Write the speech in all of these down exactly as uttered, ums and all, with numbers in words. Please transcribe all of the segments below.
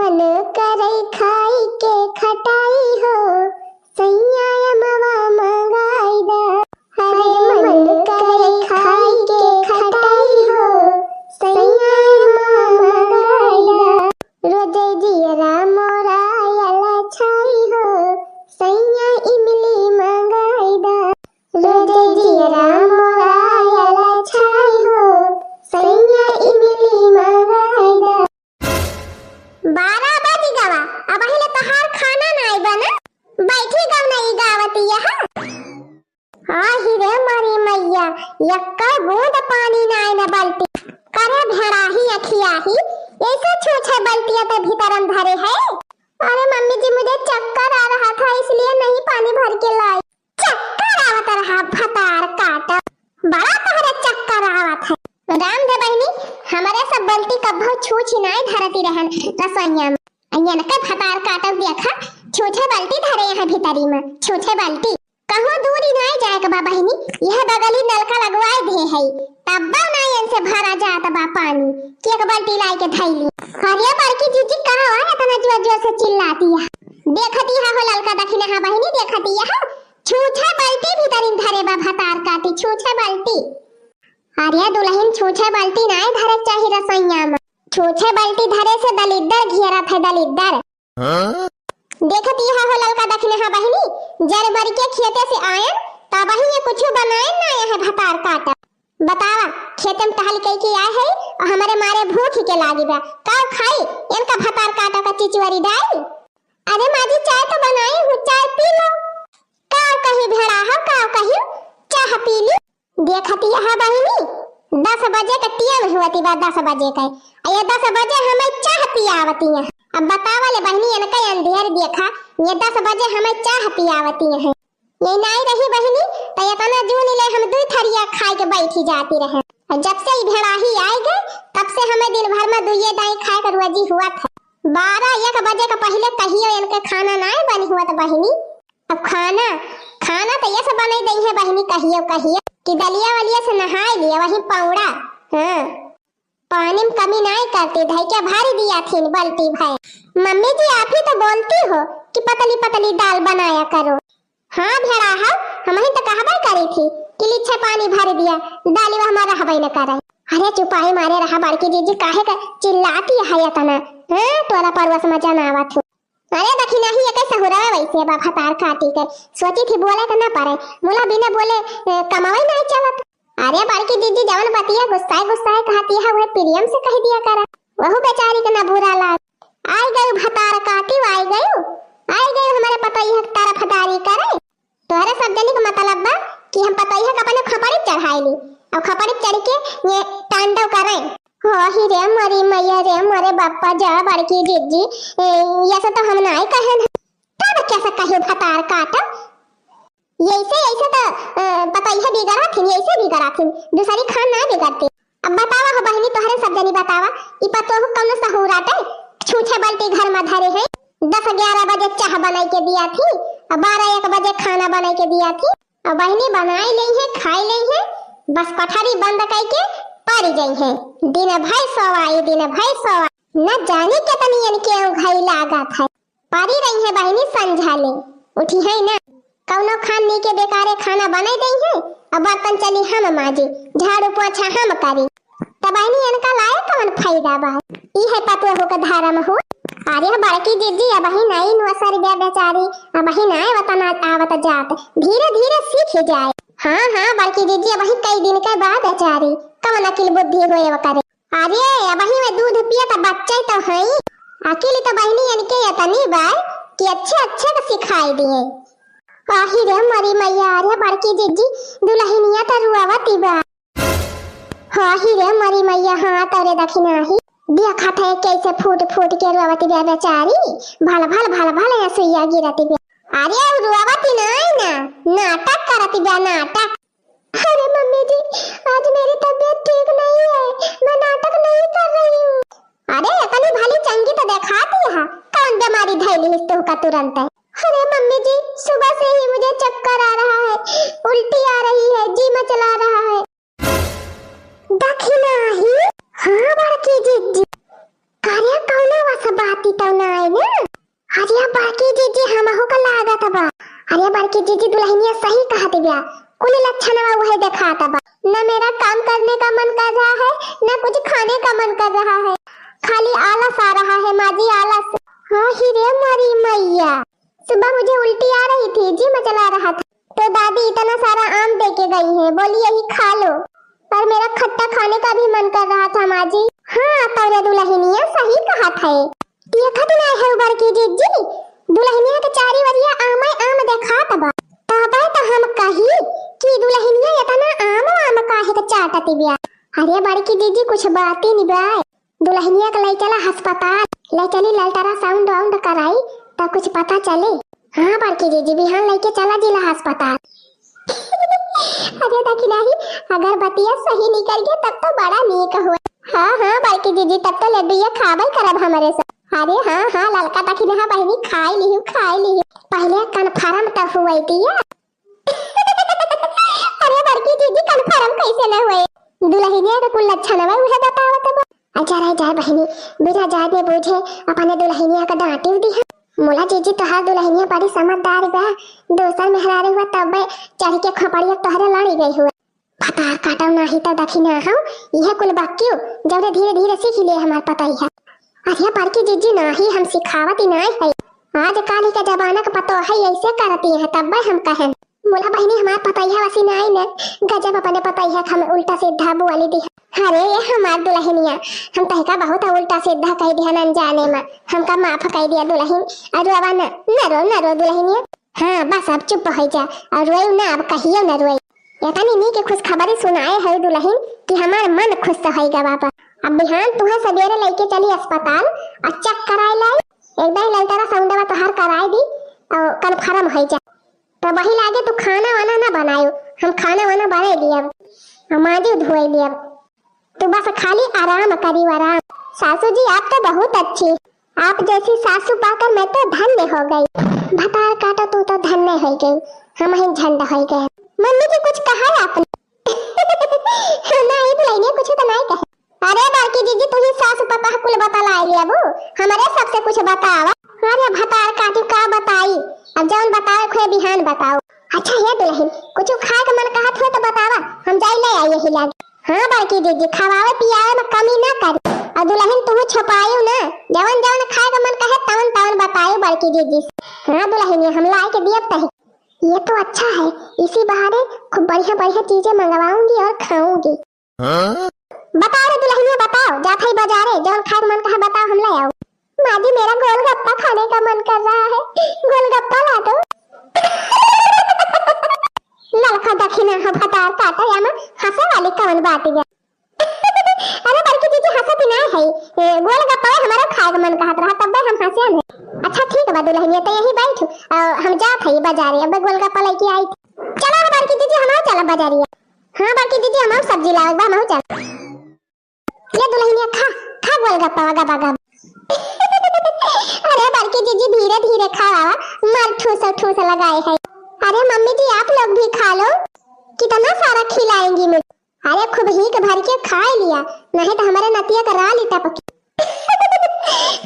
मन करइ खाइ के खटाई हो, सइयाँ अमवा मँगाइ दा। अरे मन करइ खाइ के खटाई हो, सइयाँ अमवा मँगाइ दा। रोजइ जियरा मोरा अलाछाइ हो, सइयाँ इमली मँगाइ दा। रोजइ जियरा मोरा अलाछाइ हो, सइयाँ इमली मँगाइ दा। बारह बजि गवा, अबहीं ले तोहार खाना नाइ बना। बइठी गवनई गावतिया। आहि रे मोरी मइया, यक्का बूँद पानी नाइ न बल्टी। करे भेड़ाही अखियाही, अइसे छूछे बल्टिया त भीतरम धरे है। अरे मम्मी जी, मुझे चक्कर आ रहा था, इसलिए नहीं पानी भर के लाई। चक्कर आवत रहा भतार काटा, बड़ा तोहरे चक्कर आवत है। राम दे बहिनी, हमरे सब बल्टी कब्बो छूछी नाइ धरती रहन रसोइया में। अइयन के भतार काटब देखा, छूछे बल्टी धरे हैं भीतरी में, छूछे बल्टी। कहूँ दूरी नाइ जाए के बा बहिनी, यह बगली नलका लगवाइ दे है, तब्बो नाइ इनसे भरा जात बा पानी, कि एक बल्टी लाइ के धइली। अरे बड़की जिज्जी, का हो एतना जोर जोर से चिल्लाती है? देखती है हो ललका दखिना, हाँ बहिनी, देखती है, छूछे बल्टी भीतरिन धरे बा भतार काटी, छूछे बल्टी। अरे दुलहिन, छूछे बल्टी नाइ धरे चाही रसोइया में। छूछे बल्टी धरे से दलिद्दर घेरत है, दलिद्दर। हाँ? देखती है हो ललका दखिना, हाँ बहिनी, जर मर के खेते से आयन, तबही ये कुछ बनायन नाइ है भतार काटा। बतावा, खेते में टहल कइ के आए है और हमरे मारे भूख के लागी बा। का खाई? इनका भतार काटा का चिचुअरी डाई। अरे माँ जी, चाय तो बनाई हूँ, चाय पी लो। का कही भेड़ा हो, का कही, चाह पी ली। देखती है बहिनी, दस बजे के टेम हुअती बा, दस बजे के। आ ये दस बजे हमें चाह पियावती है। अब बतावा ले बहिनी, इनका अंधेर देखा, ये दस बजे हमें चाह पियावती है। ये नाइ रही बहिनी, त एतना जून ले हम दुइ थरिया खाइ के बइठी जाती रहे। और जब से ई भेड़ाही आइ गए, तब से हमें दिन भर में दुइये दाई खाए के रोजी हुअत है। बारह एक बजे के पहिले कहियो इनके खाना नाइ बनी हुअत बहिनी। अब खाना, खाना त ये सब बनाइ दइहे बहिनी कहियो कहियो, कि दलिया वलिया से नहाइ लिए, वही पौड़ा। हाँ। पानी में कमी नाइ करती, धइ के भर दिया थीन बल्टी भर। मम्मी जी, आप ही तो बोलती हो कि पतली पतली दाल बनाया करो। हाँ भेड़ा हो, हमही तो कहबे करी थी कि लिच्छे पानी भर दिया, दाली वो हमारा रहबे न करे। अरे चुपाई मारे रहा बड़की जिज्जी, काहे का चिल्लाती है इतना? हाँ, तोरा परवस में जनावत हूँ। अरे दखिनाही एके सहुरवा वइसे बा भतार काटी के। सोची थी बोले के न परे, मुला बिना बोले, ए, कमावइ नाइ चलत। अरे बड़की जिज्जी, जवन बतिया गुस्साए गुस्साए कहती है, वह प्रियम से कहि दिया करा, वहू बेचारी के न बुरा लाग। आइ गयू भतार काटी, आइ गयू, आइ गयू हमरे पतोहिया के तरफदारी करे। तोहरे सब जनी के मतलब बा कि हम पतोहिया के अपने खपड़ी चढ़ाइ ली, अउ खपड़ी चढ़ि के ये तांडव करे। हो ही रे मोरी मइया रे, मोरे बप्पा जा बड़की जिज्जी, ए, ये से तो हम नाइ कहेन। तब कैसे कहियो भतार काटा? यइसे, यइसे तो, अ, पतोहिया बिगड़ा थिन, यइसे बिगड़ा थिन, दूसरी खान नाइ बिगड़ती। अब बतावा हो बहिनी, तोहरे सब जनी बतावा, ई पतोहू कौनो सहूर आटे? छूछे बल्टी घर में धरे हैं, दस ग्यारह बजे चाह बनाइ के दिया थी, अब बारह एक बजे खाना बनाइ के दिया थी। अब बहिनी बनाइ लेइहे, खाइ लेइहे, बस कोठरी बंद कइके परि जइहे। दिन भइ सोवाई, दिन भइ सोवाई। न जानी केतनी इनके औंघाई लागत है। परि रहिहे बहिनी संझा ले, उठिहे न। कौनो खान नीके बेकारे खाना बनाइ दइहे, अब बर्तन चली हम माजी, झाड़ू पोछा हम करी। त बहिनी इनका लाए कवन फायदा बा? ई है पतोहू के धरम हो। अरे बड़की जिज्जी, अबही नाई नौ सौ रुपया बेचारी, अबही नाई वतन आवत जात, धीरे धीरे सीख जाए। हाँ, हाँ, बड़की जिज्जी, अबही कई दिन के बाद बेचारी, कवन अकिल बुद्धि होए करे। अरे, अबही में दूध पियत बच्चे तो हई, अकिल तो बहिनी इनके इतनी बा कि अच्छे अच्छे के सिखाई दिए। आही रे मरी मैया, अरे बड़की जिज्जी, दुलहिनिया तो रुआवती बा। हाँ ही रे मरी मैया, हाँ तोरे दखिनाही। देखत है कैसे फूट फूट के रोवत बिया बेचारी। भल भल भल भल हंसुइया गिरत बिया। अरे उ रोवत ही नाई ना, नाटक करत बिया, नाटक। अरे मम्मी जी, आज मेरी तबीयत ठीक नहीं है, मैं नाटक नहीं कर रही हूँ। अरे इतनी भली चंगी तो देखाती है, कौन बीमारी धैली हिस तुहका तुरंत है? अरे मम्मी जी, सुबह से ही मुझे चक्कर आ रहा है, उल्टी आ रही है, जी मचला रहा है। दखिनाही? हाँ बड़की जिज्जी। करे कौनो वस बाती ई तो ना आए ना। अरे बड़की जीजी, हमहू का लागत बा। अरे बड़की जीजी, दुलहिनिया सही कहत बिया, कुल लक्षणवा उहे देखात बा। न मेरा काम करने का मन कर रहा है, न कुछ खाने का मन कर रहा है, खाली आलस आ रहा है माँ जी, आलस। हाँ ही रे मोरी मैया, सुबह मुझे उल्टी आ रही थी, जी मचला रहा था, तो दादी इतना सारा आम दे के गई है, बोली यही खा लो, पर मेरा खट्टा खाने का भी मन कर रहा था माँ जी। हाँ तोरे दुलहिनिया सही कहत है, देखत ना है बड़की जीजी, दुलहिनिया के चारी वरिया आमे आम देखात बा। तबे तो हम कही कि दुलहिनिया इतना आम आम काहे के चाटत बिया। अरे बड़की जीजी, कुछ बात ही नहीं बा, दुलहिनिया के ले चला अस्पताल, ले चली अल्ट्रासाउंड वाउंड कराई, तब कुछ पता चले। हाँ बड़की जीजी, बिहान लेके चला जिला अस्पताल। अरे दखिनहा, अगर बतिया सही निकल गया तब तो बड़ा नीक हुआ। हाँ हाँ बड़की जीजी, तब तो लड्डुइया खाबे करब हमरे सब। अरे हाँ हाँ ललका दखिनहा बहिनी, खाई लिहू, खाई लिहू, पहले कन्फर्म तो हुए दिया। अरे बड़की जीजी, कन्फर्म कैसे न हुए? दुलहिनिया के कुल लक्षणवा उहे बतावत बा। अच्छा रह जाए बहिनी, बिना जाने बूझे अपने दुलहिनिया का डांटी दिहा। मोला जीजी, तोहार दुलहिनिया बड़ी समझदार बा, दोसर मेहरारू हुआ तब चढ़ के खोपड़िया तोहरे लड़ी गई हुआ। भतार काटो नाही तो दखिनहा, यह कुल बकियो जौरे धीरे धीरे सीख ले हमार पतई है। अरे बड़की जीजी, नाही हम सिखावत ही नाही है, आज काल ही का जमाना का पतोह है, ऐसे करती है, तब्बे हम कहें। मोला बहिनी, हमार पतैया वसी नाई न, गजब अपने पतैया के हम उल्टा सीधा बोली दिहा। अरे ये हमार दुलहिनिया, हम तहका बहुत उल्टा सीधा कह दिहा अनजाने में, हमका माफ कह दिया दुलहिन। अरे अब न, न रो, न रो दुलहिनिया। हाँ बस अब चुप हो जा, और रोई ना, अब कहियो न रोई। इतनी नीक खुशखबरी सुनाए है दुलहिन कि हमार मन खुश तो है गवा बा। अब बिहान तुहे सवेरे लेके चली अस्पताल और चेक कराए लाई, एक दाई अल्ट्रासाउंडवा तोहार कराए दी और कन्फर्म हो जा। तो वही लागे तू खाना वाना ना बनायो, हम खाना वाना बनाई दियब, हम माजी धोई दियब। तू बस खाली आराम करी, आराम। सासू जी, आप तो बहुत अच्छी, आप जैसी सासू पाकर मैं तो धन्य हो गई। भतार काटो, तू तो धन्य हो गई, हम ही झंड हो गए। मम्मी जी कुछ कहा है आपने? नहीं दुलहिनिया, कुछ तो नहीं कहे। अरे बड़की जीजी, तू ही सास पतोह कुल बतलाए लियाबू, हमरे सबसे कुछ बतावा। अरे भतार काटी का बताई, अब जौन बतावे खोए बिहान बताओ। अच्छा हे दुलहिन, कुछ खाए के मन कहत हो तो बतावा, हम जाई ले आई यही लागे। हाँ बड़की जीजी, खवावे पियावे में कमी ना करी, और दुलहिन तू छुपायू ना, जवन जवन खाए के मन कहे तवन तवन बतायू बड़की जीजी से। हाँ दुलहिनिया, हम लाई के दियब तही। ये तो अच्छा है, इसी बहाने खूब बढ़िया बढ़िया चीजें मंगवाऊंगी और खाऊंगी। हाँ? बताओ रे दुलहिनिया, बताओ, जात हई बाजारे, जवन खाए के मन कहे बताओ, हम ले आओ। माँ जी, मेरा गोलगप्पा खाने का मन कर रहा है, गोलगप्पा ला दो। ललका दखिनहा भतार काटा, या में हंसे वाली कवन बात है? अरे बड़की जीजी, हंसत ही ना है, ए, गोलगप्पा हमारा खाए के मन कहत रहा, तब हम हंसे हैं। अच्छा ठीक बा दुलहिनिया, तो यही बैठ, अ, हम जात हई बाजारे, अब गोलगप्पा लेके आई। चला रे बड़की जीजी, हम चला बाजारिया। हाँ बड़की जीजी, हम सब्जी लावे बा, हम चल। ये दुलहिनिया खा, खा गोलगप्पा गबा गब। अरे बड़की जीजी धीरे धीरे खावा, मार ठूस ठूस लगाए है। अरे मम्मी जी आप लोग भी खा लो, कितना सारा खिलाएंगी मुझे। अरे खूब हीक भर के खाए लिया, नहीं तो हमारे नतिया का राली टपकी।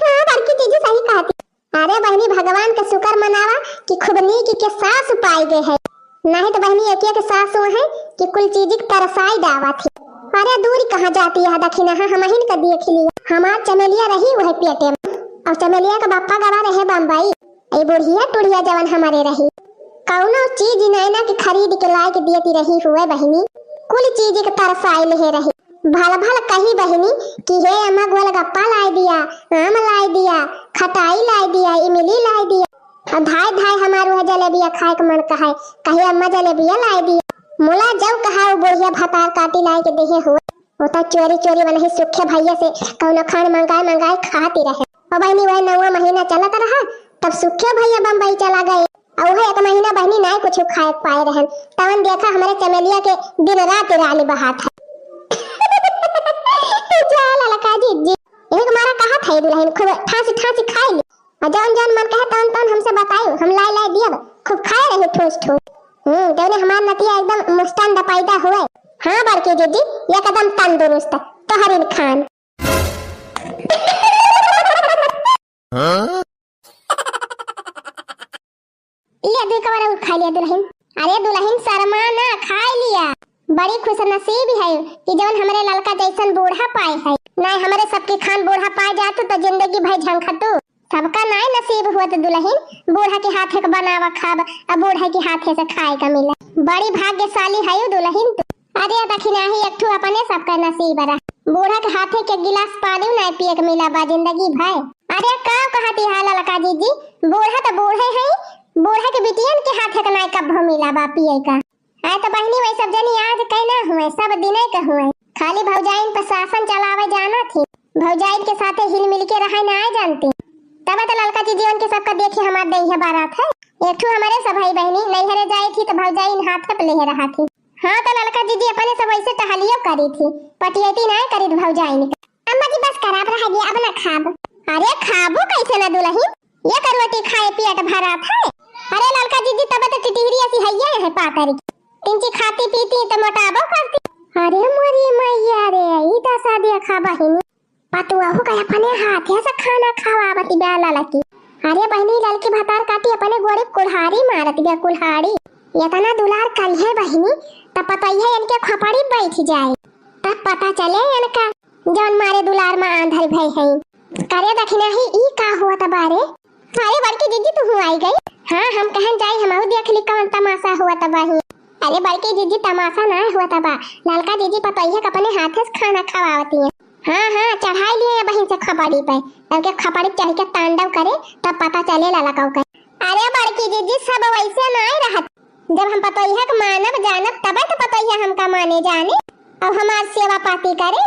हाँ बड़की जीजी सही कहती। अरे बहिनी, भगवान के शुक्र मनावा कि खूब नीक के सास पाई गए है, नहीं तो बहिनी एक एक सास है कि कुल चीज के तरसाई डावा थी। अरे दूर कहाँ जाती है दखिनहा, हमहिन का देख लिया, हमार चमेलिया रही वह पेटे में, और चमेलिया का बापा गवा रहे बम्बई। ए बुढ़िया टुढ़िया जवन हमारे रही, कौनो चीज नैना के खरीद के लाए के देती रही हुए बहिनी, कुल चीज के तरसाई ले रही। भल भल कही बहिनी कि हे अम्मा गोलगप्पा लाई दिया, आम लाई दिया, खटाई लाई दिया, इमली लाई दिया। और धाय धाय हमार वह जलेबिया खाए के मन कहे, कहे अम्मा जलेबिया लाई दिया। मुला जब कहा वो बुढ़िया भतार काटी लाई के देहे हुए, वो तो चोरी चोरी वनही सुखे भैया से कौनो खान मंगाए मंगाए खाती रहे। और बहिनी वह नौवा महीना चलत रहा, तब सुखे भैया बम्बई चला गए। अउहे एक महीना बहिनी नाय कुछ खाए के पाए रहन, तवन देखा हमरे चमेलिया के दिन रात राली बहात है। जा ललका जिज्जी, यही के मारा कहा था ये दुलहिन खूब ठासी ठासी खाए ली, और जौन जौन मन कहे तौन तौन हमसे बतायु, हम लाए लाए दियब, खूब खाए रही ठूस ठूस। हम्म, जौने हमार नतिया एकदम मुस्टंड पैदा हुए। हाँ बड़की जिज्जी, एकदम तंदुरुस्त, तोहरिन खान। अरे खा लिया दुलहिन। अरे दुलहिन शर्मा ना, खाइ लिया। बड़ी खुशनसीब है कि जउन हमरे ललका जइसन बूढ़ा पाए है। नाहीं हमरे सबकी खान बूढ़ा पाए जात त जिंदगी भर झंखतू। सबका नाहीं नसीब हुवत दुलहिन, बूढ़ा के हाथे क बनावा खाब, अब बूढ़ा के हाथे से खाए क मिला। बड़ी भाग्यशाली है दुलहिन तू। अरे दखिनाही एक ठू अपने सबका नसीब रहा। बूढ़ा के हाथे क गिलास पानी नाहीं पिए क मिला बा जिंदगी भर। अरे का कहती है ललका जिज्जी, बूढ़ा त बूढ़े हैं, बूढ़ा के बिटियन के हाथे क नाहीं कब्बो मिला बा पिए क। आए त बहिनी वही सब जनी आज कै ना हुए, सब दिने क हुए। खाली भौजाइन पर शासन चलावे जाना थी, भौजाइन के साथे हिल मिल के रहे ना जानती। तब त ललका जिज्जी उनके सबका देखी हमार देहिया बारात है। एक ठू हमरे सब भाई बहिनी नैहरे जाए थी त भौजाइन हाथे पे लेहे रहा थी। हाँ त ललका जिज्जी अपने सब वैसे टहलियो करी थी, पटियती ना करी भौजाइन का। अम्मा जी बस कर, अब रह गया, अब ना खाब। अरे खाबू कैसे ना दुलहिन, एक रोटी खाए पेट भरात है। अरे ललका जिज्जी तब त टिटिहरी ऐसी हइये है पातर की, तिनची खाती पीती त मोटाबो करती। अरे मोरी मैया रे, ई दसा देखा बहिनी, पतुआ हो गया अपने हाथे से खाना खवावती बा ललकी। अरे बहिनी ललकी भतार काटी अपने गोड़े कुल्हाड़ी मारत बा कुल्हाड़ी। इतना दुलार करिहे बहिनी त पतोहिया इनके खोपड़ी बैठ जाए, तब पता चले इनका जौन मारे दुलार में आंधर भय है। करे दखिनाही ई का हुआ त बारे? अरे बड़की जिज्जी तुहू आई गई। हाँ हम कहन जाई हमहू देख ली कौन तमाशा हुआ त बाही। अरे बड़की जिज्जी तमाशा ना हुआ त बा, ललका जिज्जी पतोहिया के अपने हाथे से खाना खवावती है। हाँ हाँ चढ़ाई लिए बहिन से खोपड़ी पे, तब के खोपड़ी चढ़ के तांडव करे तब पता चले ललका के। अरे बड़की जिज्जी सब वैसे ना रहत, जब हम पतोहिया के मानब जानब तबे तो पतोहिया हमका माने जाने। अब हमार सेवा पाती करे।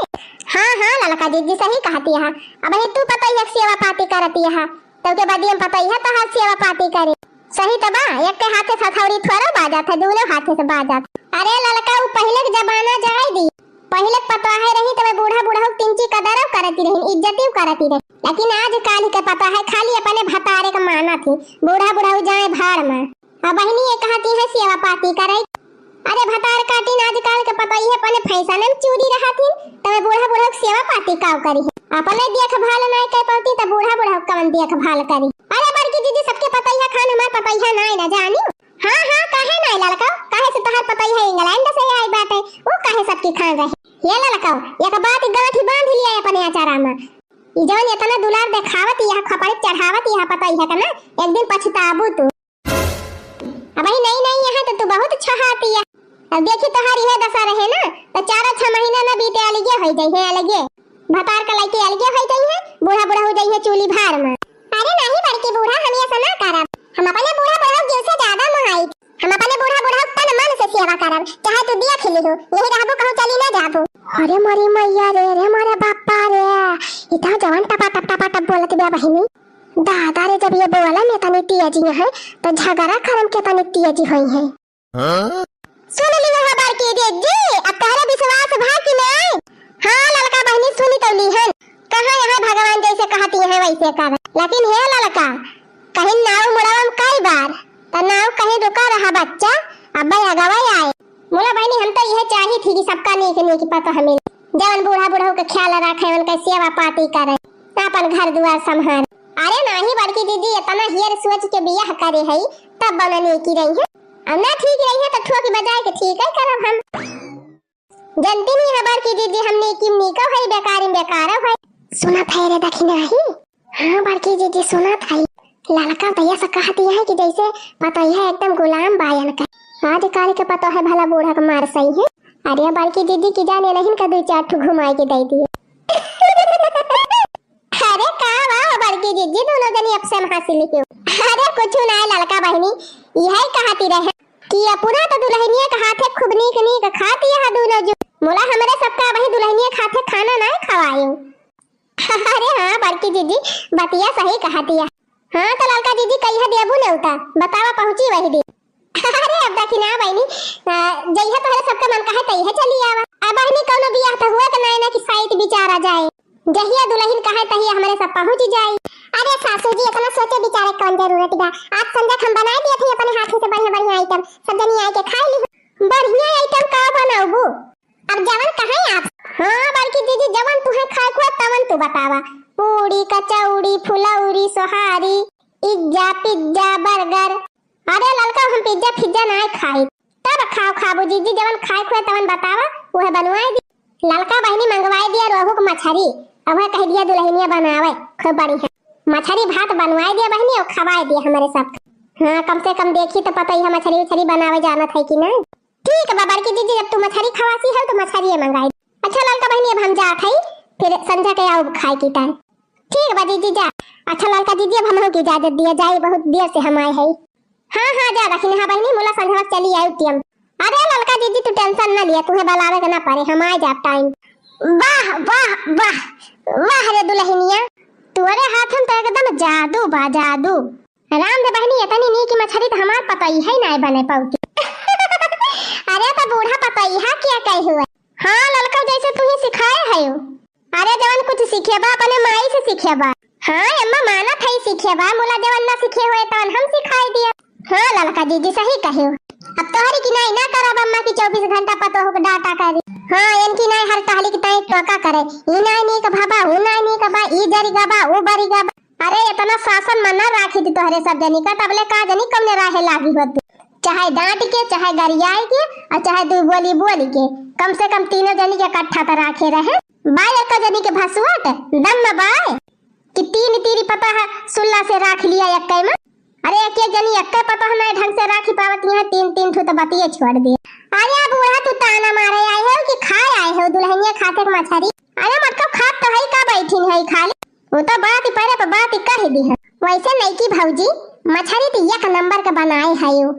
हाँ हाँ ललका जिज्जी सही कहती है। अब ये तू पतोहिया के सेवा पाती करती है, तब के बाद हम पतोहिया तोहार सेवा पाती करे। सही तो बा, एक के हाथे से हथौड़ी थोड़ा बाजत है, दोनों हाथे से बाजत। अरे ललका उ पहले के जमाना जाए दी, पहले के पतोहे रही तब बूढ़ा बूढ़ा तिनची कदर करती रही, इज्जती करती रही, लेकिन आज काल के पतोहे खाली अपने भतारे के मानत ही। बूढ़ा बूढ़ा जाए भाड़ में। अब बहिनी ये कहती है सेवा पाती करे। अरे भतार काटिन आजकल के पतोहिया अपने फैशन में चूरी रहत ही, तब बूढ़ा बूढ़ा के सेवा पाती काव करी है। अपने देखभाल नाय कर पाती त बूढ़ा बूढ़ा कवन देखभाल करी। अरे बड़की जिज्जी सबके पतोहिया खान हमार पतोहिया नाय ना जानी। हाँ हाँ काहे नाय ललका, काहे से तोहार पतोहिया इंग्लैंड से आई बाटे, वो काहे सबकी खान रहे। ये ललका एक बात गांठी बांध लिया अपने अचारा में, ई जवन इतना दुलार देखावत यह खपड़ी चढ़ावत यह पतोहिया का ना, एक दिन पछताबू तू। अबही नई नई यहाँ तो तू बहुत छहाती है। अब देखी तोहार यह दशा रहे ना, तो चारों छह महीना ना बीते अलगे हो जाइए, अलगे। भतार का लइके अलगे हो जाइए, बूढ़ा बूढ़ा हो जाइए चूल्ही भार में। अरे नहीं बड़की बूढ़ा, हम ऐसा ना करब। हम अपने बूढ़ा बूढ़ा जीव से ज्यादा मोहाई। हम अपने बूढ़ा बूढ़ा तन मन से सेवा करब, चाहे तू देख लिहू, यही रहबू कहूँ चली ना जाबू। अरे मोरी मैया रे, रे मोरे बापा रे, इतना जवान टपा टप टपा टप बोलत बा बहिनी। दादा रे, जब ये बोलन इतनी तेजी है, तो झगड़ा करन के इतनी तेजी होई है। हाँ? सुन लियो हमार के दीदी, अब तोहरे विश्वास भा कि नहीं? हाँ ललका बहिनी, सुनी तो लिहन। कहाँ यहाँ भगवान जैसे कहती है वैसे कर। लेकिन हे ललका, कहीं नाव मुड़ावम कई बार, तो नाव कहीं रुका रहा बच्चा, अब अगवा आए। मुला बहिनी, हम तो यह चाही थी कि सबका नीक नीक पतोह मिले, जवन बूढ़ा बूढ़ा के ख्याल रखे, उनके सेवा पाती करे, अपन घर दुआर संभाले। अरे नाही बड़की दीदी, इतना हियर सोच के बियाह करे है, तब बना नीकी रही है। अब ना ठीक रही है तो ठोक बजाए के ठीक है करब हम। जनती नहीं है बड़की दीदी, हम नीकी नीको है, बेकारी बेकारो है। सुनत है रे दखिनाही? हाँ बड़की जीजी सुनत हई, ललका भैया से कह दिया है कि जैसे पतोहिया एकदम गुलाम बायन का। आज काल के पतोह भला बूढ़ा के मार सही है। अरे बड़की जीजी की जाने नहीं का दो चार ठो घुमाई के दे दिए। अरे का वाह बड़की जीजी, दोनों जनी अब से हंसी लिखियो। अरे कुछ ना ललका बहिनी, यही कहती रहे कि अपना तो दुल्हनिया के हाथे खूब नीक नीक खाती है दोनों जो। मोला हमरे सबका वही दुल्हनिया के हाथे खाना ना खवायो। अरे हाँ बड़की जीजी, बतिया सही कहतिया। हाँ तो ललका जीजी कहिया देबू नेवता, बतावा पहुँची वही दिन। अरे अब देखी ना बहिनी, आ, जइहे तोहरे सबका मन कहे तइहे चली आवा। अब बहिनी कौनो बियाह तो हुआ तो नहीं ना कि साइत बिचारा जाए। जहिया दुल्हन कहे तहिया हमरे सब पहुँच जाए। अरे सासू जी इतना सोचे बिचारे कौन जरूरत बा, आज संझा हम बनाए दिए थे अपने हाथों से बढ़िया बढ़िया आइटम, सब जनी आए के खाए ली। बढ़िया आइटम का बनाऊबू? अब जवन कहे आप। हाँ बड़की जीजी, जवन तुहे खाए को तवन तू बतावा। पूड़ी, कचौड़ी, फुलौरी, सोहारी, इज्जा, पिज्जा, बर्गर। अरे ललका, हम पिज्जा फिज्जा नाय खाई। तब खाओ खाबू जीजी, जवन खाए खुए तवन बतावा, उहे बनवाए दी। ललका बहिनी मंगवाए दिया रोहू के मछरी, अब वह कह दिया दुलहिनिया बनावे, खूब बढ़िया मछरी भात बनवाए दिया बहिनी और खवाए दिया हमरे सब। हाँ, कम से कम देखी तो पता ही है मछरी उछरी बनावे जानत है कि नहीं। ठीक बा बड़की जीजी, जब तू मछरी खवासी है तो मछरिये मंगाई। अच्छा ललका बहिनी, अब हम जात हई, फिर संझा के आउब खाए की टाइम। ठीक बा जीजी, जा। अच्छा ललका जीजी, अब हमहू के इजाजत दिया जाए, बहुत देर से हम आए हई। हाँ हाँ, जा दखिनहा बहिनी, मुला संझवा चली आउब टियम। अरे ललका जीजी, तू tension ना लिया, तुहे बलावे के ना पड़े, हम आए जाब टाइम। वाह वाह वाह, वाह रे दुलहिनिया, तोरे हाथन तो एकदम जादू बा जादू। राम दे बहिनी, इतनी नीक मछरी तो हमार पतोहिया ही नाय बने पौती। अरे तो बूढ़ा पतोहिया क्या कहे हुए? हाँ ललका, जैसे तू ही सिखाए है। अरे जवन कुछ सीखे बा अपने माई से सीखे बा। हाँ अम्मा, मानत है सीखे बा, मुला जवन ना सीखे हुए तवन हम सिखाई दिया। हाँ ललका जीजी सही कहे हो। अब तोहरी की नाई ना करब अम्मा की चउबीस घंटा पतोह के डांटा करी। हाँ इनकी नाई हर टहली की ताई टोका करे, ई नाई नीक भबा, ऊ नाई नीक बा, ई जरी गबा, ऊ बरी गबा। अरे इतना शासन में ना राखी थी तोहरे सब जनी का, तबले का जनी कमने राहे लागी हो तू। चाहे डांट के, चाहे गरियाए के, और चाहे दू बोली बोली के, कम से कम तीनों जनी के इकट्ठा तो राखे रहे। बाय एक जनी के भसुआत दम में बाय कि तीन तीरी पता है सुल्ला से राख लिया एक में। अरे एक एक जनी एक पता है ना ढंग से राखी पावत, यहाँ तीन तीन ठू तो बतिये छोड़ दिए। अरे अब बूढ़ा तू ताना मारे आए हो कि खाए आए हो दुलहिनिया खातिर मछरी? अरे मतलब खात तो है का बैठी है खाली, वो तो बात ही पहले तो बात ही कह दी है। वैसे नईकी भौजी मछरी तो एक नंबर के बनाए है यू।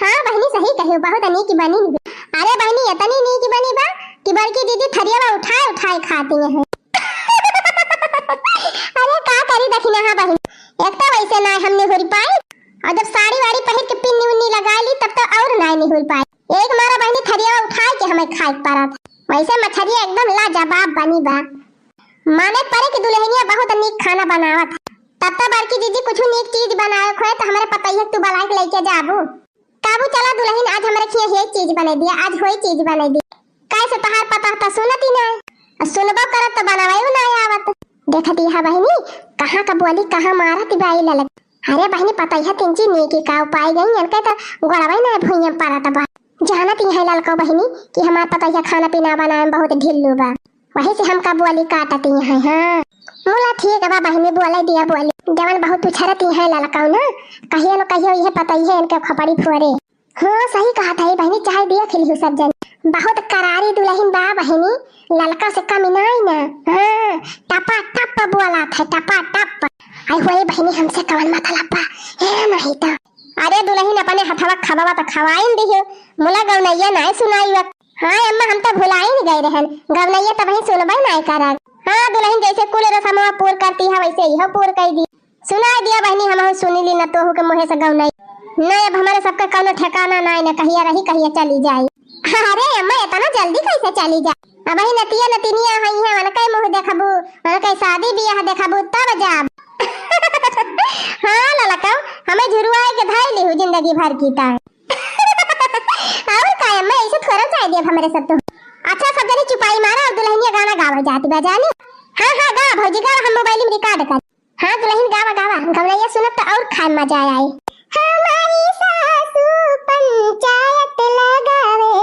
हाँ बहिनी सही कहे, बहुत नीक बनी बा। अरे बहिनी इतनी नीक बनी बा कि बड़की दीदी थरियावा उठाए उठाए खाती है। अरे का करी दखिनहा बहिनी, एक तो वैसे ना हम निहुर पाई और जब साड़ी वाड़ी पहिर के पिन्नी उन्नी लगा ली तब तो और ना निहुर पाई। एक मारा बहिनी थरियावा उठाए के हमें खाए के पड़त। वैसे मछरिया एकदम लाजवाब बनी बा। माने परे कि दुलहिनिया बहुत नीक खाना बनावत है। तब तो बड़की जीजी कुछ नीक चीज बनावे खोए तो हमरे पतोहिया के तू बलाए के लेके जाबू। काबू चला दुलहिन, आज हमरे खिया हे चीज बने दिया, आज होई चीज बने दिया। कैसे तोहार पता तो सुनती ना, और सुनबो करत तो बनावे ना आवत। देखती है बहिनी, कहाँ का बोली कहाँ मारत बाई ललक। अरे बहिनी पतोहिया तिनची नीक का उपाय गई, इनके तो गोड़वा ना भुइयां परत बा। जानत ही है ललको बहिनी कि हमार पतोहिया खाना पीना बनावे में बहुत ढिल्लू बा, वही से हमका बोली काटती है। हाँ मुला ठीक बा बहिनी, बोले दिया बोली, जवन बहुत उछरती है ललको ना, कहियो न कहियो यह पतोहिया इनके खपड़ी फोरे। हाँ सही कहा था ये बहिनी, चाहे दिया खिली सब जन, बहुत करारी दुलहिन बा बहिनी, ललका से कमी नाई ना। हाँ टपा टप बोला था, टपा टप। आई हुए बहिनी हमसे कवन मतलब बा, हे नहीं तो। अरे दुलहिन अपने हथवा खबवा त खवाइन दिहो, मुला गवनैया नाय सुनाई वक्त। हाँ अम्मा हम तो भुलाइन गए रहन, गवनैया तब ही सुनबे नाय करत। हाँ दुलहिन जैसे कुल रसमवा पूर करती है वैसे इहो पूर कर दी। सुनाई दिया बहिनी, हम सुनी ली न तोहू के मुँहे से गवनैया। न अब हमरे सबके कौनो ठिकाना नाय न कहिया रही कहिया चली जाई। अरे अम्मा इतना जल्दी कैसे चली जाई? अब ही नतिया नतिनिया हई है, उनके मुँह देखबू, उनके शादी बियाह देखबू तब जाब। हाँ ललका, हमें झुरुआए के धाई लिहू जिंदगी भर की ताई। और का अम्मा, ऐसे थोड़ा जाए देब हमरे सब तो। अच्छा सब जनी चुपाई मारा और दुलहिनिया गाना गावे जाती बा जानी। हाँ हाँ गा भौजी गा, हम मोबाइल में रिकॉर्ड कर। हाँ दुलहिन गावा गावा, गवनैया सुनब तो और खाए मजा आए। हमारी सासू पंचायत लगावे,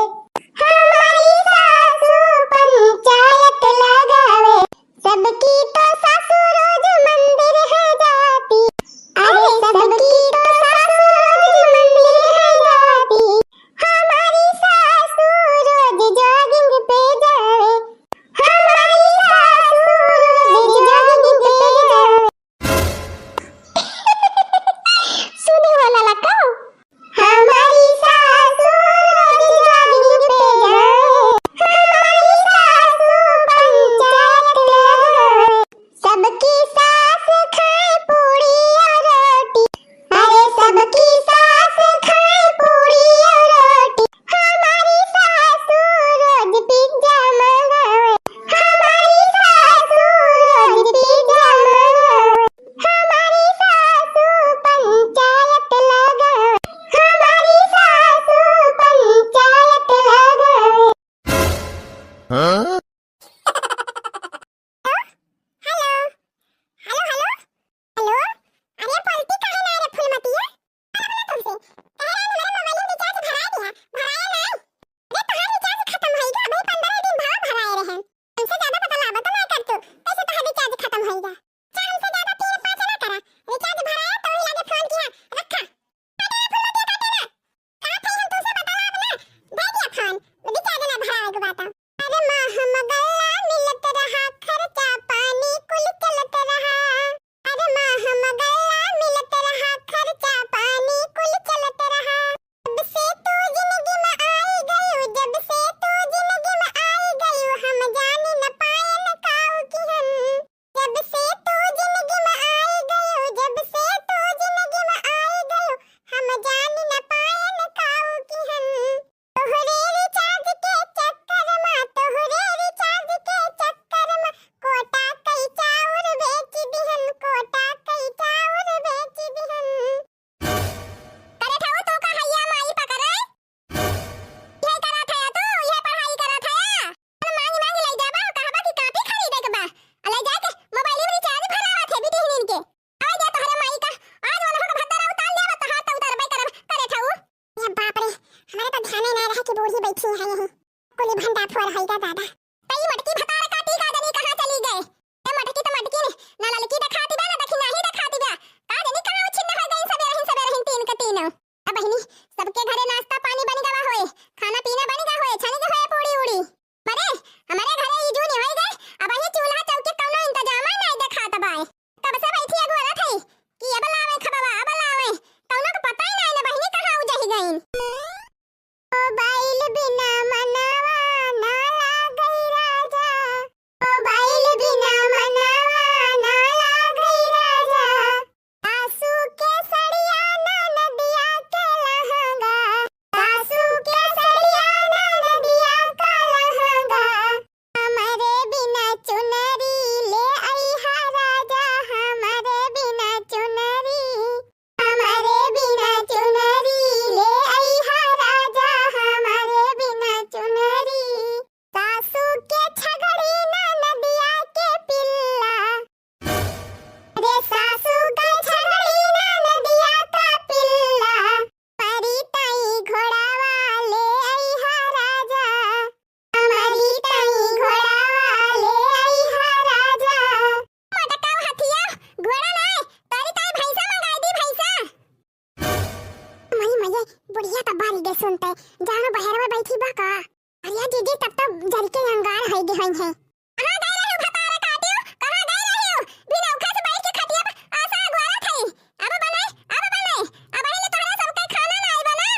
हमारी सासू पंचायत लगावे, सबकी तो सासू रोज मंदिर है जाती, अरे सबकी तो सासू रोज मंदिर है जाती, हमारी सासू रोज जॉगिंग पे जावे, हमारी सासू रोज जॉगिंग पे जावे। सुन ए दादा, तई मटकी भतार काटी का जनी कहाँ चली गए? ए मटकी त मटकी न, ना ललकी देखाती बा, ना दखिनाही देखाती बा। का जनी कहाँ उछिन्न होइ गई सबेरहिन, सबेरहिन तीन के तीनों। अब बहिनी, सबके घरे नाश्ता पानी बनि गवा होए, खाना पीना बनि गवा होए, छनि गए होए पूड़ी उड़ी। अरे, हमरे घरे ई जून होइ गए, अबहीं चूल्हा चौकी कौनो इंतजाम नाई देखात बाए। कब से बैठी अगोरत हई कि अब लावे खबवा, अब लावे। कौनो के पता ही नाई न बहिनी कहाँ उजहि गईन। मोबाइल बिना मनवा ना लागई राजा, मोबाइल बिना मनवा ना लागई राजा। सासू के सड़िया ननदिया के लहंगा, सासू के सड़िया ननदिया के लहंगा। हमरे बिना चुनरी ले अइहा राजा, हमरे बिना चुनरी, हमरे बिना चुनरी ले अइहा राजा, हमरे बिना चुनरी। सासू के छगड़ी ननदिया के पिल्ला, रे सासू के छगड़ी ननदिया का पिल्ला, हमरी ताई घोड़ावा ले अइहा राजा, हमरी ताई घोड़ावा ले अइहा राजा। मोटका हथिया, घोड़ा नाय, तोरी ताई भैंसा मंगाई दी, भैंसा। मई मये, बुढ़िया त बारी गे सुनते, जानो बहरवा बैठी बा का? अरे जीजी, तब तो जल के अंगार होइ गे होई है। कहाँ गए रहे हो भतारे काटियो? कहाँ गए रहे हो? बिना उखा से बैठ के खटिया पे आशा अगवारत है। अब बनाए, अब बनाए। अब ही ले तोहरा सबके खाना ना आइबा ना।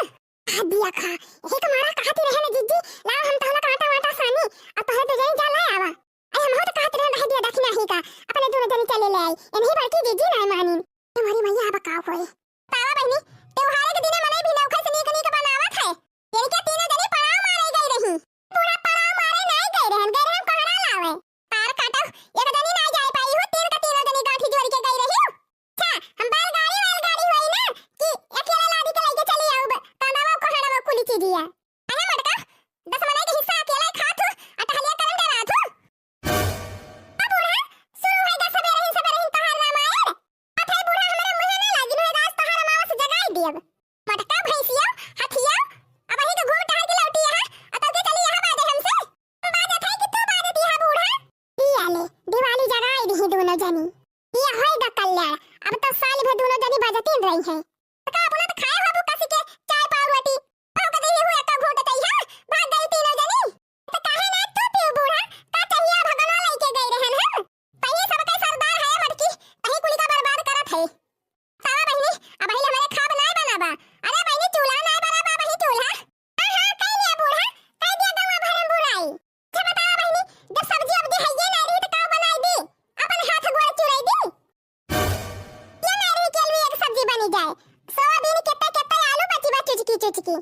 आ दिया खा, यही तो मारा कहती रहे ना जीजी, लाओ हम तोहरा का आटा वाटा सानी, अब तोहरे तो जाई जा ले आवा। अरे हम हो तो कहती रहे, रह दिया दखिनाही का, अपने दोनों जनी चले ले आई। ये नहीं बल्कि जीजी ना मानी। हमारी मैया अब का होए? तावा बहिनी, त्योहार के दिने मनई भी नौखा से नीक नीक बनावत है। इनके तीनों जनी पड़ाव मारे गई रही। बूढ़ा पड़ाव मारे नाई गई रहन, गई रहन कोहड़ा लावे। तार काटो, एक जनी नाई जाए पाई हो, तीन का तीनों जनी गांठी जोड़ के गई रही हो। अच्छा, हम बैलगाड़ी, बैलगाड़ी होई ना कि अकेला लादी के लेके चली आऊब, कांदावा, कोहड़ावा, कुली चीजिया। अरे मटका, दस मनई के हिस्सा अकेला ही खात हो, आ टहलिया करन डरात हो। आ बूढ़ा, शुरू होई गा सबेरहिन, सबेरहिन तोहार रामायण। अथई बूढ़ा, हमरे मुँहे ना लागी, नहीं राज तोहार अमावस जगाई दियब। मटका भैंसिया, हथिया, अब अही के घूम टहल के लौटी यहाँ, आ तब के चली यहाँ बाजे हमसे। हम बाजत है कि तू बाजत यहाँ बूढ़ा? ई आले, दिवाली जगाई दिही दोनों जनी। ई होई गा कल्याण, अब तो साल भर दोनों जनी बजतीन रही हैं। तो का अपना तो खाए होबू कसी के चाय पाव रोटी? ओह कदे ही हुए तो घूट तई है, भाग गई तीनों जनी। तो काहे ना तू पीऊ बूढ़ा, का चाहिए भगवान लेके गई रहन हम? पहिले सबके सरदार है मटकी, तही कुली का बर्बाद करत है। सावा बहिनी, अब ही हमरे खाब नाय बनाबा। अरे बहिनी, चूल्हा नाय बनाबा, बहिनी चूल्हा। हाँ, हाँ, कह लिया बूढ़ा, कह दिया गवा भरम बुराई। अच्छा बतावा बहिनी, जब सब्जी अब्जी हइये नाय रही तो का बनाई दी? अपन हाथ गोड़ चुराई दी? ये नाय रही कि अलवी एक सब्जी बनी जाए। सोयाबीन केते केते आलू बची बा चुचकी चुचकी।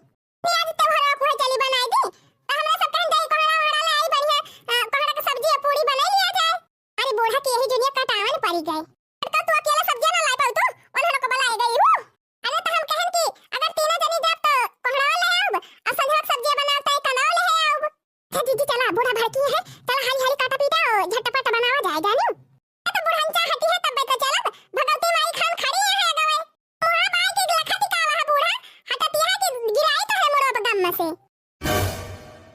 प्याज त्योहार को है चली बनाई दी। तो हमरे सब कहन जाई कोहड़ा वोहड़ा ले आई बढ़िया, अ, कोहड़ा के सब्जी और पूड़ी बनाई लिया जाए। अरे बूढ़ा के यही जुनिया कटावन पड़ी गए। तो तू अकेला सब्जियां ना लाई पाऊ तू, उन्होंने को बुलाए गई हूँ। अरे तो हम कहन कि अगर तीनों जनी जाब तो कोहड़ा ले आऊब, और संझा के सब्जियां बनाब तो कनाव ले आऊब। अच्छा जीजी चला, बूढ़ा भड़की है, चला हाली हाली काटा पीटा और झटपट बनावा जाए जानू। ए तो बुढ़न चाहती है तब तो चलब, भगवती माई खान खड़ी है गवे। बूढ़ा माई के लखा दिखावा है बूढ़ा, हटतिया है कि गिराई तो है मोरो गम में से।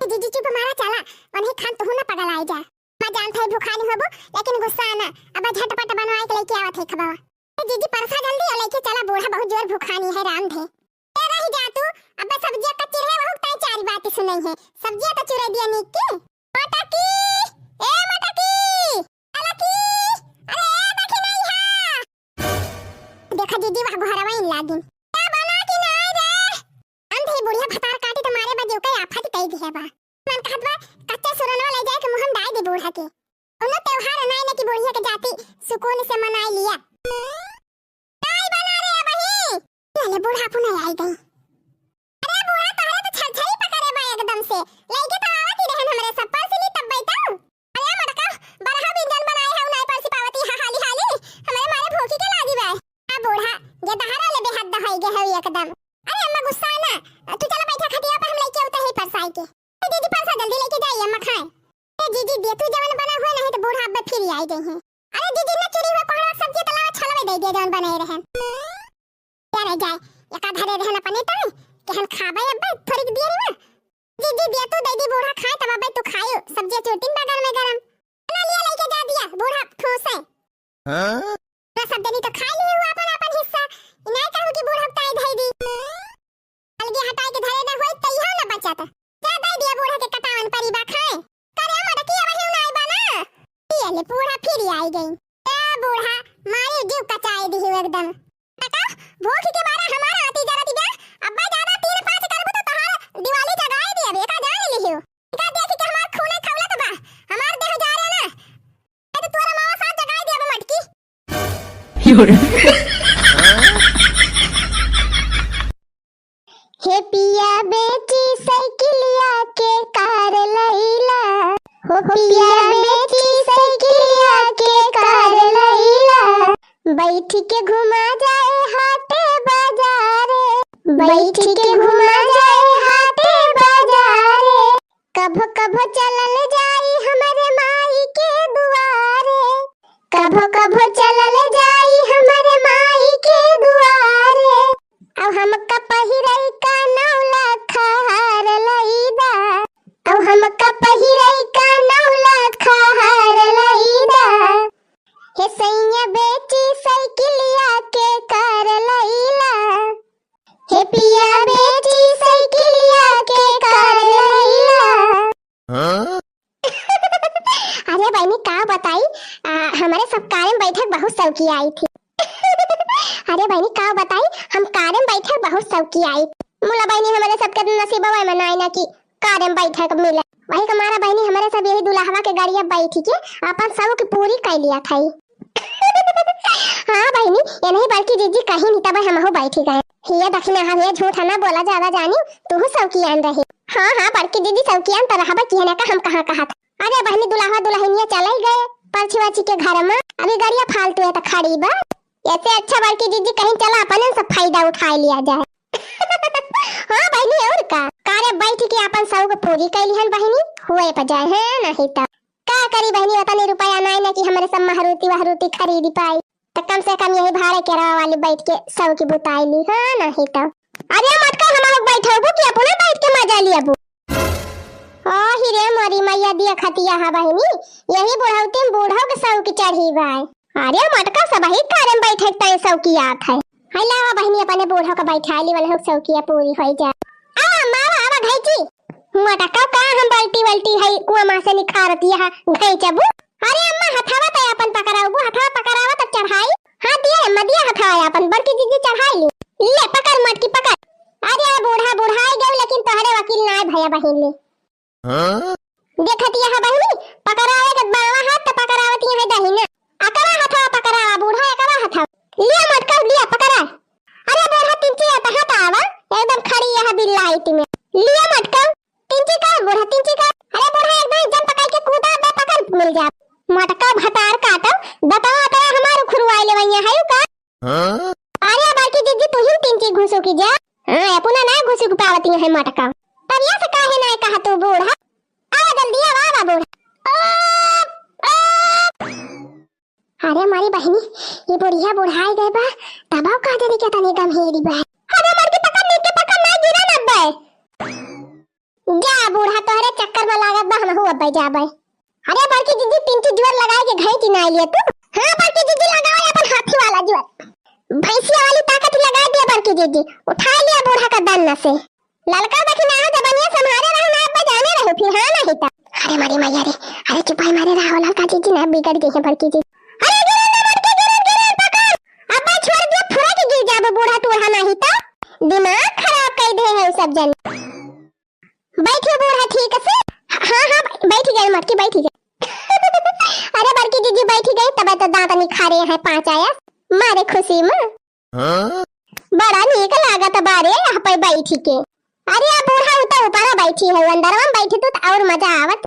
ए जीजी चुप मारा चला, उन्हीं खान तुहू ना पगल आई जा। मैं जानत है भुखानी होबू, लेकिन गुस्सा ना, अब झटपट बनवाए के लेके आवत है खबावा। ए जीजी परसा जल्दी और लेके चला, बूढ़ा बहुत जोर भुखानी है राम धे। ए रही जा तू, अब सब्जियां कच्ची रहे वहू ताई चारी बात सुनई है। सब्जियां तो चुरे दिया नीक के। मटकी, ए मटकी, अलकी, अरे ए देखी नहीं है। देखा जीजी वह घरवा इन लागिन। क्या बना कि नाय रे? अंधी बुढ़िया भतार काटी तो मारे बा जीव के आफत कई दिहे बा। मन कहत बा कच्चा सुरनवा ले जाए के मुहम डाई दी बूढ़ा के। उन्नो त्योहार नाय ने कि बुढ़िया के जाति सुकून से मनाई लिया। नाय बना रे अबही। ले ले बूढ़ा पुनः आई गई। अरे बूढ़ा तोहरे तो छरछरी पकड़े बा एकदम से। लइके तो आवत ही रहन हमरे सब परसली तब बैठा। अरे मटका, बरहा व्यंजन बनाए हउ, नाय परसी पावती हा हाली हाली, हमरे मारे भूखी के लागी बा। आ बूढ़ा, ये दहारा ले बेहद दहाई गे हउ एकदम। अरे अम्मा गुस्सा ना, तू चला बैठा खटिया पे, हम लेके आउते ही परसाई के। ए जीजी परसा जल्दी लेके जाई अम्मा खाए। ए जीजी दे तू जवन बना हुए, नहीं तो बूढ़ा अब्बे फिर आई गई हैं। अरे जीजी ना चुरी हुआ कोहड़ा सब्जी तलावा छलवे दे दिया जवन बनाए रहन। क्या रह जाए, एका धरे रहन अपने तो, केहन खाबे अब्बे थोड़ी देर में। दीदी, दिया तू दे दी, बूढ़ा खाए, तब अबे तू खायो। सब्जी चुरतीन बा गरमे गरम। ना लिया, लेके जा दिया, बूढ़ा ठूसे। हाँ? ना सब जनी तो खा लिए हो अपन अपन हिस्सा। ई नाय कहू कि बूढ़ा ताई धई दी। अलगे हटाए के धरे ना होई, त इहो ना बचत। जा दे दिया बूढ़ा के कटावन परी बा खाए। करे मटकी अब हिउ नाय बा ना। ये ले बूढ़ा फिर आई गई। ए बूढ़ा, मारी जीव कचाई दी एकदम। काका, भूख के मारे हमारा आती जरती बा। अब्बा ज्यादा तीन पाँच करबू तो तोहार दिवाली जगाई दिया, बेटा जान लिहियो। का देख के हमार खूने खौलत बा, हमार देह जा रे ना। ए तो तोरा मावा साथ जगाई दिया बा मटकी। हे पिया बेची साइकिलिया के कार लैला, हो पिया बेची साइकिलिया के कार लैला, बैठ के घुमा जाए हाटे बाजारे, बैठ के घुमा जाए हाटे बाजारे। कभो कभो चलल जाई हमरे माई के दुआरे, कभो कभो चलल जाई हमरे माई के दुआरे। अब हमका पहिरई का नौ लाख हार लई दा, अब हमका पहिरई का नौ लाख हार लई दा। हे सैया बेची साइकिलिया के कार लैला, हे पिया बेची साइकिलिया के कार लैला। हाँ? अरे बहनी, का बताई, आ, हमरे सब कारे में बैठक बहुत शौकिया आई थी। अरे बहनी, का बताई, हम कारे में बैठक बहुत शौकिया आई थी। मुला बहनी, हमरे सबके नसीबवा में नाय ना कि कारे में बैठक मिले। वही के मारा बहनी, हमरे सब यही दुल्हवा के गाड़िया बैठ के अपन शौक पूरी कर लिया था। हाँ बहिनी, ये नहीं बल्कि जीजी कहीं नहीं तब हमहू बैठी गए। हिया दखिना हा, हिया झूठ ना बोला, ज्यादा जानी, तू शौकियान रही। हाँ, हाँ, बड़की जीजी शौकियान त रहबे किहे ना का, हम कहाँ कहत। अरे बहिनी, दुल्हा दुल्हनिया चले गए परछी वरछी के घर में, अभी गाड़िया फालतू है त खड़ी बा। ऐसे अच्छा बड़की जीजी कहीं चला, अपने से फायदा उठा लिया जाए। हाँ बहिनी, और का? कारे बैठ के अपन शौक पूरी कैली हन बहिनी, हुए पर जाए हैं, नहीं तो का करी बहिनी, ओतने रुपया नाय ना कि हमरे सब महरूती वहरूती खरीदी पाई। त कम से कम यही भाड़े के रवा वाली बैठ के शौक बुताई ली, हाँ, नहीं तो। अरे मटका, हम लोग बैठबू कि अपने बैठ के मजा लियाबू? ओ हिरे मोरी मैया, दिया खतिया हा बहिनी, यही बुढ़ौती में बूढ़ो के शौक चढ़ी बाय। अरे मटका, सब ही कारे में बैठे के तय शौकियात है। है लावा बहिनी, अपने बूढ़ो के बैठाई ली, वनहु शौकिया पूरी होई जाए। आवा अम्मा, आवा, आवा घैची। मटका का हम बाल्टी वाल्टी है, कुआं में से निखारत यहाँ घैचबू। अरे अम्मा, हथावा त अपन पकड़ाऊ, हथावा पकड़ावा त चढ़ाई। हाँ, दिया अम्मा, दिया हथावा अपन, बड़की जीजी चढ़ाई ली। ले पकड़ मटकी पकड़। अरे बूढ़ा बुढ़ाई गयो, लेकिन तोहरे वकील ना भया बहिन ले। हाँ? देखत यह बहिनी, पकड़ावे के बावा हाथ त पकड़ावत यह दहिना। अकरा हथवा पकड़ावा बूढ़ा, अकरा हथवा। लिया मटका, लिया पकड़ा। अरे बूढ़ा, तिनची हाथ आवा, एकदम खड़ी यह बिल्लाइत में। लिया मटका, तिनची का बूढ़ा, तिनची का। अरे बूढ़ा, एकदम जम पकड़ के कूदा, बे पकड़ मिल जा। मटका भतार काटो, दतवा अकरा हमार उखुरवाई लेवैया है का? हाँ? अरे बड़की जीजी, तू ही तिनची घुसुकी जा। हाँ, अपना ना घुसुक पावती है मटका। तब ये से काहे ना कहा तू बूढ़ा? आ जल्दी आवा, आवा बूढ़ा। आ, आ। अरे मारी बहिनी, ये बुढ़िया बुढ़ाई गए बा, तबाव का जरी के तनी गम्हेरी बा। अरे मर के पकड़, नीचे पकड़, ना गिरा ना बे। जा बूढ़ा, तोहरे चक्कर में लागत बा, हमहू अब्बे जाबे। अरे बड़की जीजी, तिनची जोर लगाए के घैंची ना लिए तू। हाँ बड़की जीजी, लगाओ अपन हाथी वाला जोर। भैंसिया वाली ताकत ही लगा दिया बड़की जीजी, उठा लिया बूढ़ा का दन्ना से। ललका देखी ना हो, जबनिया संभारे रहो ना, अब्बे जाने रहो फिर, हाँ नहीं तो। अरे मारी मैया रे, अरे चुपाई मारे रहो, ललका जीजी ना बिगड़ गई है बड़की जीजी। अरे गिरे ना बड़की, गिरे, गिरे, पकड़। अब्बे छोड़ दिया, फुरा के गिर जाबे बूढ़ा टूढ़ा नहीं तो। दिमाग खराब कर दे है सब जन। बैठियो बूढ़ा ठीक से। हाँ, हाँ, बैठ गए मटकी, बैठ गए। अरे बड़की जीजी बैठ गई, तब तो दांत निखारे हैं पाँच आया मारे खुशी में। हाँ? बड़ा नीक लागत बारे यहाँ पे बैठ के। अरे आ बूढ़ा उ तो ऊपर बैठी है, अंदर में बैठी तू तो और मजा आवत।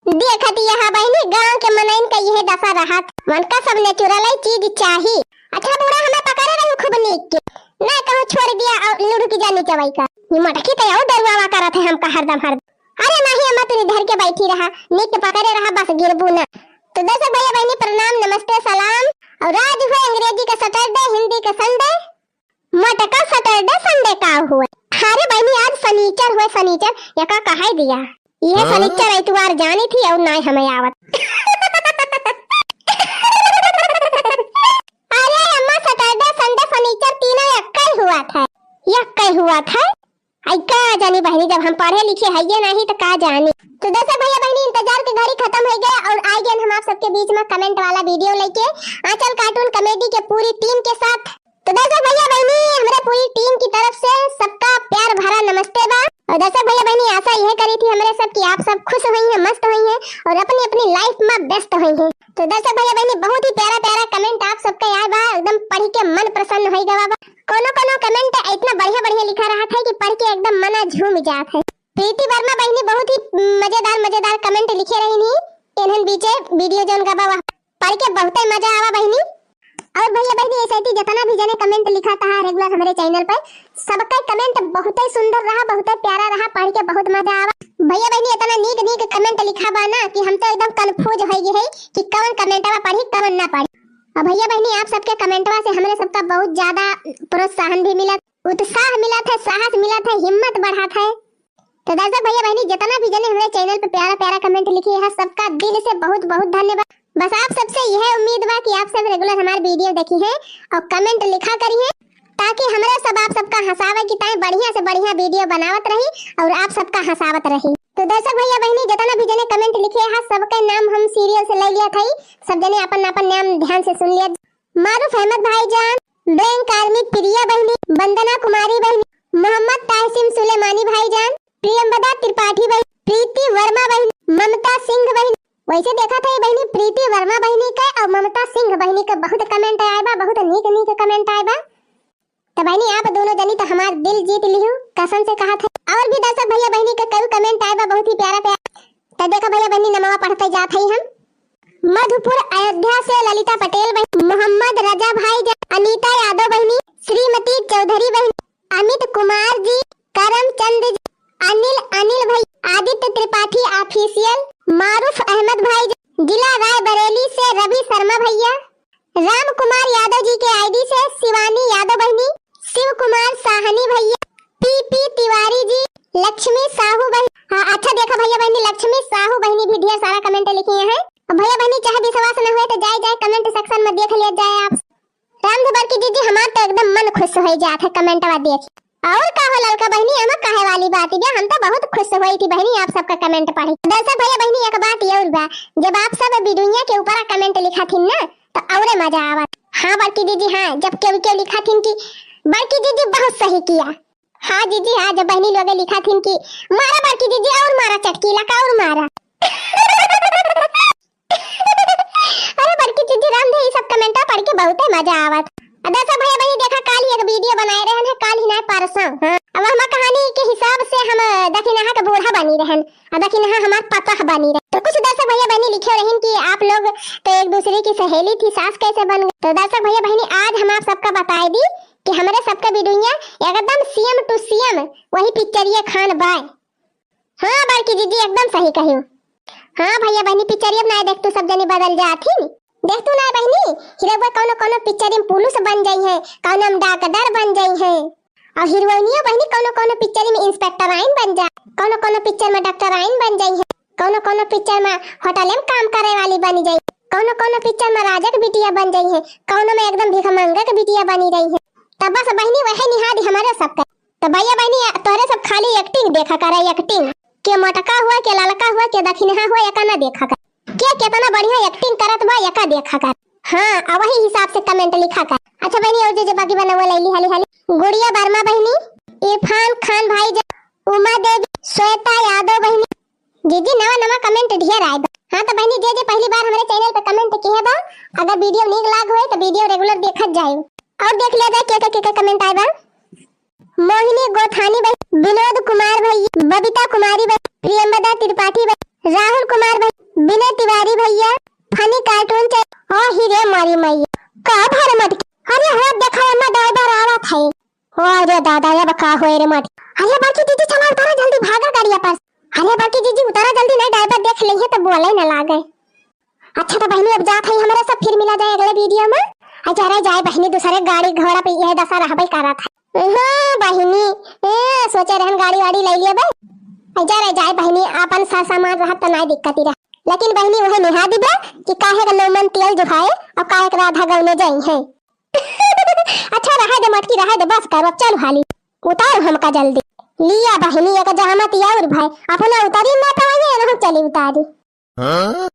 देखत यहाँ बहिनी, गांव के मनइन का यह दशा रहत, उनका सब नेचुरल चीज चाही। अच्छा बूढ़ा, हमें पकड़े रही खूब नीक के, ना कहूँ छोड़ दिया और लुढ़की जानी चवाई का। ये मटकी तो और डरुआवा करत है हमका हरदम हरदम। अरे नहीं अम्मा, तू धर के बैठी रहा, नीक के पकड़े रहा, बस गिरबू ना। तो दर्शक भैया बहिनी प्रणाम, नमस्ते, सलाम। और आज हुए अंग्रेजी का सैटरडे, हिंदी का संडे। मोटका Saturday Sunday का हुए? अरे बहिनी, आज सनीचर हुए, सनीचर, एका कहाई दिया। इहे हाँ? सनीचर इतवार जानी थी और नाय हमें आवत। अरे अम्मा, Saturday Sunday सनीचर तीनों एक्कै हुआ था, एक्कै हुआ था। आई का जानी बहिनी, जब हम पढ़े लिखे हइये नहीं तो का जानी। तो दर्शक भैया बहिनी, इंतजार के घड़ी खत्म होइ गए और आइ गए हम आप सबके बीच में comment वाला video लेके आंचल cartoon comedy के पूरी team के साथ। तो दर्शक भैया बहिनी, हमरे पूरी team की तरफ से सबका प्यार भरा नमस्ते बा। और दर्शक भैया बहिनी, आशा यह करी थी हमरे सब कि आप सब खुश होइहैं, मस्त होइहैं और अपनी अपनी life में व्यस्त होइहैं। तो दर्शक भैया बहिनी, बहुत ही प्यारा प्यारा comment आप सबका आए बा, एकदम पढ़ के मन प्रसन्न होइ गवा बा। कोनो कोनो comment इतना बढ़िया बढ़िया लिखा रहत है कि पढ़ के एकदम मना झूम जात है। प्रीति वर्मा बहिनी बहुत ही मजेदार मजेदार comment लिखे रही नी, इन्हन बीचे video जौन गवा वह पढ़ के बहुते मजा आवा बहिनी। और भैया बहिनी, ऐसे ही जितना भी जने comment लिखा था regular हमरे channel पर, सबका comment बहुते सुंदर रहा, बहुते प्यारा रहा, पढ़ के बहुत मजा आवा। भैया बहिनी, इतना नीक नीक comment लिखा बा ना कि हम तो एकदम confuse होइ गए है कि कौन commentवा पढ़ी, कौन ना पढ़ी। और भैया बहिनी, आप सबके commentवा से हमरे सबका बहुत ज्यादा प्रोत्साहन भी मिला, उत्साह मिला था, साहस मिला था, हिम्मत बढ़ा था। तो दर्शक भैया बहिनी, जितना भी जने हमरे channel पे प्यारा प्यारा comment लिखे हैं, सबका दिल से बहुत बहुत धन्यवाद। बस आप सबसे यह उम्मीद बा कि आप सब regular हमार video देखिहैं और comment लिखा करिहैं, ताकि हमरा सब आप सबका हंसावे की ताई बढ़िया से बढ़िया video बनावत रही और आप सबका हंसावत रही। तो दर्शक भैया बहिनी, जितना भी जने comment लिखे हैं, सबके नाम हम serial से ले लिया था, सब जने अपन अपन नाम ध्यान से सुन लिया। मारूफ अहमद भाईजान, Blank Army प्रिया बहिनी, वंदना कुमारी बहिनी, मोहम्मद ताहसिम सुलेमानी भाईजान, प्रियंवदा त्रिपाठी बहिनी, प्रीति वर्मा बहिनी, ममता सिंह बहिनी। वैसे देखा था ये बहिनी, प्रीति वर्मा बहिनी का और ममता सिंह बहिनी का बहुत comment आए बा, बहुत नीक नीक comment आए बा। तो बहिनी, आप दोनों जनी तो हमार दिल जीत लिहू, कसम से कहा था। और भी दर्शक भैया बहिनी का कई comment आए बा, बहुत ही प्यारा प्यारा। तो देखा भैया बहिनी, नमवा पढ़ते जात हई हम। मधुपुर अयोध्या से ललिता पटेल बहिनी, मोहम्मद रजा भाईजान, अनीता यादव बहिनी, श्रीमती चौधरी बहिनी, अमित कुमार जी, करमचंद जी, अनिल, अनिल भाई, आदित्य त्रिपाठी official, मारूफ अहमद भाईजान, जिला रायबरेली से रवि शर्मा भैया, राम कुमार यादव जी के ID से शिवानी यादव बहिनी, शिव कुमार साहनी भैया, पी पी तिवारी जी, लक्ष्मी साहू बहिनी। हाँ, अच्छा देखा भैया बहिनी, लक्ष्मी साहू बहिनी भी ढेर सारा comment लिखी हैं। अब भैया बहिनी चाहे विश्वास न होए तो जाए जाए comment section में देख लिया जाए आप। रामधर बड़की जीजी, हमार तो एकदम मन खुश होइ जात है commentवा देख। और का हो ललका बहिनी, एमा कहे वाली बात बा, हम तो बहुत खुश होई थी बहिनी आप सबका comment पढ़ी। दर्शक भैया बहिनी, एक बात और बा, जब आप सब वीडियो के ऊपर comment लिखा थी ना, तो औरे मजा आवत। हाँ बड़की जीजी, हाँ, जब केहू केहू लिखा थी कि बड़की जीजी बहुत सही किया। हाँ जीजी, हाँ, जब बहिनी लोग लिखा थी कि मारा बड़की जीजी और मारा चटकीला का और मारा। अरे बड़की जीजी राम दे, ई सब comment पढ़ के बहुते मजा आवत। अब दर्शक भैया बहिनी देखा, काल ही एक वीडियो बनाए रहन है, काल ही ना परसों। हाँ, अब हम कहानी के हिसाब से हम दखिनहा के बूढ़ा बनी रहन, और दखिनहा हमार पतोह बनी रहे। तो कुछ दर्शक भैया बहिनी लिखे रहन कि आप लोग तो एक दूसरे की सहेली थी, सास कैसे बन गई? तो दर्शक भैया बहिनी आज हम आप सबका बताए दी कि हमरे सबका वीडियो एकदम same to same वही पिक्चरिया खान बाय। हाँ बड़की जीजी एकदम सही कही। हाँ भैया बहिनी पिक्चरिया अब ना देख तू सब जनी बदल जात ही। देख तू ना बहिनी, हीरो कौनो कौनो पिक्चर में पुलिस बन जाई है, कौनो में डॉक्टर बन जाई है, और हीरोइनिया बहिनी कौनो कौनो पिक्चर में इंस्पेक्टराइन बन जा, कौनो कौनो पिक्चर में डॉक्टराइन बन जाई है, कौनो कौनो पिक्चर में होटल में काम करे वाली बन जाई, कौनो कौनो पिक्चर में राजा के बिटिया बन जाई है, कौनो में एकदम भिखमंगा के बिटिया बनी रही है। तब बस बहिनी वही निहाद हमारे सबके। तो भैया बहिनी, तोहरे सब खाली acting देखा करा, acting। के मोटका हुआ, के ललका हुआ, के दखिनहा हुआ, एका ना देखा करा। के केतना बढ़िया acting करत बा, एका देखा करा। हाँ, आ वही हिसाब से comment लिखा करा। अच्छा बहिनी, और जे जे बाकी बनावे लैली हाली हाली। गुड़िया वर्मा बहिनी, इरफान खान भाई, उमा देवी, श्वेता यादव बहिनी। जीजी, नवा नवा comment ढेर आए बा। हाँ तो बहिनी, जे जे पहली बार हमरे channel पे comment किहे बा, अगर वीडियो नीक लाग होए तो वीडियो regular देखत जाए और देख लिया जाए के के के के comment आए बा। मोहिनी गोथानी भाई, विनोद कुमार भाई, बबीता कुमारी भाई, प्रियंवदा त्रिपाठी भाई, राहुल कुमार भाई, विनय तिवारी भैया, funny cartoon चै-, ओ हीरे मारी मैया, का भर मटकी, अरे हो देखा एमा driver आवत है। ओ रे दादा, अब का होए रे मटकी। अरे बड़की जीजी चला उतारा जल्दी भागा गाड़िया पर। अरे बड़की जीजी उतारा जल्दी, नहीं driver देख लेहे तो बोले न लागे। अच्छा तो बहिनी अब जात है हमरे सब, फिर मिला जाए अगले वीडियो में। अच्छा रह जाए बहिनी, दूसरे गाड़ी घोड़ा पे यह दशा रहबे करत है। हाँ बहिनी, ए, सोचे रहन गाड़ी वाड़ी लइ लिया बे। ऐ जा रे, जाए बहिनी, आपन सा सामान रहत त नाई दिक्कत ही रह। लेकिन बहिनी, वही निहा दिबे कि काहे का लोमन तेल जुहाए और काहे का राधा गौने जाई है। अच्छा, रहे दे मटकी, रहे दे, बस कर, अब चल हाली। उतार हमका जल्दी। लिया बहिनी, एक जहमत और भाई, अपना उतारी ना पावे, ना हम चली उतारी। हाँ?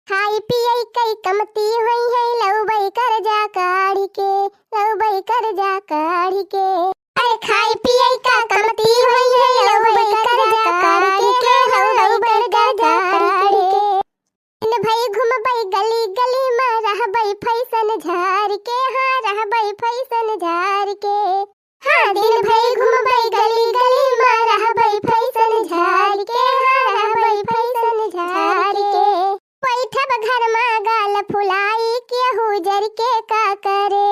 खाई पियई कई कमती होई है, लउबई करजा काढ़ी के, लउबई करजा काढ़ी के। अरे खाई पियई का कमती होई है, लउबई करजा काढ़ी के, लउबई करजा काढ़ी के। दिन भई घुमबई गली गली मा, रहबई फैशन झार के, हाँ, रहबई फैशन झार के। हाँ, दिन भई घुमबई गली गली मा, रहबई फैशन झार के, हाँ, रहबई फैशन झार के। बैठब घर मा गाल फुलाई, केहू जर के का करे।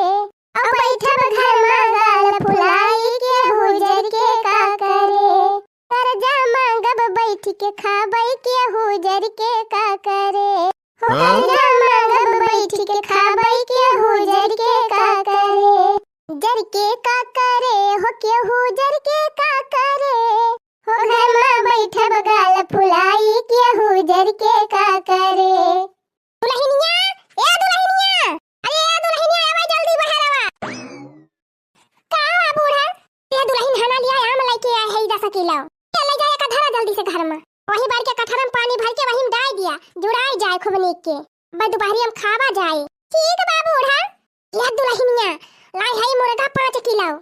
अब बैठब घर मा गाल फुलाई, केहू जर के का करे। करजा मांगब बैठ के खाबई, केहू जर के का करे। हो हाँ? करजा मांगब बैठ के खाबई, केहू जर के का करे। जर के का करे, हो केहू जर के का करे। हो घर मा बैठब गाल फुलाई, केहू जर के का करे। दुलहिनिया, ए दुलहिनिया, अरे ए दुलहिनिया, आवा जल्दी बहरवा। का हुआ बूढ़ा? ए दुलहिन हना लिया, आम लइके आए है दस किलो। ए ले जाए का धरा जल्दी से घर मा। वही बार के कठरम पानी भर के वही में डाल दिया, जुड़ाई जाए खूब नीक के। बस दुपहरिया में खावा जाए। ठीक बा बूढ़ा। ए दुलहिनिया, लाई है मुर्गा पाँच किलो।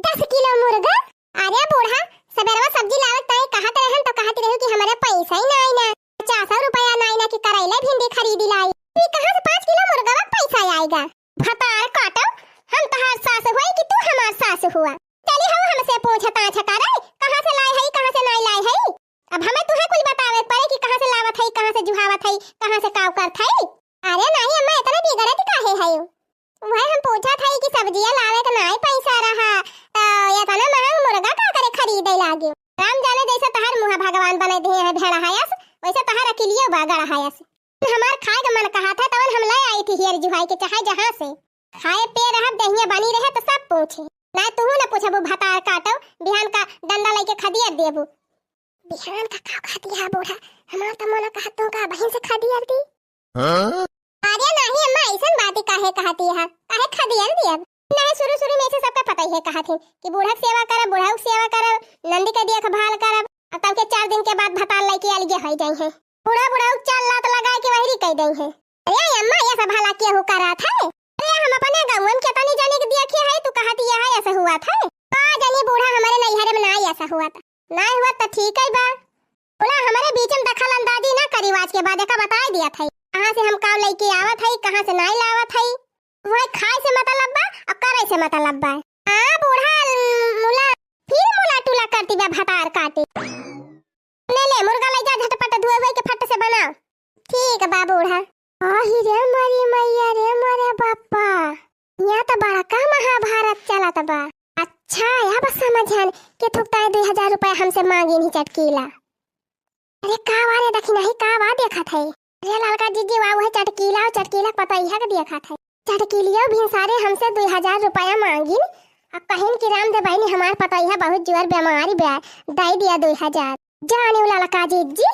दस किलो मुर्गा? अरे बूढ़ा, सबेरवा सब्जी लावत ताई कहत रहन तो कहत रहू कि हमरे पैसा ही नाई ना, पचास रुपया नाई ना कि करैला भिंडी खरीदी लाई। ई कहाँ से पाँच किलो मुर्गा मा पैसा आएगा? भतार काटो, हम तहार सास हुई कि तू हमार सास हुआ? चली हो हमसे पूछताछ करे, कहाँ से लाए है, कहाँ से नाई लाए है? अब हमें तुहे कुल बतावे पड़े कि कहाँ से लावत है, कहाँ से जुहावत है, कहाँ से काव करत है? अरे नाई अम्मा, इतना बिगड़त काहे है? वह हम पूछत हई कि सब्जिया लावे के नाई पैसा रहा, त इतना महंग मुर्गा का करे खरीदे लागे? राम जाने जैसे तहार मुँह भगवान बने दिए हैं भेड़ा हायस, वैसे तहार अकिलियो बा गड़ा हायस। हमार खाए के मन कहत है, तवन हम ले आई थी हियर जुहाई के चाहे जहाँ से। खाए पे रहब, देहिया बनी रहे त सब पूछे। ना तुहू ना पूछबू भतार काटो, बिहान का डंडा लेके खदियर देबू। बिहान का का खदिया बूढ़ा, हमार त मन कहत तू का बहिन से खदियर दी। हाँ? अरे नाही अम्मा, ऐसन बात काहे कहती है? काहे खदियन दियब? नहीं, शुरू शुरू में से सबका पता ही है कहत है कि बूढ़ा के सेवा करब, बूढ़ा के सेवा करब, नंदी के देखभाल करब। अब तब के चार दिन के बाद भतार लइके अलगे हो जाई है। बूढ़ा बूढ़ा के चाल लात लगाए के वहरी कह दई है। अरे अम्मा, ये सब भला केहू करत है? अरे हम अपने गाँव में केतनी जने के देखे है, तू कहती है ऐसा हुआ था? का जानी बूढ़ा, हमारे नैहर में ना ऐसा हुआ था। ना हुआ तो ठीक है बा। बोला, हमरे बीच में दखल अंदाजी ना करी, आज के बाद एका बताई दिया था, कहाँ से हम काम लेके आवत है, कहाँ से नाई लावत है। वह खाए से मतलब बा और करे से मतलब बा। आ बूढ़ा ल-, मुला, फिर मुला टुला करती बा भतार काटे। ले ले मुर्गा ले जा, झटपट धुए हुए के फट से बनाओ। ठीक बा बूढ़ा। आही रे मोरी मैया रे मोरे बापा, यहाँ तो बड़का महाभारत चलत बा। अच्छा, अब समझन के थुकता है दुई हजार रुपया हमसे मांगी नहीं चटकीला। अरे का वा रे दखिनाही, का वा देखत है? अरे ललका जिज्जी, वा वह चटकीला, चटकीला पतैया के देखत है। चटकीलिया भिनसारे हमसे दुई हजार रुपया मांगिन, अब कहिन कि राम दे बहिनी हमार पतैया बहुत जुआर बीमारी बा, दे दिया दुई हजार। जाने उ ललका जिज्जी,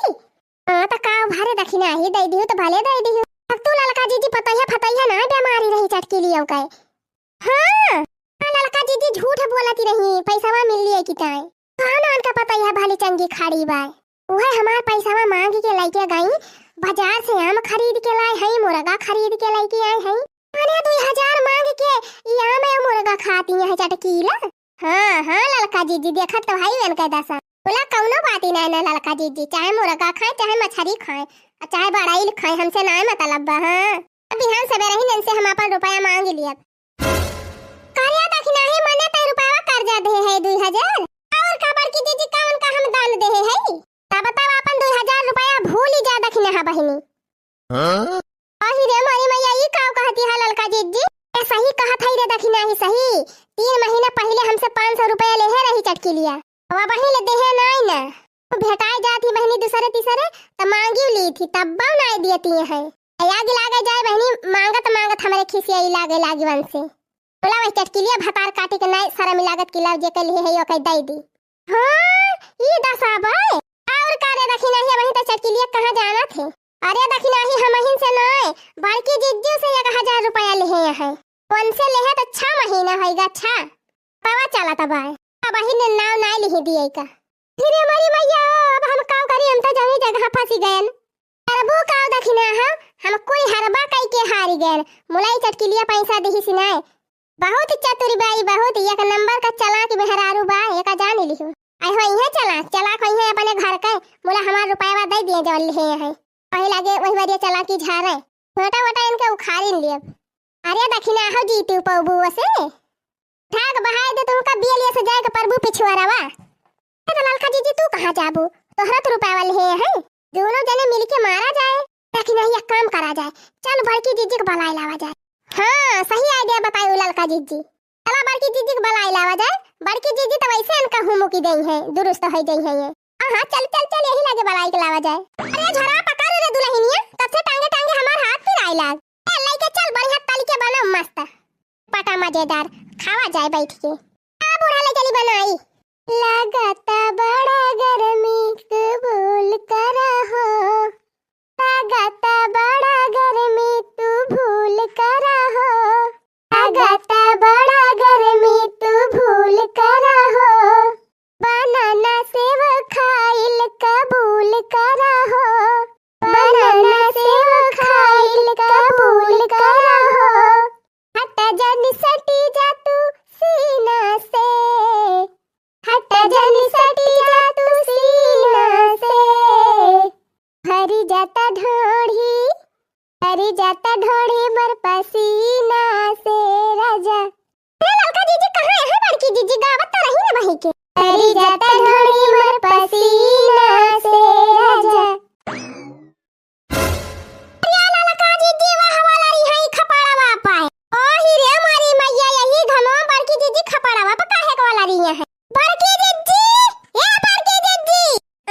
हाँ, त का भरे दखिनाही दे दिहु, त भले दे दिहु। अब तू ललका जिज्जी पतैया फतैया ना बीमारी रही चटकीलियों के। हाँ, हाँ, ललका जिज्जी झूठ बोलती रही, पैसवा मिल लिए कि ताई। कौन उनका पतैया भली चंगी खड़ी बाय। उहे हमार पैसवा मांग के लेके गई, बाजार से आम खरीद के लाए हई, मुर्गा खरीद के लेके आए हई। अरे दुई हजार मांग के ई आम या मुर्गा खाती है चटकीला। हाँ, हाँ, ललका जिज्जी, देखत तो हई उनके दशा। बोला, कौनो बात ही नहीं ना ललका जिज्जी, चाहे मुर्गा खाए, चाहे मछरी खाए, और चाहे बड़ाइल खाए, हमसे ना मतलब बा। हाँ, अब बिहान सबेरे ही इनसे हम अपन रुपया मांग लियब। करिया दखिनाही मने तै रुपया कर्जा दे है दुई हजार, और का बड़की जिज्जी का उनका हम दान दे है? तब बताओ, अपन दुई हजार रुपया भूली जा दखिनाहा बहिनी। हाँ? अही रे मोरी मैया, ई का कहती है ललका जिज्जी? ए, सही कहत है रे दखिनाही, सही। तीन महीना पहिले हमसे पाँच सौ रुपया लेहे रही चटकीलिया। अब वही ले देहे नाई ना। वो भेटाए जात ही बहिनी दूसरे तीसरे, त मांगी ली थी, तब नाई दियती है। आग लागे जाए बहिनी, मांगत मांगत हमरे खिसिया लागे लागी वन से। बोला वही चटकिलिया भतार काटी के नाई शरम लागत कि लाव जे के लिहे है ओके दे दी। हाँ, ई दसा बा। और का रे दखिनाही, वही तो चटकिलिया कहाँ जानत है। अरे दखिनाही, हमहिन से नाई, बड़की जिज्जू से एक हजार रुपया लिहे है। उनसे लेहे तो छह महीना होइगा, छह। पवा चलत बा। अब वही ने नाव नाई लिहे दिए का। फिर हमारी मैया, अब हम काव करी, हम तो जमी जगह फंसी गयन। करबू काव दखिनाहा, हम कोई हरबा कई के हारी गयन। मुलाई चटकिलिया पैसा दिही सिनाए। बहुत चतुर बाई, बहुत एक नंबर का चालाक मेहरारू बा, एका जान लिहू। आई हो इहे चालाक, चालाक होई है अपने घर के, मुला हमार रुपया दे दिए जवन लिहे है। वही लागे, वही बारिया चालाकी झारे। छोटा वोटा इनके उखाड़ी लियब। अरे दखिनाहा जीती पौबू से। ठाक बहाई दे तुमका बियलिया से जाए के प्रभु पिछुआरवा। ए तो ललका जीजी, तू कहाँ जाबू? तोहरा तो रुपया वाले हे हैं। दोनों जने मिलके मारा जाए, ताकि नहीं एक काम करा जाए, चल बड़की जीजी के बलाई लावा जाए। हाँ, सही idea बताई ललका जीजी। चला बड़की जीजी के बलाई लावा जाए, बड़की जीजी तो वैसे इनका हुमुकी दई है, दुरुस्त हो जाई है ये। हाँ, हाँ, चल, चल, चल, यही लागे बलाई के लावा जाए। अरे झोरा पकड़ रे दुल्हनिया, कब से टांगे टांगे हमार हाथ पिराए लाग। ए, लइके चल, बढ़िया तली के बना मस्त। पटा मजेदार, खावा जाए बैठ के। आ बूढ़ा ले चली बनाई। लागता बड़ा गर्मी कबूल करा हो। लागता बड़ा गर्मी तू भूल करा हो। लागता बड़ा गर्मी तू भूल करा हो। बनाना सेव खाइल कबूल करा हो। बनाना सेव खाइल कबूल करा हो। हट जन सटी जा तू सीना से। हट जन सटी जा तू सीना से। भरी जाता ढोढ़ी, भरी जाता ढोढ़ी मोर पसीना से राजा। अरे ललका जीजी कहाँ है बड़की जीजी? गावत तो रही ना बही के। भरी जाता ढोढ़ी मोर पसीना से राजा। अरे ललका जीजी, वाह वाला रही है खपड़वा पाए। ओ ही रे मारी मैया, यही घमवा बड़की जीजी खपड़वा पे काहे के वाला रही है? बड़की जीजी, ए बड़की जीजी।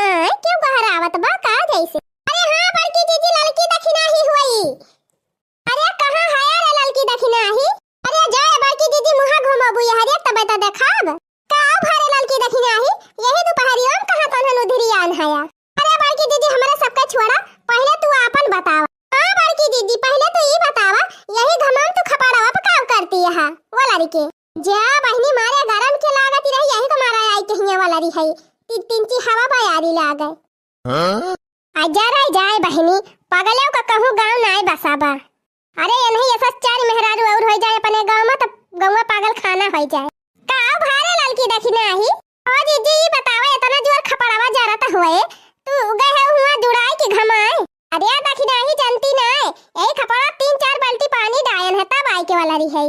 आय, क्यों बहरावत बा का जैसे? अरे हाँ बड़की जीजी, ललकी दखिनाही हुई। अरे कहाँ है रे ललकी दखिनाही? अरे जाए बड़की जीजी, मुहा घुमाबू ये हरियर तबे तो देखाब। का भारे ललकी दखिनाही, यही दुपहरिया में कहाँ तनहन उधिरियान हया? अरे बड़की दीदी, हमरा सबका छोड़ा, पहिले तू आपन बतावा। हाँ बड़की दीदी, पहिले तू ई बतावा, यही घमम तू खपड़वा पे काम करती है, वो लड़के। जा बहिनी, मारे गरम के लागत रही, यही को मारा आई कहिया वाला रही है। ती-, तिनची हवा बयारी लागे। हाँ? आ जा रे जाए बहिनी, पगलेव का कहूँ गाँव नाय बसा बा। अरे, एनही ऐसा चार मेहरारू और होई जाए अपने गाँव में, तब गौवा पागल खाना होई जाए। का भारे ललकी दखिनाही? ओ जीजी, ई बतावा, इतना जोर खपड़वा जरत हुए, तू गए है हुआ जुड़ाई के घमाए? अरे दखिनाही, जानती ना, यही खपड़ा तीन चार बाल्टी पानी डायन है, तब आई के वाला रही है।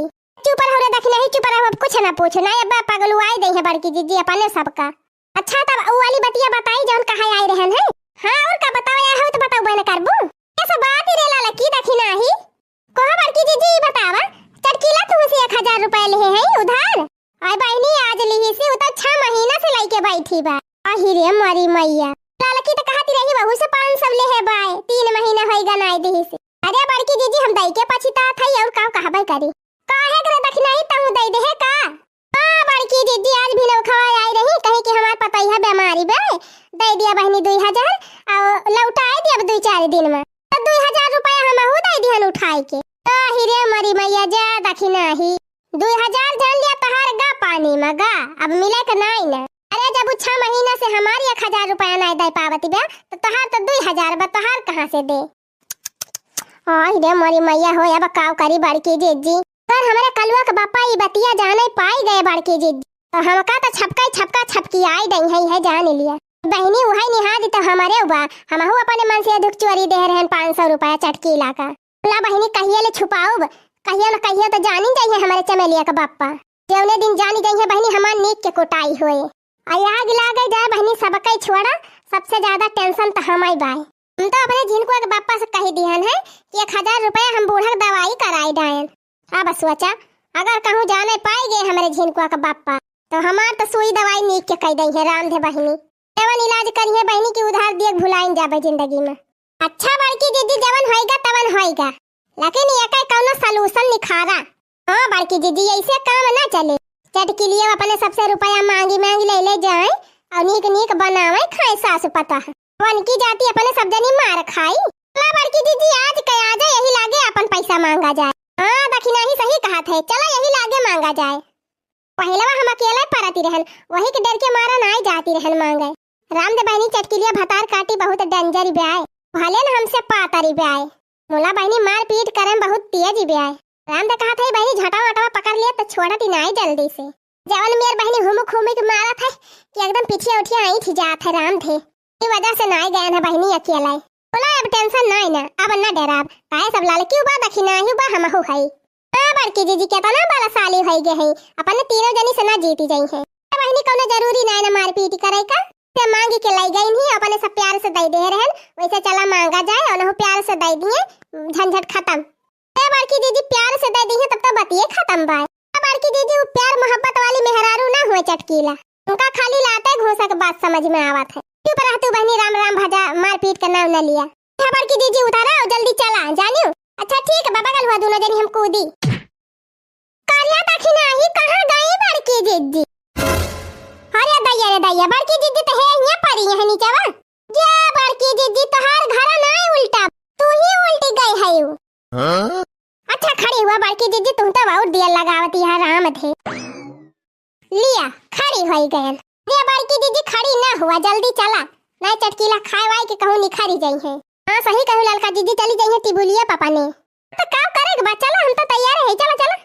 चुप रहो रे दखिनाही, चुप रहो, अब कुछ ना पूछो ना, अब पगलुआई दे है बड़की जीजी अपने सबका। अच्छा, तब उ वाली बतिया बताई जौन कहा आई रहन है। हाँ, और का बताओ, या हो तो बताओ, बहन करबू। कैसे बात ही रे ललकी दखिनाही? कहो बड़की जीजी, ई बतावा, चटकीला तुमसे एक हजार रुपया लेहे है उधार? आय बहिनी, आज लिही से, उ तो छह महीना से लइके बैठी बा। आही रे मारी मैया, ललकी तो कहती रही वहू से पाँच सौ लेहे बाय, तीन महीना होई गनाई दिही से। अरे बड़की जीजी, हम दई के पछितात हई, और का कहबे करी? काहे करे दखिनाही तहु दई देहे का? हाँ बड़की जीजी, आज भी नौखवा आई रही, कही कि हमार पतोहिया बीमारी बा, दे दिया बहिनी दुई हजार, और लौटाए दिया अब दुई चार दिन में। तो दुई हजार रुपया हमहू दे दिहन उठाए के। तो हिरे मरी मैया, जा दखिनाही, दुई हजार जान लिया तोहार गा पानी में गा, अब मिले के नाई ना। अरे जब उ छह महीना से हमार एक हजार रुपया नाई दे पावत बा, तो तोहार तो दुई हजार बा, तोहार कहाँ से दे? आही रे मोरी मैया हो, अब काव करी बड़की जीजी। अगर हमरे कलुआ के बापा ई बतिया जाने पाई गए बड़की जीजी, तो हमका तो छपका ही छपका छपकी आई गई है, है जान लिया। बहिनी उहाई निहाद तो हमरे बा, हमहू अपने मन से दुख चोरी दे रहन पाँच सौ रुपया चटकीला का। ला बहिनी कहिए ले छुपाउब, कहिए न कहिए तो जानी जाइए हमरे चमेलिया के बापा। जौने दिन जानी जाइए बहिनी हमार नीक के कुटाई होए। आ आग लागे जाए बहिनी सबके छोड़ा, सबसे ज्यादा tension तो हमाई बाय। हम तो अपने झिनकुआ के बापा से कही दिहन है कि एक हजार रुपया हम बूढ़ा के दवाई कराई डायन। अब सोचा, अगर कहूँ जाने पाई गए हमरे झिनकुआ के बापा, तो हमार तो सुई दवाई नीक के कई दई है राम धे बहिनी। जवन इलाज करिए बहिनी की उधार दिए भुलाइन जाबे जिंदगी में। अच्छा बड़की दीदी, जवन होइगा तवन होइगा, लेकिन एकर कौनो solution निखारा। हाँ बड़की जिज्जी, ऐसे काम ना चले। चटकिलिया अपने सबसे रुपया मांगी मांगी ले ले जाए और नीक नीक बनावे खाए सासु पतोह। वनकी जाति अपने सब जनी मार खाई। चला बड़की जिज्जी, आज के आज यही लागे अपन पैसा मांगा जाए। हाँ दखिनाही सही कहत है, चला यही लागे मांगा जाए। पहिलवा हम अकेले परती रहन, वही के डर के मारा नाई जाती रहन मांगे। राम दे बहिनी चटकिलिया भतार काटी बहुत danger ब्याय, भले न हमसे पातरी ब्याय। मुला बहिनी मारपीट करे में बहुत तेज ब्याय। राम दे कहत है बहिनी झटा वटवा पकड़ लिया तो छोड़त ही नाई जल्दी से। जवन मेर बहिनी हुमुक हुमुक मारत है कि एकदम पिठिया उठिया ऐंठ जात है राम दे। ई वजह से नाई गयन है बहिनी अकेले। बोला अब tension नाई ना, अब ना डराब, काहे सब लड़की बा दखिनाही बा हमहू हई। हाँ बड़की जिज्जी, केतना बलशाली होई गए हैं, अपने तीनों जनी से ना जीती जाई हैं। ए बहिनी, कौनो जरूरी ना है ना मारपीट करे का, से मांगी के लाई गई नहीं, अपने सब प्यार से दे दे रहन, वैसे चला मांगा जाए और उनहु प्यार से दे दिए, झंझट खत्म। ए बड़की जिज्जी, प्यार से दे दी है तब तो बतिये खत्म बाय। ए बड़की जिज्जी, वो प्यार मोहब्बत वाली मेहरारू ना हुए चटकीला, उनका खाली लाते घूसा के बात समझ में आवत है। चुप रह तू बहिनी, राम राम भजा, मारपीट का नाम न लिया। ए बड़की जिज्जी, उतारा और जल्दी चला जानियो। अच्छा ठीक है बाबा, कल हुआ दोनों जनी हम कूदी। कारिया दखिनाही कहाँ गई बड़की जिज्जी? अरे दैया रे दैया, बड़की जिज्जी तो है यहाँ परी है नीचवा। जा बड़की जिज्जी, तोहार घर नाई उल्टा, तू ही उल्टी गई है। हाँ? अच्छा खड़ी हुआ बड़की जिज्जी, तुम तो बहुत देर लगावती है राम दे। लिया, खड़ी होई गयन। लिया बड़की जिज्जी, खड़ी ना हुआ, जल्दी चला, नाई चटकीला खाए वाए के कहूँ निखरी जाई है। हाँ सही कहू ललका जिज्जी, चली जाई है टिबुलिया पापा ने। तो का करे के बा, चला हम तो तैयार है, चला चला।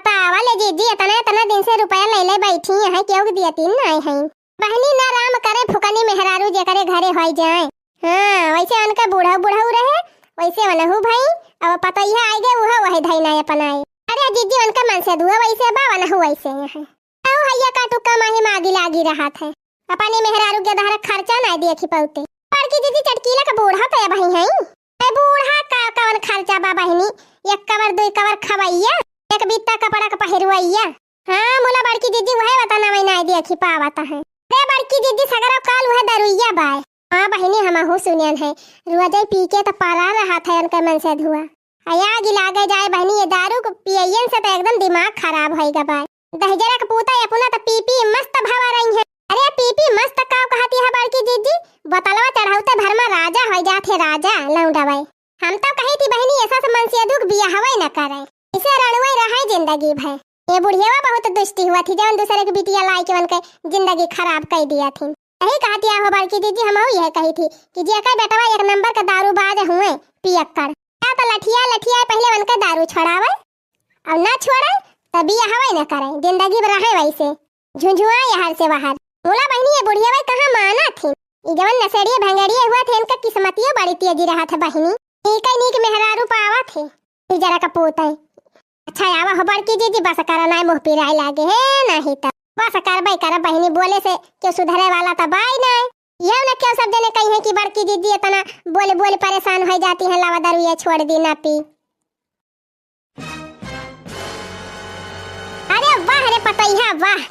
पावा ले जिज्जी, इतना इतना दिन से रुपया ले ले बैठी है, केहू के दिया तीन नाई है। बहिनी ना राम करे फुकनी मेहरारू जेकरे घरे होई जाए। हाँ, वैसे उनका बूढ़ा बूढ़ा रहे, वैसे वनहु भई, अब पतैया आई गए, उहा वही धई नाई अपनाए। अरे जिज्जी, उनका मन से दुआ वैसे बा, वनहु वैसे है। औ हैया का टुक्का माही मागी लागी रहत है। अपने मेहरारू के दहर खर्चा नाई देखी पौते। बड़की जिज्जी चटकीला का बूढ़ा तो अबहीं है। ए बूढ़ा का कवन खर्चा बा बहिनी? एक कवर दुई कवर खवैया, एक बित्ता कपड़ा का पहिरवैया। हाँ, मुला बड़की जिज्जी वहे वतन नाई देखी पावत है। रे बड़की जिज्जी सगरो काल वहे दरुइया बाय। हाँ बहिनी, हमहू सुनियन है, रोजै पी के त परा रहत है उनके मन से धुआ। अया आगी लागे जाए बहिनी, ये दारू को पियन से त एकदम दिमाग खराब होई गा बाय। दहिजरा के पूता ये अपना त पी पी मस्त भवा रही है। अरे पी पी मस्त का कहती है बड़की जिज्जी, बोतलवा चढ़ाउते भर में राजा होई जात है, राजा लौंडवै। हम तो कही थी बहिनी, ऐसा से मन से दुख बिया हवै न करे, इसे रणवै रहे जिंदगी भर। ये बुढ़ियावा बहुत दुष्टी हुआ थी, जवन दूसरे के बिटिया लाई के उनके जिंदगी खराब कर दिया थी। यही कहती आहो बड़की जिज्जी, हमहू यह कही थी कि जेकर बेटवा एक नंबर का दारूबाज हुए, पियक्कड़, या तो लठिया लठिया पहले उनके दारू छोड़ावे, और ना छोड़े तो बिया हवै न करे, जिंदगी भर रहे वैसे झुंझुआ यहाँ से बाहर। मुला बहिनी, ये बुढ़ियावा कहाँ माना थी, ये जवन नशेड़िए भंगेड़िए हुआ थे, इनका किस्मतियो बड़ी तेजी रहा था बहिनी, नीक नीक मेहरारू पावा थे। ई जरा का पूत है। अच्छा आवा हो बड़की जिज्जी, बस करा, नाई मुँह पिराए लागे है, नहीं तो बस करबै करब बहिनी, बोले से क्यों सुधरे वाला तो बाई नाई। यह न क्यों सब जने कही है कि बड़की जिज्जी इतना बोले बोले परेशान हो जाती है, लावा दारू ये छोड़ दी ना पी। अरे वाह रे पतैया वाह,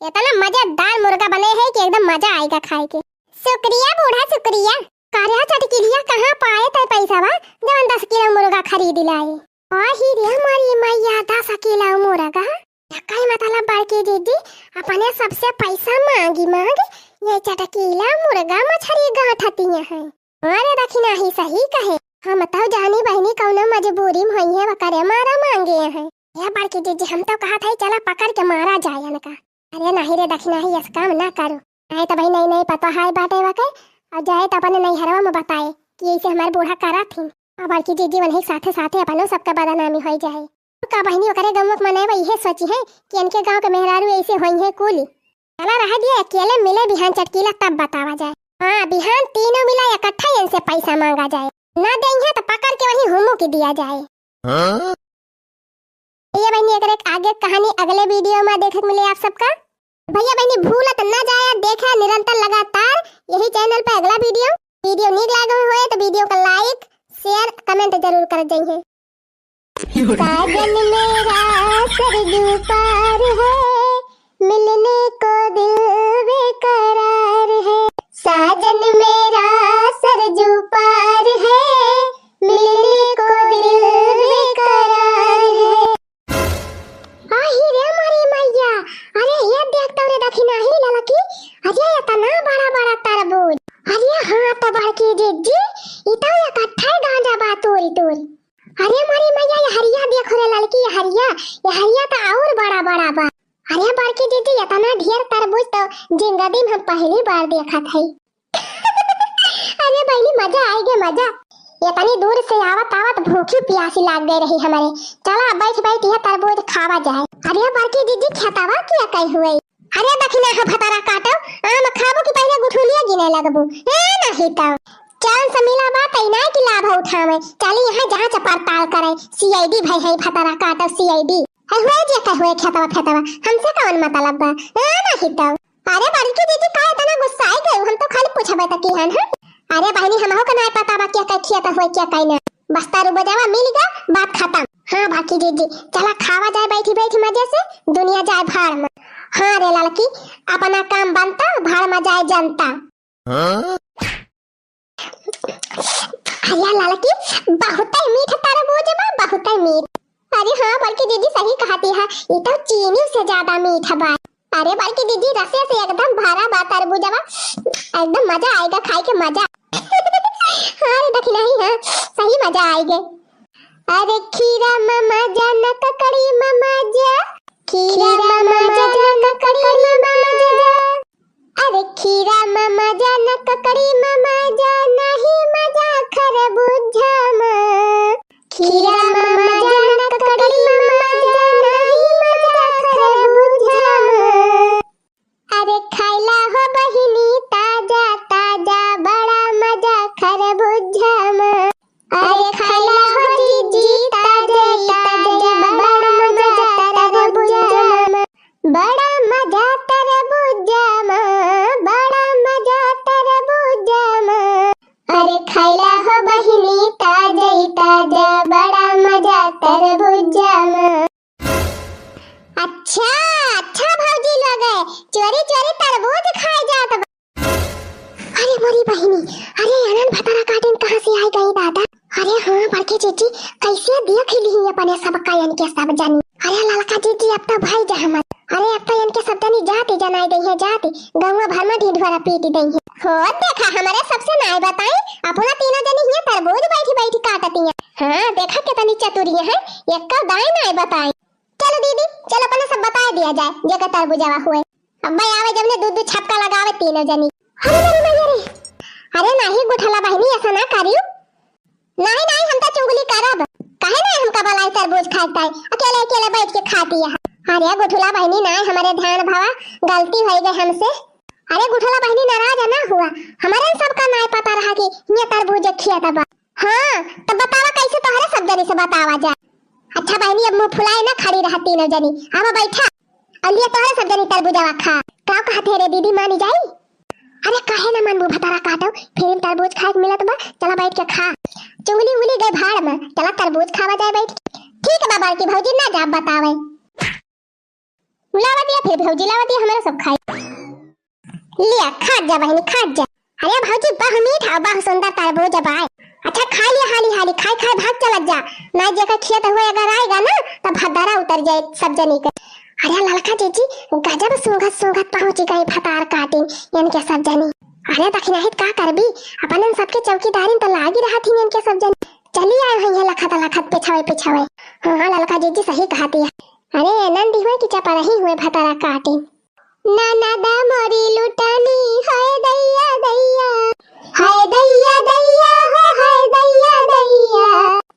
इतना मजेदार मुर्गा बने है कि एकदम मजा आएगा खाए के। शुक्रिया बूढ़ा शुक्रिया। का रे चटकिलिया, कहाँ पाए तै पैसा बा जवन दस किलो मुर्गा खरीद लाए? आही रे हमारी मैया, दस किलो मुर्गा। यक्कै मतलब बड़की जिज्जी अपने सबसे पैसा मांगी मांग ये चटकीला मुर्गा मछरी गांठतिया है। अरे दखिनाही सही कहे, हम तउ जानी बहिनी कउनो मजबूरी में होइहैं, वकरे मारा मांगे हैं। ए बड़की जिज्जी, हम तउ कहत हई चला पकड़ के मारा जाए इनका। अरे नाहीं रे दखिनाही, अस काम ना करो। आए त भाई नई नई पतोहाई बाटे वके, अउर जाए त अपने नैहरवा में बताए कि ऐसे हमार बूढ़ा करत ही। आ बड़की जिज्जी वनही साथे साथे अपनो सबके बदनामी होई जाए। का बहिनी ओकरे गंउवा के मनई बा इहे सोचिहैं कि इनके गाँव के मेहरारू ऐसे होइहैं कुली। चला रहे दिया, अकेले मिले बिहान चटकीला तब बतावा जाए। हाँ, बिहान तीनों मिला इकट्ठा इनसे पैसा मांगा जाए, ना देइहैं त पकड़ के वहीं हुमुकी दिया जाए। हाँ? भैया बहिनी, एकरे आगे कहानी अगले video में देखे के मिले आप सबका। भैया बहिनी भूलत ना जाए, देखे निरंतर लगातार यही channel पे अगला video। Video नीक लागे होए तो video का like, share, comment जरूर कर जइहैं। साजन मेरा सरजू पार है, मिलने को दिल बेकरार है। साजन मेरा सरजू पार है, मिलने को दिल बेकरार है। अरे मोरी मैया, ये हरिया देखो रे ललकी, ये हरिया, ये हरिया तो और बड़ा बड़ा बा। अरे बड़की दीदी, इतना ढेर तरबूज तो जिंदगी में हम पहली बार देखत हई। अरे बहिनी, मजा आइगे मजा। इतनी दूर से आवत आवत भूखी प्यासी लाग गई रही हमरे। चला बैठ बैठ ये तरबूज खावा जाए। अरे बड़की दीदी, खेतवा किया कई हुए? अरे दखिना हो भतारा काटो, आम खाबो कि पहिले गुठुलिया गिने लगबू? ए नहीं तो। चांस मिला बा तई नाई कि लाभ उठावे। चली यहाँ जांच पड़ताल करे। सीआईडी भाई है भतारा काटो, सीआईडी। है हुए जे कह हुए खेतवा फेतवा, हमसे कौन मतलब बा? ए नहीं तो। अरे बड़की दीदी, का इतना गुस्साई गई? हम तो खाली पूछबे त की हन, हैं? अरे बहिनी, हमहू के नाई पता बा क्या कह खेत हुए क्या कह ना। बस तारू बजावा मिल गया, बात खत्म। हाँ बड़की दीदी, चला खावा जाए बैठी बैठी मजे से, दुनिया जाए भाड़ में। हाँ रे ललकी, अपना काम बनता, भाड़ में जाए जनता। हाँ? अरे ललकी, बहुते मीठ तरबूज बा, बहुते मीठ। अरे हाँ बड़की दीदी, सही कहती है, ये तो चीनी से ज्यादा मीठ बा। अरे बड़की दीदी, रसे से एकदम भरा बा तरबूजवा, एकदम मजा आएगा खाए के, मजा। हाँ रे दखिना ही, हाँ, सही मजा आएगा। अरे खीरा मा मजा न ककड़ी मा मजा, खीरा मा मजा न ककड़ी मा मजा। अरे खीरा मा मजा न ककड़ी मा मजा, नाही मजा खरबूजा मा। खीरा मा मजा न ककड़ी मा मजा, नाही मजा खरबूजा मा। अरे खाइला हो बहिनी ताजा ताजा, बड़ा मजा खरबूजा मा। अरे खाइला हो जीजी ताजा ताजा, बड़ा मजा तरबूजा मा। बड़ा मजा तरबूजा मा, बड़ा मजा तरबूजा मा। अरे खाइला हो बहिनी ताजा ताजा, बड़ा मजा तरबूजा मा। अच्छा, अच्छा भौजी लोग, चोरी चोरी तरबूज खाए जात बा। अरे मोरी बहिनी, अरे अनन भतारा काटिन कहाँ से आइ गई दादा? अरे हाँ बड़की जीजी, कैसे देख लिही अपने सबका इनके सब जनी। अरे ललका जीजी, अब तो भाई जा हमर। अरे अब तो इनके सब जनी जाति जनाई देइहैं, जाति। गौवा भर मा ढिंढोरा पीट देइहैं। हो देखा, हमरे सबसे नाई बताई, अपना तीनों जनी हियाँ तरबूज बैठी बैठी काटती हैं। हाँ देखा कितनी चतुरिया है, एक दाई नाई बताई। चलो दीदी, चलो अपने सब बताए दिया जाए, जेकर तरबूजवा हुए। अब्बा आवे जब ने दू दू छक्का लगावे तीनों जनी। अरे मेरी मैया रे। अरे नाही गुठला बहिनी, ऐसा ना करियो। नाही नाही, हम तो चुगली करब। काहे ना हमका बलाई तरबूज खाए ताई, अकेले अकेले बैठ के खाती है। अरे गुठला बहिनी नाही, हमारे ध्यान भवा, गलती हो गई हमसे। अरे गुठला बहिनी नाराज ना हुआ, हमारे सबका नाई पता रहा कि ये तरबूज खिया तबा। हाँ, तब बतावा कैसे तोहरे सब जनी से बतावा जाए। अच्छा बहिनी, अब मुँह फुलाए ना खड़ी रहा तीनों जनी। आवा बैठा। अउर लिया तोहरे सब जनी तरबूजवा खा। का कहत है रे दीदी, मानी जाई? अरे काहे ना मानबू भतारा काटो, फिर तरबूज खाए के मिलत बा, चला बैठ के खा। चुगली उगली गई भाड़ में, चला तरबूज खावा जाए बैठ के। ठीक बा बड़की भौजी, ना जाब बतावे। लावत या फिर भौजी लावत या, हमरा सब खाई। लिया, खात जा बहिनी, खात जा। अरे भौजी, बहु मीठ अउ बहु सुंदर तरबूज बाय। अच्छा, खाइ लिया हाली हाली, खाइ खाइ भाग चलत जा। ना जेकर खेत हुए अगर आएगा ना, तब भद्दरा उतर जाए सब जनी के। अरे ललका जीजी, गजब सूंघत सूंघत पहुँची गई भतार काटिन इनके सब जनी। अरे दखिनाहित का करबी, अपन इन सबके चौकीदारिन तो लागी रहत ही इनके सब जनी। चली आए हुई है लखत लखत पिछावे पिछावे। हाँ, ललका जीजी सही कहती है। अरे नंदी हुए कि चपरही हुए भतारा काटिन। ननद मोरी लुटनी, हाय दैया दैया, हाय दैया दैया हो, हाय दैया दैया।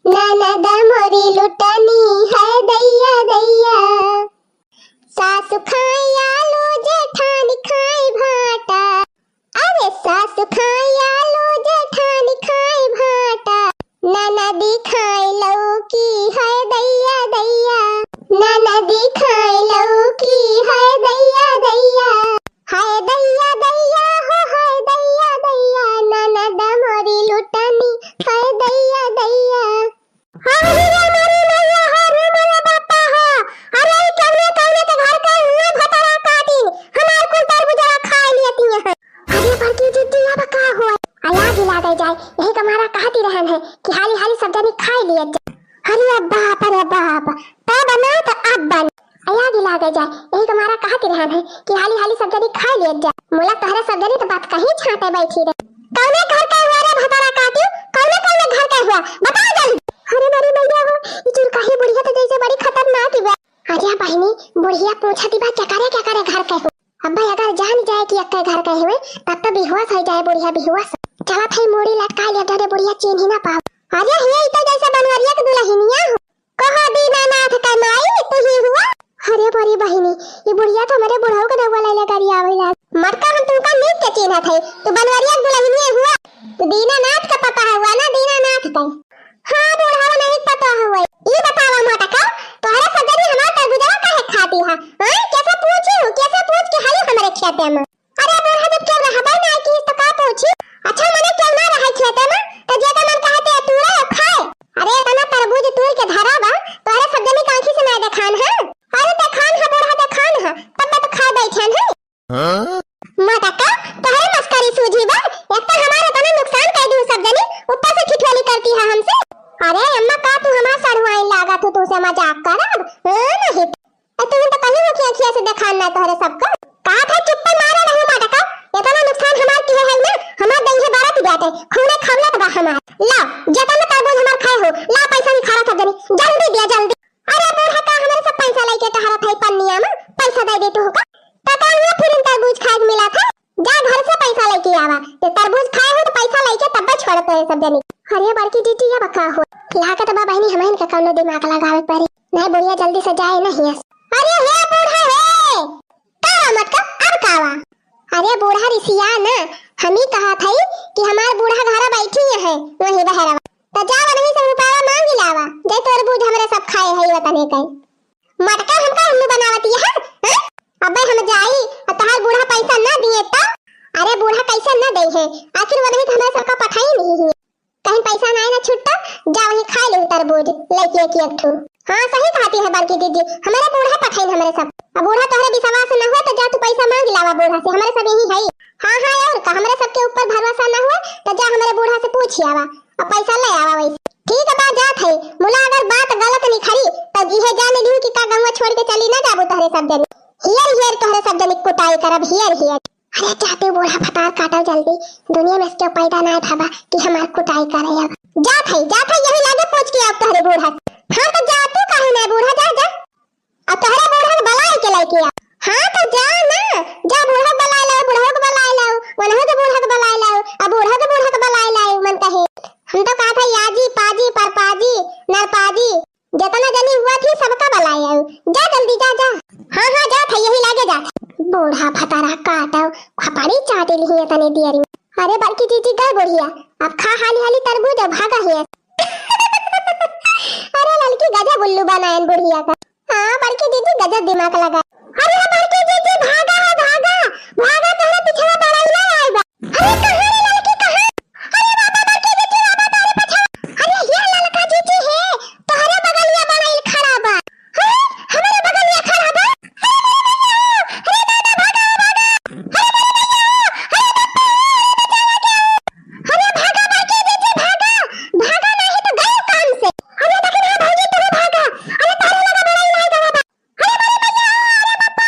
ननद मोरी लुटनी, हाय दैया दैया। सासु खाई आलू, जेठानी खाई भाटा। अरे सासु खाई आलू, जेठानी खाई भाटा। ननदी खाई लौकी, हाय दैया दैया। ननदी खाई लौकी, हाय दैया दैया। हाय दैया दैया हो, हाय दैया दैया। ननद मोरी लुटनी, हाय दैया दैया। अरे रे मोरी मैया हो, रे मोरे बापा हो। अरे ई कौने कौने के घर के हुए भतारा काटिन, हमार कुल तरबुजवा खाए लियती हैं। अरे बड़की दीदी, अब का हुआ? अया गिला गई जाए, यही का मारा कहती रहन है कि हाली हाली सब जनी खाए लिए जा। अरे बाप रे बाप, तब ना तो अब बन। अया गिला गई जाए, यही का मारा कहती रहन है कि हाली हाली सब जनी खाए लिए जा। मुला तोहरे सब जनी तो बात कहीं छाटे बैठी रहे। कौने घर का हुआ रे भतारा काटी? कौने कौने घर का हुआ? बता जल्दी। अरे मेरी मैया, पूछती बा, "केकरे, केकरे घर के हो?" अब भाई अगर जान जाए कि एक्के घर के हुए, तब तो बेहोश हो जाए बुढ़िया, बेहोश। चलत है मूड़ी लटकाए ले, डरे बुढ़िया चीन्ही ना पाओ। अरे ये तो जैसे बनवरिया के दुल्हनिया हो। कहो दीनानाथ का माई, तू ही हुआ? अरे बड़ी बहिनी, ये बुढ़िया तो हमरे बुढ़ऊ के रउआ लैले गरियावे लाग। मटका हम तुमका नीक के चिन्हत है, तू बनवरिया के दुल्हनिया हुआ। तू दीनानाथ का पता हुआ ना, दीनानाथ का। हाँ, बुढ़ावा नहीं पता हुआ। ई बतावा मोटका, तोहरे सब जनी हमार तरबूजवा काहे खाती है? हाँ, कैसे पूछी हूँ, कैसे पूछ के हाली हमरे खेते में? अरे बूढ़ा, जब केहू रहबे ना की तो का पूछी? अच्छा, मने केहू ना रहे खेते में, तो जेकर मन कहे ते तूरे और खाए। अरे इतना तरबूज तूर के धरा बा, तोहरे सब जनी के आँखी से ना देखान है? अरे देखान है बूढ़ा, देखान है, तब मैं तो खाए बैठन है। हाँ? मोटका, तोहरे मस्करी सूझी बा, एक तो हमार इतना नुकसान कर दी सब जनी, ऊपर से ठिठोली करती है हमसे। अरे अम्मा, का तू हमार सढ़ुआइन लागत हो, तू से मजाक करब? हाँ, नहीं तो। ए, तुम तो कहीं मुखिया खिया से देखान ना तोहरे सबको। का था चुप्पे मारे रहो मोटका, इतना नुकसान हमार किहे है ना, हमार दहिए बरत बाटे, खूने खौलत बा हमार। ला, जेतना तरबूज हमार खाए हो, ला पैसा निखारा सब जनी, जल्दी दिया, जल्दी। अरे बूढ़ा, का हमरे सब पैसा लेके टहरत है पन्निया में, पैसा दे दे तू का। पता नहीं फिर इन तरबूज खाए के मिला था, जा घर से पैसा लेके आवा, ये तरबूज खाए हो तो पैसा लेके तब छोड़त है सब जनी। अरे बड़की जीजी, अब का हो, लागत बा बहिनी हमहिन के कौनो दिमाग लगावे पड़ी, नहीं बुढ़िया जल्दी से जाए नहीं। अरे हे बूढ़ा हे, का मत कर, अब का वा? अरे बूढ़ा रिसिया ना, हम ही कहा था कि हमार बूढ़ा घरा बैठी है वही बहरवा, तो जा वही से रुपया मांग लावा, जे तरबूज हमरे सब खाए है वतने के। मटका हमका उल्लू बनावती है, हैं? अबे हम जाई, और तहार बूढ़ा पैसा ना दिए तो? अरे बूढ़ा कैसे ना दे है, आखिर वो नहीं तो हमारे सबका पठाई नहीं है। कहीं पैसा ना आए ना छुट्टा, जा वहीं खा ले तरबूज, लेके एक, एक ठू। हाँ सही कहती है बड़की दीदी, हमारे बूढ़ा पठाई हमारे सब। अब बूढ़ा तोहरे विश्वास ना हुआ तो जा तू पैसा मांग लावा बूढ़ा से, हमारे सब यही है। हाँ हाँ और का, हमारे सबके ऊपर भरोसा ना हुआ तो जा हमारे बूढ़ा से पूछ आवा। अब पैसा ले आवा वैसे। ठीक बा, जात है। मुला अगर बात गलत निखरी, तब इहे जान लिहू कि का गंगा छोड़ के चली ना जाबू तोहरे सब जनी। हियर हियर तोहरे सब जनी कुटाई करब, हियर हियर। अरे जाते बूढ़ा भतार काटो जल्दी, दुनिया में इसके पैदा ना भवा कि हमार कुटाई करे अब। जात है, जात है, यही लागे पूछ के अब तोहरे बूढ़ा। हाँ तो जा तू काहे ना बूढ़ा, जा, जा। अब तोहरे बूढ़ा के बलाए के लेके आ। हाँ तो जा ना, जा बूढ़ा के बलाए लाओ, बूढ़ा के बलाए लाओ, वनहु के बूढ़ा के बलाए लाओ, अब बूढ़ा के बूढ़ा के बलाए लाओ, मन कहे। हम तो कहा था याजी, पाजी, परपाजी, नरपाजी, जितना जनी हुआ थी सबका बलाए आओ। जा जल्दी जा, जा। हाँ, हाँ, जा था यही लागे जा। बूढ़ा भतारा काटो, खपड़ी चाटे लिही इतने दियरी। अरे बड़की जीजी गए बुढ़िया, अब खा हाली हाली तरबूज और भागा हिया। अरे ललकी गजब उल्लू बनायन बुढ़िया का। हाँ, बड़की दीदी गजब दिमाग लगा। अरे बड़की दीदी भागा है, भागा, भागा, तोहरे पिछवा बड़ैला आइल बा। अरे कहाँ रे ललकी, कहाँ? अरे बाबा, बड़की दीदी बाबा, तोहरे पिछवा। अरे ये ललका दीदी है, तोहरे बगलिया बड़ैल खड़ा बा। अरे हमरे बगलिया खड़ा बा। अरे मोरे भैया, अरे दादा भागा, भागा। अरे मोरे भैया, अरे बापा, अरे बचावा के। अरे भागा बड़की दीदी भागा, भागा नहीं तो गई काम से। अरे लेकिन हाँ भौजी तू भागा, अरे तोहरे लगा बड़ैल आइल बा। अरे मोरे भैया, अरे बापा,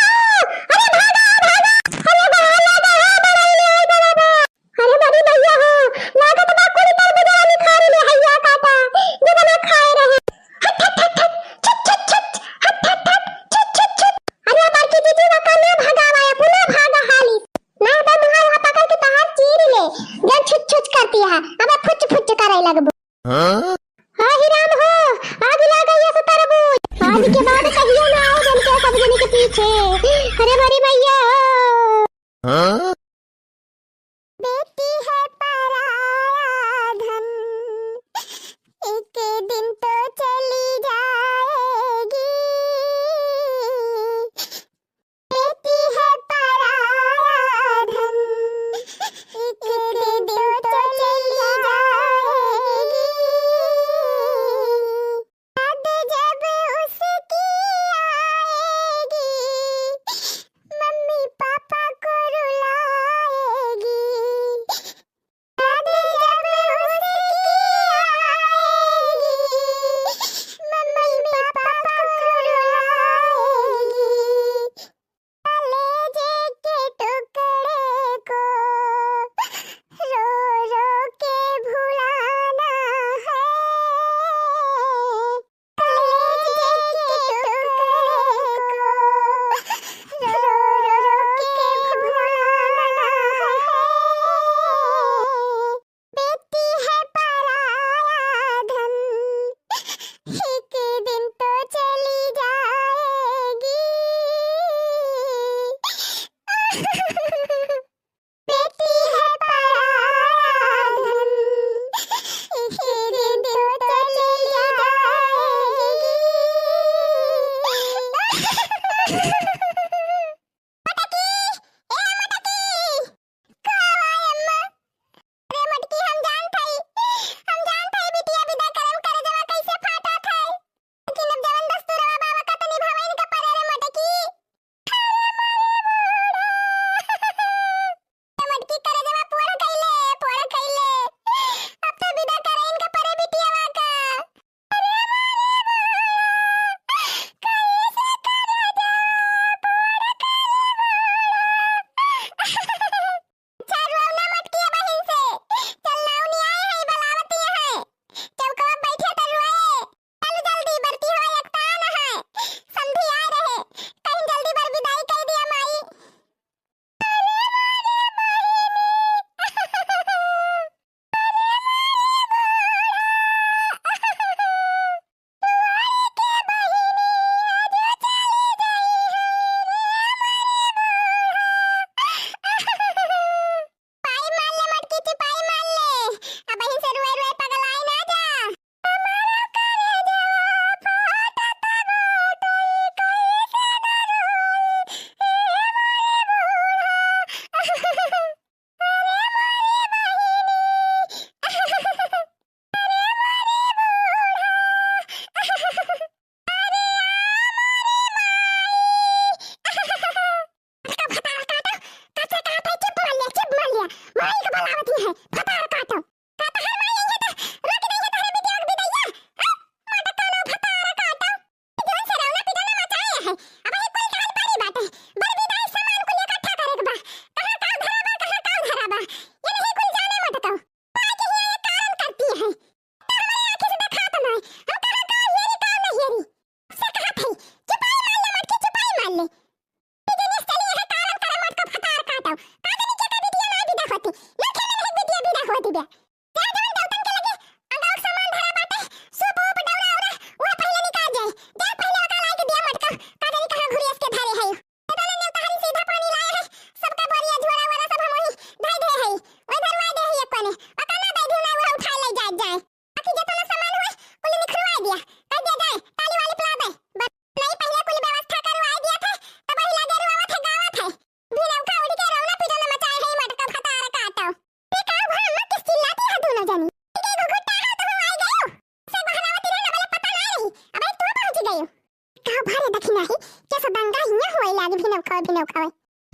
का भरे दखिना ही, कैसा दंगा हिया होए लागी, भिनव खावे, भिनव खावे।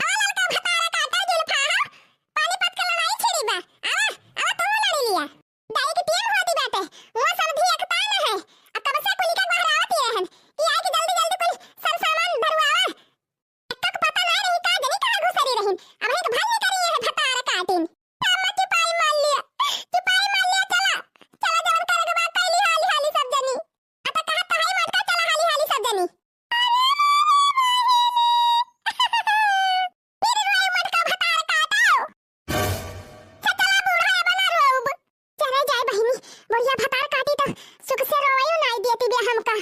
आवा ललका भतारा काटा जुल्फा, हाँ? पानीपत का लड़ाई छिड़ी बा। आवा, आवा तू लड़ी लिया। दाई के टेम होती बाटे, वो समधी एक तान है। आ कब से कुली का बहरावत ही रहन कि आए के जल्दी जल्दी कुल सर सामान धरुआवा। एक तक पता ना रही का जनी कहाँ घुसरी रहीन। अब एक भंग करी है भतार काटिन। अम्मा चुपाई मार लिया, चुपाई मार लिया, चला, चला जवन करे के बात कैली हाली हाली सब जनी। अब तो कहा तहाई मटका चला हाली हाली सब जनी। फिर रोए मटका भतार काटो। चला बूढ़ा बना रोब। चला जाए बहिनी, बुढ़िया भतार काटी तो सुख से रोवैयो नाई देती बे हमका।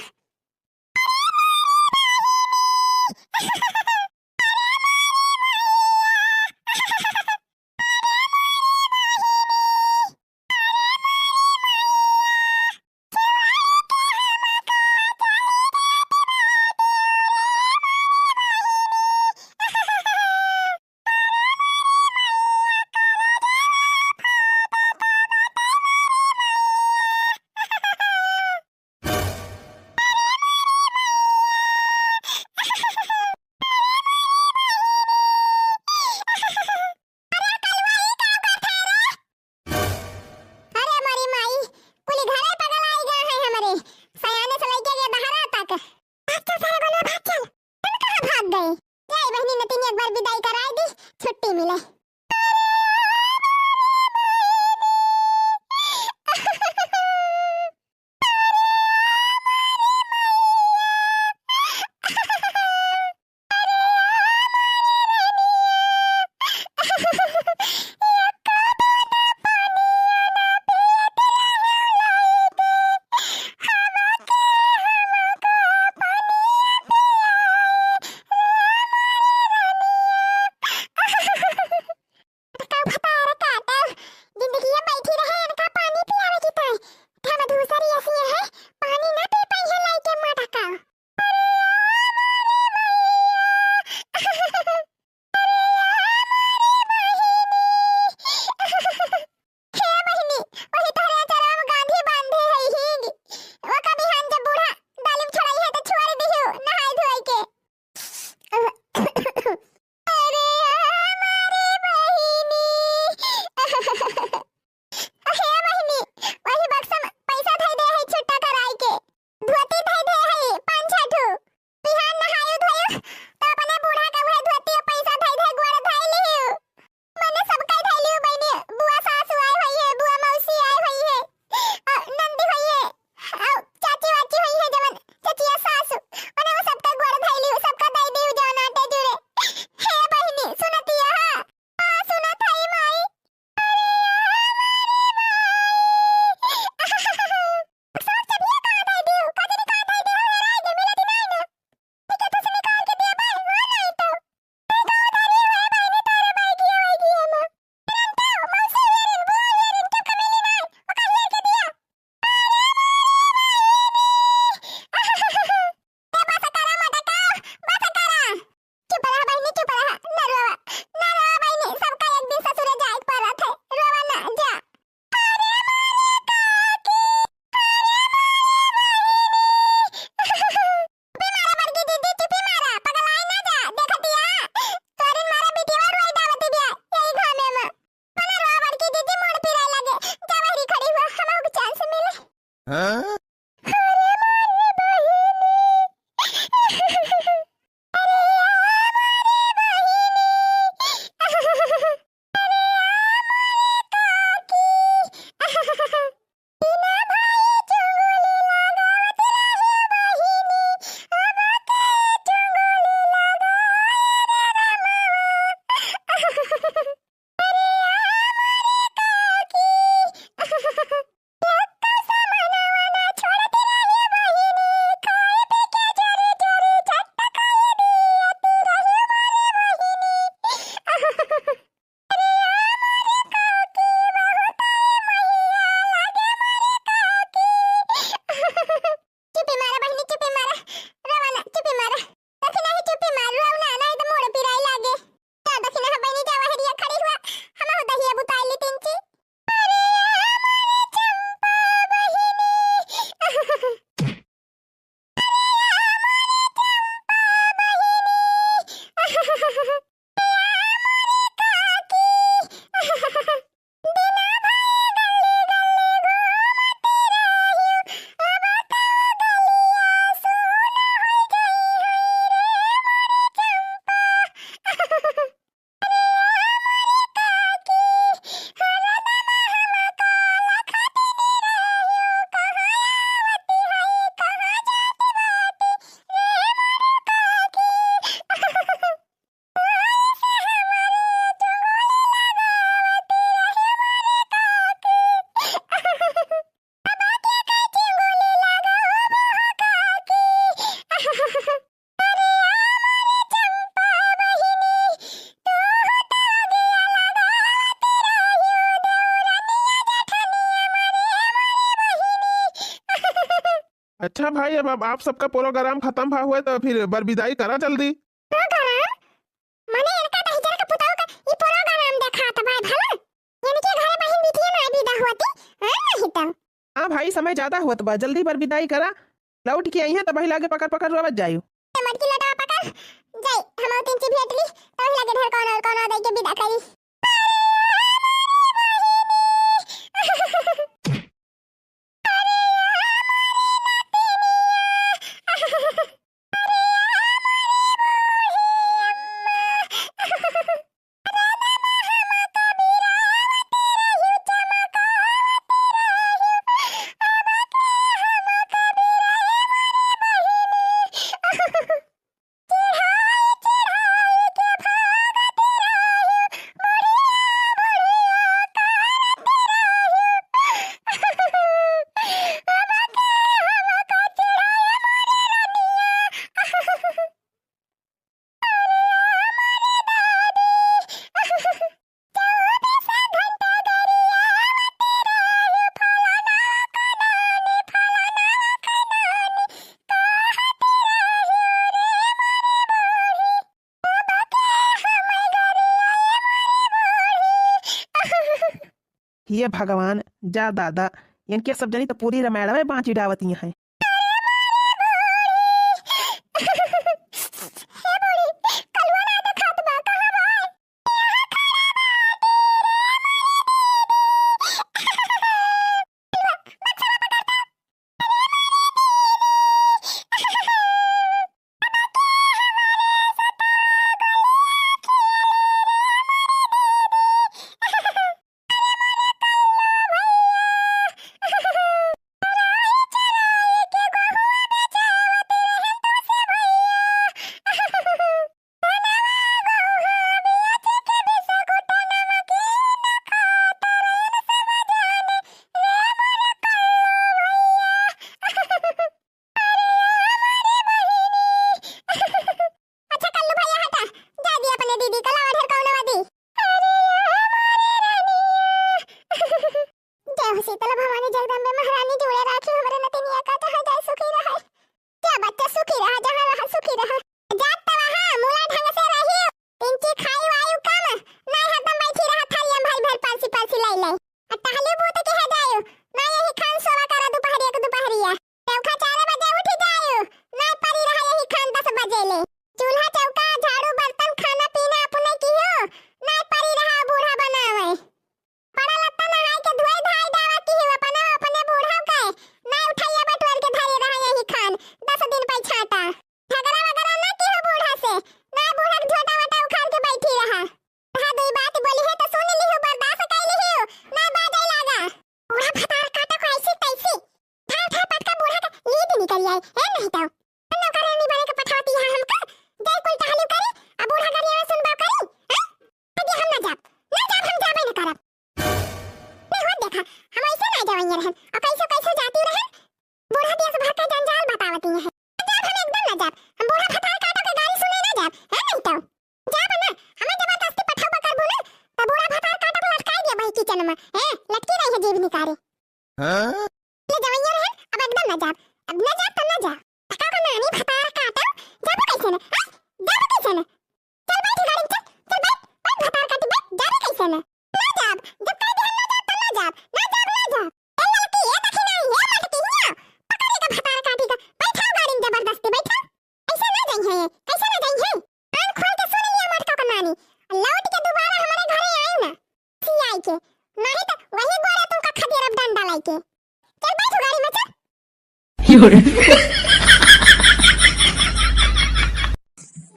अच्छा भाई, अब, अब आप सबका program खतम भा हुए तो फिर बरबिदाई करा जल्दी। Program? मने इनका दहिजर के पुताऊ का ई program देखात भाई भला? इनके घरे बहिन बिटिया ना बिदा होती, हाँ नहीं तो। हाँ भाई, समय ज्यादा होत बा, जल्दी बरबिदाई करा, लौट के अइहें तो बहिला के पकड़ पकड़ रोवत जायु। ए मटकी लटा पकड़, जाई, हम तीन ची भेट ली, तो बहिला के ढेर कौन और कौन आ के बिदा करी। हे भगवान, जा दादा, इनके सब जनी तो पूरी रमायण में बाँची डावत हैं। अच्छा कल्लू भैया हटा, जा दी अपने दीदी का लावा ढेर कौनो वादी। जय हो शीतला भवानी जगदम्बे महारानी, जुड़े राखी हमरे नतिनिया का, जहाँ जाए सुखी रहे। जा बच्चा सुखी रहा, जहाँ रहा सुखी रहा। जात तो वहाँ मूला ढंग से रही, इंची खाई वायु कम, ना हरदम बैठी रहा थारिया में भर भर परसी परसी लाई लाई। आ टहली बूत के है जायु, ना यही खान सोवा करा दुपहरिया के दुपहरिया। चौका चार बजे उठी जायु, ना परी रहा यही खान दस बजे ले। चूल्हा चौका, झाड़ू बर्तन, खाना पीना अपने किहो, ना परी रहा बूढ़ा बनावे। पड़ा लत्ता नहाए के धोए धाए डावा किहो, अपना अपने बूढ़ा के, ना उठाइया बटोर के धरे रहा यही खान दस दिन पै छाटा। झगड़ा वगड़ा ना किहो बूढ़ा से, ना बूढ़ा के झोटा वोटा उखाड़ के बैठी रहा। हाँ, दुई बात बोली है तो सुन लिहु, बर्दाश्त कर लिहु, ना बाजे लागा। बूढ़ा भतार काटा को ऐसी तैसी। ठाव ठाव पटका बूढ़ा का लीद निकल आई, ए नहीं तो। नौकरानी बने के पठावती है हमका, जाई कोई टहली करी, अब बूढ़ा गरिया में सुनबा करी, हैं? अरे हम ना जाब, ना जाब, हम जाबे ना करब। नहीं होत देखा, हम ऐसे ना जावइया रहन, और कैसे कैसे जाती रहन, बूढ़ा देश भर का जंजाल बतावती है। ना जाब, हम एकदम ना जाब, हम बूढ़ा भतार काटा के गारी सुने ना जाब, हैं नहीं तो। जाब ना, हमें जबरदस्ती पठाबा करबू ना, तो बूढ़ा भतार काटा के लटकाई दिया भाई किचन में, हैं, लटकी रही है जीभ निकारे। हाँ? ले जवइया रहन, अब एकदम ना जाब, अब ना जाब, तब ना जाब। पका का नानी भतार काटा, जाबू कैसे ना, हैं? जाबू कैसे ना? चल बैठ गाड़ी में, चल, चल बैठ, बैठ भतार काटी बैठ, जाबू कैसे ना? ना जाब, जब कह दिया ना जाब, तब ना जाब, ना जाब, ना जाब। ए लड़की, ए दखिनाई, ए लड़की, हिया, पकड़ के भतार काटी का, बैठाओ गाड़ी में जबरदस्ती, बैठाओ। ऐसे ना जाई है, कैसे ना जाई है? कान खोल के सुन लिया मटका का नानी, लौट के दोबारा हमारे घरे आई ना, सी आई के, नहीं तो वही गोरे तुमका खदेरब डंडा लाइके। चल बैठ गाड़ी में, चल।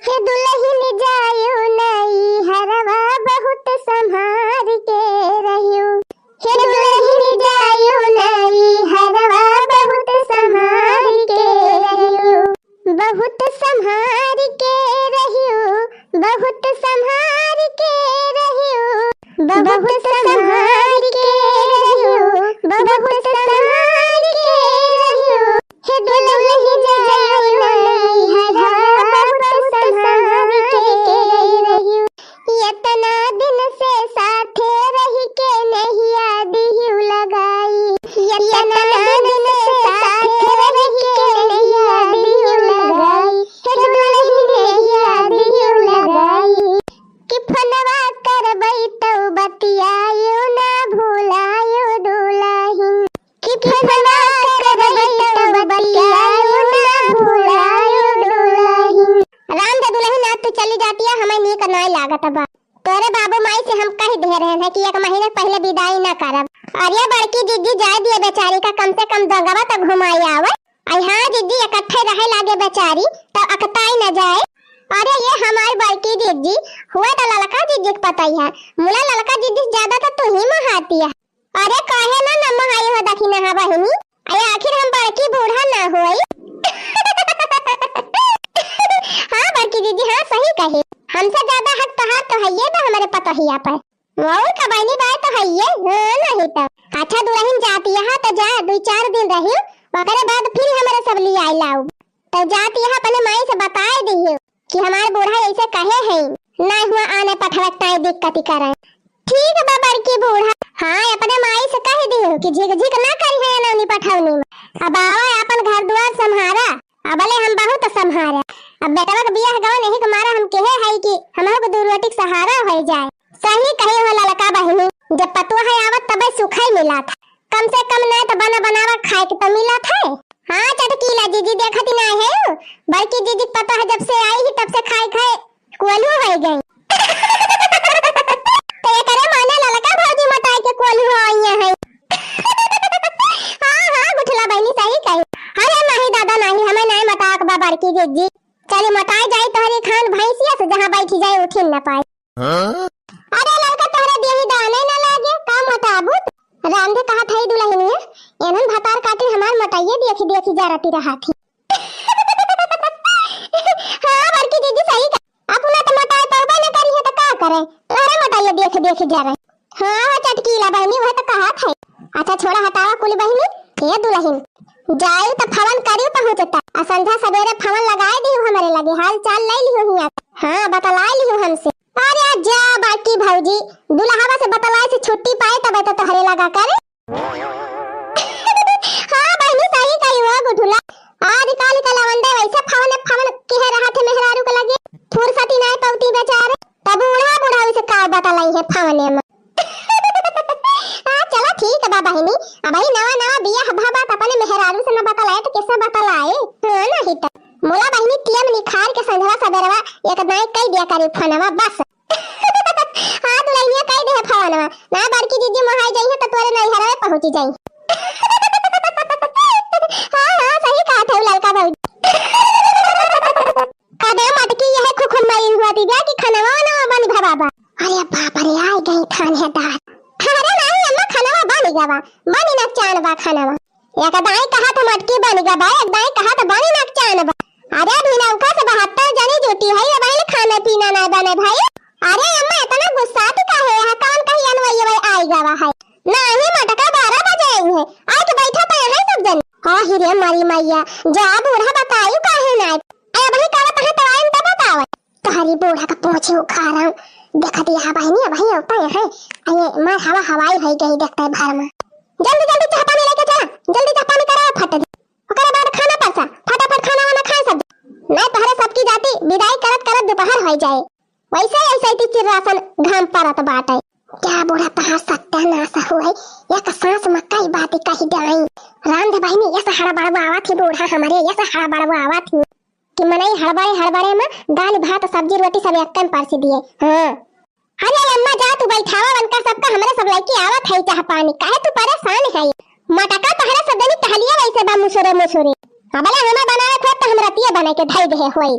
हे दुल्हन जायो नई हरवा बहुत संभार के रहियो। हे दुल्हन जायो नई हरवा बहुत संभार के रहियो। बहुत संभार के रहियो, बहुत संभार के रहियो, बहुत संभार के रहियो, बहुत संभार के रहियो। हे दुल्हन नाहीं लागत बा। तोरे बाबू माई से हम कहि देहे रहेन है कि एक महीना पहिले बिदाई न करब। अरे बड़की जिज्जी जाए दिए बेचारी का, कम से कम दोंगवा त घुमाइ आवै। अइ हाँ जिज्जी, एकट्ठे रहे लागे बेचारी, त अकताइ न जाए। अरे ये हमार बड़की जिज्जी, हुए त ललका जिज्जी क पतोहिया, मुला ललका जिज्जी से ज्यादा त तुहीं मोहाती है। अरे काहे ना न मोहाई हो दखिनहा बहिनी, अरे आखिर हम बड़की बूढ़ा ना होई। हाँ बड़की जिज्जी, हाँ सही कहे, हमसे ज्यादा हक तोहार त हइये बा हमरे पतोहिया पर। अउर का बहिनी, बाय त हइये, हाँ नाहीं त। अच्छा दुलहिन जाती है त जा, दुइ चार दिन रहिउ, ओकरे बाद फिर हमरे सब लिआइ लाउब। त जाती है अपने माई से बताइ दिहिउ कि हमार बूढ़ा अइसे कहे हैं, नाहीं हुआ आने पठवत ताई दिक्कती करे। ठीक बा बड़की बूढ़ा, हाँ अपने माई से कहि दिहिउ कि झिक झिक न करिहैं अनौनी पठौनी में। अब आवा आपन घर दुआर सम्हारा, अबले हम बहुत सम्हारे। अब बेटवा क बियाह गवन यही के मारे हम केहे है कि हमहू क दू रोटी क सहारा होइ जाए। सही कही हो ललका बहिनी, जब पतोह आवत तबे सुखै मिलत है। कम से कम नाहीं त बना बनावा खाए के त मिलत है। हाँ चटकीला जिज्जी देखत ही नाहीं है, बड़की जिज्जी क पतोह जब से आई ही तब से खाए खाए कोल्हू होइ गई। त एकरे माने ललका भौजी मोटाइ के कोल्हू होइ हैं। हाँ हाँ गुठला बहिनी सही कही। अरे नाहीं दादा नाहीं, हमें नाहीं मोटाक बा बड़की जिज्जी। चली मोटाइ जाई तोहरी खान भैंसिया से, जहाँ बैठी जाए उठिन न पाए। हाँ? अरे ललका तोहरे देही दाने न लागे, का मोटाबू? रामधे कहत है दुलहिनिया, एनहन भतार काटी हमार मोटाइये देखी देखी जरती रहत ही। हाँ बड़की जिज्जी सही कहा, अपना त मोटाइ पउबे न करिहैं त का करे, तोहरे मोटाइये देखी देखी जरे। हाँ हो चटकीला बहिनी, वह त कहत है। अच्छा छोड़ा हटावा कुली बहिनी, हे दुलहिन, जाइउ त फवन करिउ पहुँचता, आ संझा सबेरे फवन लगाइ दिहु हमरे लगे, हाल चाल लइ लिहु हियाँ। हाँ बतलाइ लिहु हमसे। अरे जा बड़की भौजी, दुलहवा से बतलाए से छुट्टी पाए तबे त तोहरे लगा करे। हाँ बहिनी सही कही हो गुठुला, आजकल क लवंडे वइसे फवने फवन किहे रहत है मेहरारू क लगे, फुर्सती नाहीं पउती बेचारे, तब बूढ़ा बूढ़ा उसे का बतलाई है फवने में। हाँ चला ठीक बा बहिनी, अबही नवा नवा बियाह भवा त अपने मेहरारू से न बतलाए त केसे बतलाए? हाँ नाहीं त मुला बहिनी टियम निखार के संझवा सबेरवा एक दाई कइ दिया करी फनवा बस। हाँ दुलहिनिया कइ देहे फवनवा, ना बड़की जिज्जी मोहाइ जइहैं त तोरे नैहरवे पहुँची जाई। हाँ हाँ सही कहत है ललका भौजी। कदे मटकी यह खुखुन मरी हुआ थी जा कि खनवा ना बन भवा बा। अरे बाप रे, आइ गई थानेदार। अरे नाहीं अम्मा, खनवा बन गवा, बनी ना चान बा खनवा। एक दाई कहत मटकी बन गवा, एक दाई कहत बनी ना चान बा। अरे अभी नौका से बहत्तर जनी जुटी है, अबहिन खाना पीना ना बने भाई। अरे अम्मा इतना गुस्सा तू काहे है? कौन कही अनवैया भाई आइ गवा है? नाहीं मटका बारह बजे आई है, आइ के बैठा पाया है सब जन। हाँ ही रे मरी मैया, जा बूढ़ा बतायु काहे ना आए? अरे अबही कहत है तो आइन तब बतावे। तोहरी बूढ़ा का पोछे उखाड़ा। देखत यहाँ बहिनी, अबही अउता यहाँ। अये, मार हवा हवाई होइ गई देखते भर में। जल्दी जल्दी चाह पानी लेके चला, जल्दी चाह पानी करा फट दे। ओकरे बाद खाना परसा, फटाफट खाना वाना खाए सब। नहीं तोहरे सबकी जाति बिदाई करत करत दुपहर होइ जाए। वइसे अइसे ती चिर्रासन घाम परत बाटे। क्या बूढ़ा तहार सत्यानाश होए, एक सांस में कई बात कही डाई। रांध बहिनी, यस हड़बड़वावत ही बूढ़ा हमरे, यस हड़बड़वावत ही। कि मनई हड़बड़े हड़बड़े में दाल भात सब्जी रोटी सब एक टाइम परसी दिए। हाँ। अरे अम्मा जा तू बैठावा वनका सबका, हमरे सब लइके आवत है चाह पानी, काहे तू परेशान है? मटका तहरे सब जनी टहलिया वइसे बा मुसुरे मुसुरे। अबला हमें बनावे थे तो हम रतिये बना के धई देहे होई।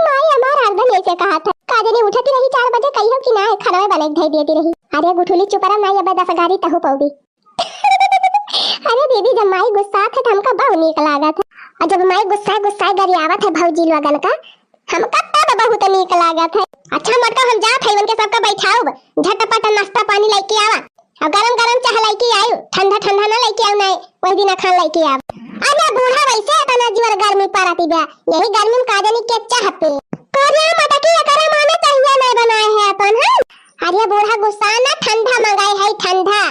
माई हमार हरदम ऐसे कहा था, का जनी उठती रही चार बजे, कहियो कि ना है, खनवे बना के धई देती रही। अरे गुठुली चुप रह, नाई अबे दस गारी तहु पौबी। अरे दीदी, जब माई गुस्सात है तो हमका बहु नीक लागत है, और जब माई गुस्साए गुस्साए गरियावत है भौजी लोगन का, हमका तब बहुत नीक लागत है। अच्छा मटका, हम जात है, उनके सबका बैठाउब, झटपट नाश्ता पानी लइके आवा, और गरम गरम चाह लइके आयु, ठंडा ठंडा ना लइके आउ, नहीं वही दिन खान लइके आव। अरे बूढ़ा, वइसे इतना जोर गर्मी पड़ती बा, यही गर्मी में का जनी के चाह पे। करे मटकी, एकरे माने चाहिए नहीं बनाए है अपन, हैं? अरे बूढ़ा, गुस्सा ना, ठंडा मंगाए है, ठंडा।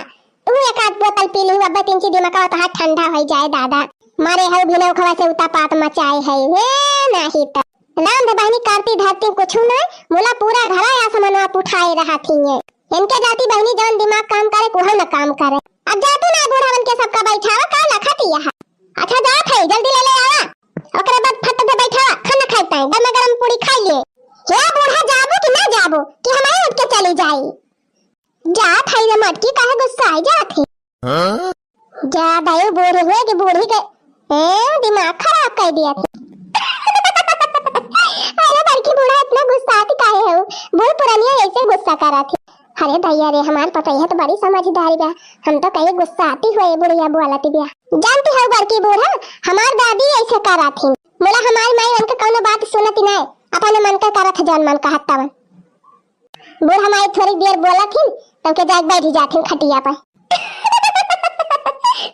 तू एक आध बोतल पी लिहू, अब्बे तीन ची दिमाग होता है ठंडा होइ जाए दादा। मारे हऊ भिनौखवा से उतापात मचाए है, हे नाही त। रांध बहिनी करती धरती कुछु नाय, मुला पूरा घरा आसमनवा पुठाए रहत हिये। इनके जाति बहिनी जौन दिमाग काम करे, कुहू न काम करे। अब जा तू ना बूढ़वन के सबका बैठावा, का लखत यह। अच्छा जात है, जल्दी ले ले आवा। ओकरे बाद फट से बैठावा, खाना खाए ताई, गरमा गरम पूरी खाई लिए। हे बूढ़ा, जाबो कि ना जाबो कि हमरे उठ के चली जाई? जात हई रे मटकी, काहे गुस्साई जात ही? हाँ? जा दाई, बूढ़ी हुए कि बूढ़ी के, ए, दिमाग खराब कर दिया थी। अरे बड़की बूढ़ा, इतना गुस्साती काहे हो? बूढ़ पुरनिया ऐसे गुस्सा करा थी। अरे दैया रे, हमार पतोहिया तो बड़ी समझदारी बा, हम तो कहीं गुस्साती हुए बुढ़िया बोलती बिया। जानती हो बड़की बूढ़ा, हमार दादी ऐसे करा थी, बोला हमारी माई उनका कौनो बात सुनती ना, अपने मन का करत जौन मन कहत तवन। बूढ़ा माई थोड़ी देर बोलत हिन, तब के जाके बैठ जात हिन खटिया पर।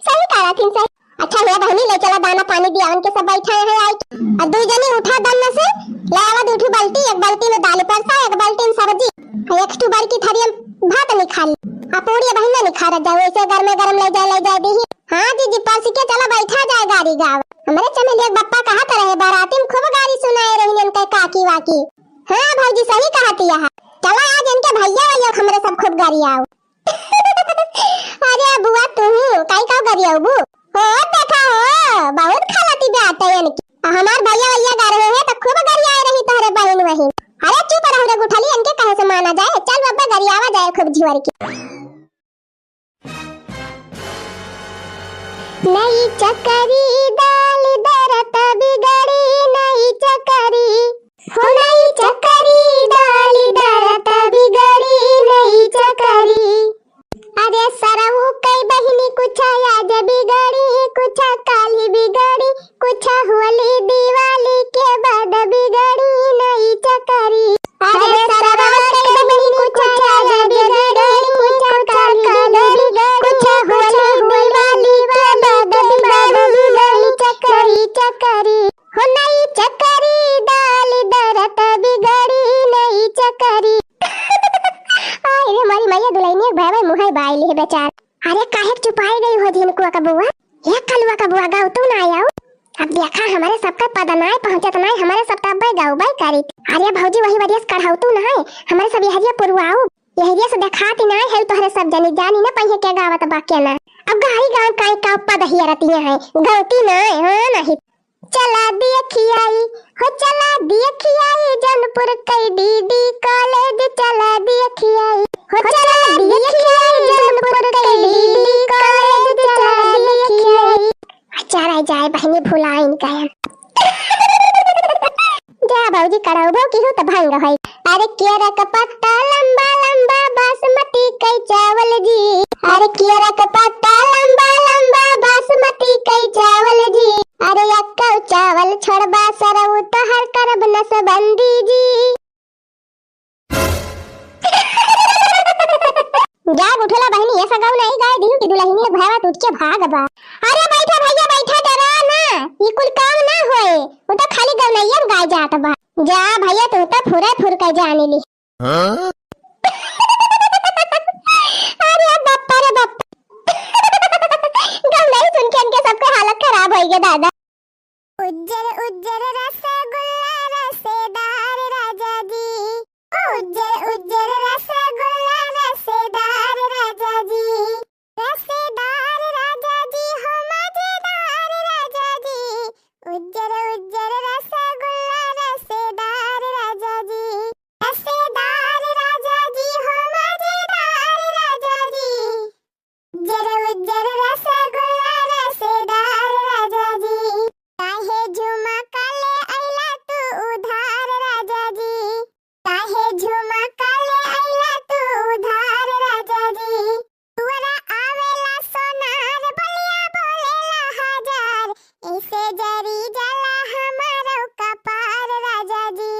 सही कहत हिन, सही। अच्छा हुआ बहनी, ले चला दाना पानी दिया, उनके सब बैठा है आई। और दू जनी उठा दन्न से, ले आवा दू ठू बाल्टी, एक बाल्टी में दाल परसा, एक बाल्टी में सब्जी, और एक ठू बड़की थरिया में भात निकाली, और पूरी बहन ना निखारत जाओ, ऐसे गरमे गरम ले जाए, ले जाए दी। हाँ जीजी, परस के चला बैठा जाए गारी गाँव। हमरे चमेलिया के बप्पा कहत रहे, बाराती में खूब गारी सुनाए रही इनके काकी वाकी। हाँ भौजी, सही कहती है। चला आज इनके भैया वैया हमरे सब खूब गरियाओ। अरे बुआ, तू काई का गरियाबू? हो देखा हो, बहुत खलती बात है इनकी। आ हमार भैया वैया गा रहे हैं तो खूब गरियाए रही तोहरे बहिन वहिन। अरे चुप रहो रे गुठली, इनके कहे से माना जाए। चल बब्बा गरियावा जाए खूब झिवर के। नई चकरी दाल दरत बिगड़ी, नई चकरी, हो नई चकरी दाल दरत बिगड़ी, नई चकरी। अरे सरऊ कई बहिनी कुछ आज बिगड़ी, कुछ काली बिगड़ी, कुछ होली दिवाली के बाद बिगड़ी नई चकरी। अरे सरवा के बहिनी कुछ आज बिगड़ी, कुछ काली बिगड़ी, कुछ होली दिवाली के बाद बिगड़ी नई चकरी। चकरी, हो नई चकरी दाल दरत बिगड़ी नई चकरी। आय रे मोरी मैया, दुलहिनिया के भयवे मुँहे बाई लिहे बेचार। अरे काहे के चुपाई गई हो झिनकुआ का बुआ? हे कलुआ का बुआ, गाँव तू ना आयो? अब देखा, हमरे सबका पद नाय पहुँचत नाय, हमरे सब तब्बे गौबे करी। अरे भौजी, वही वरियस कढ़ौतू नाय, हमरे सब यहरिया पुरवाऊ, यहरिया से देखात नाय है तोहरे सब जनी, जानी न पहिए के गावत बा के ना। अब गाई गाँव काई का पद हियरतिया है, गौती नाय, हाँ नहीं। चला दिया खियाई, हो चला दिया खियाई, जौनपुर के डीडी कॉलेज चला दिया खियाई, हो चला दिया खियाई, जौनपुर के डीडी कॉलेज चला दिया खियाई। चला जाए बहिनी भुलाइन गयन। जा भौजी करौबो किहू त भंग होई। अरे केरा का पत्ता लंबा लंबा बासमती कई चावल जी। अरे केरा का पत्ता लंबा लंबा बासमती कई चावल जी। अरे अक्कौ चावल छोड़बा सरऊ तोहर करब नसबंदी जी। जाग उठला बहिनी, ऐसा गाँव नहीं गाय दिहू कि दुलहिनिया भयवा टूट के भाग बा। अरे बैठा भैया बैठा, डरा ना, ई कुल काम ना होए, वो तो खाली गवनैया में गाय जात बा। जा भैया तू तो फुरे फुर के जाने ली। हाँ? अरे बप्पा रे बप्पा। गवनई सुन के इनके सबके हालत खराब होई गे दादा। उज्जर उज्जर रसगुल्ला रसेदार राजा जी, उज्जर उज्जर रसगुल्ला रसेदार राजा जी, रसेदार राजा जी हो मजेदार राजा जी, उज्जर उज्जर रसगुल्ला रसेदार राजा जी, रसेदार राजा जी हो मजेदार राजा जी। उज्जर उज्जर रसगुल्ला रसेदार राजा जी, काहे झुमका ले अइला तू उधार राजा जी, काहे झुमका ले अइला तू उधार राजा जी। दुअरा आवेला सोनार, बोलिया बोलेला हजार, ऐसे जरी जाला हमारो कपार राजा जी।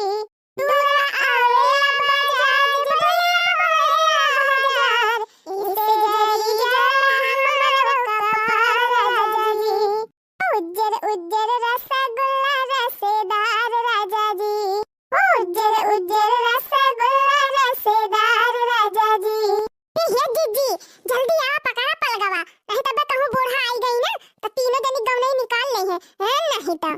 दुअरा आवेला बजाज, बोलिया बोलेला हजार, ऐसे जरी जाला हमारो कपार राजा जी। उज्जर उज्जर रसगुल्ला रसेदार राजा जी, उज्जर उज्जर रसगुल्ला रसेदार राजा जी। ए, हे जीजी, जल्दी आ, पकड़ा पलगवा, नहीं तब कहूँ बूढ़ा आई गई ना, तो तीनों जनी गौनई निकाल ले है, हैं, नहीं तो।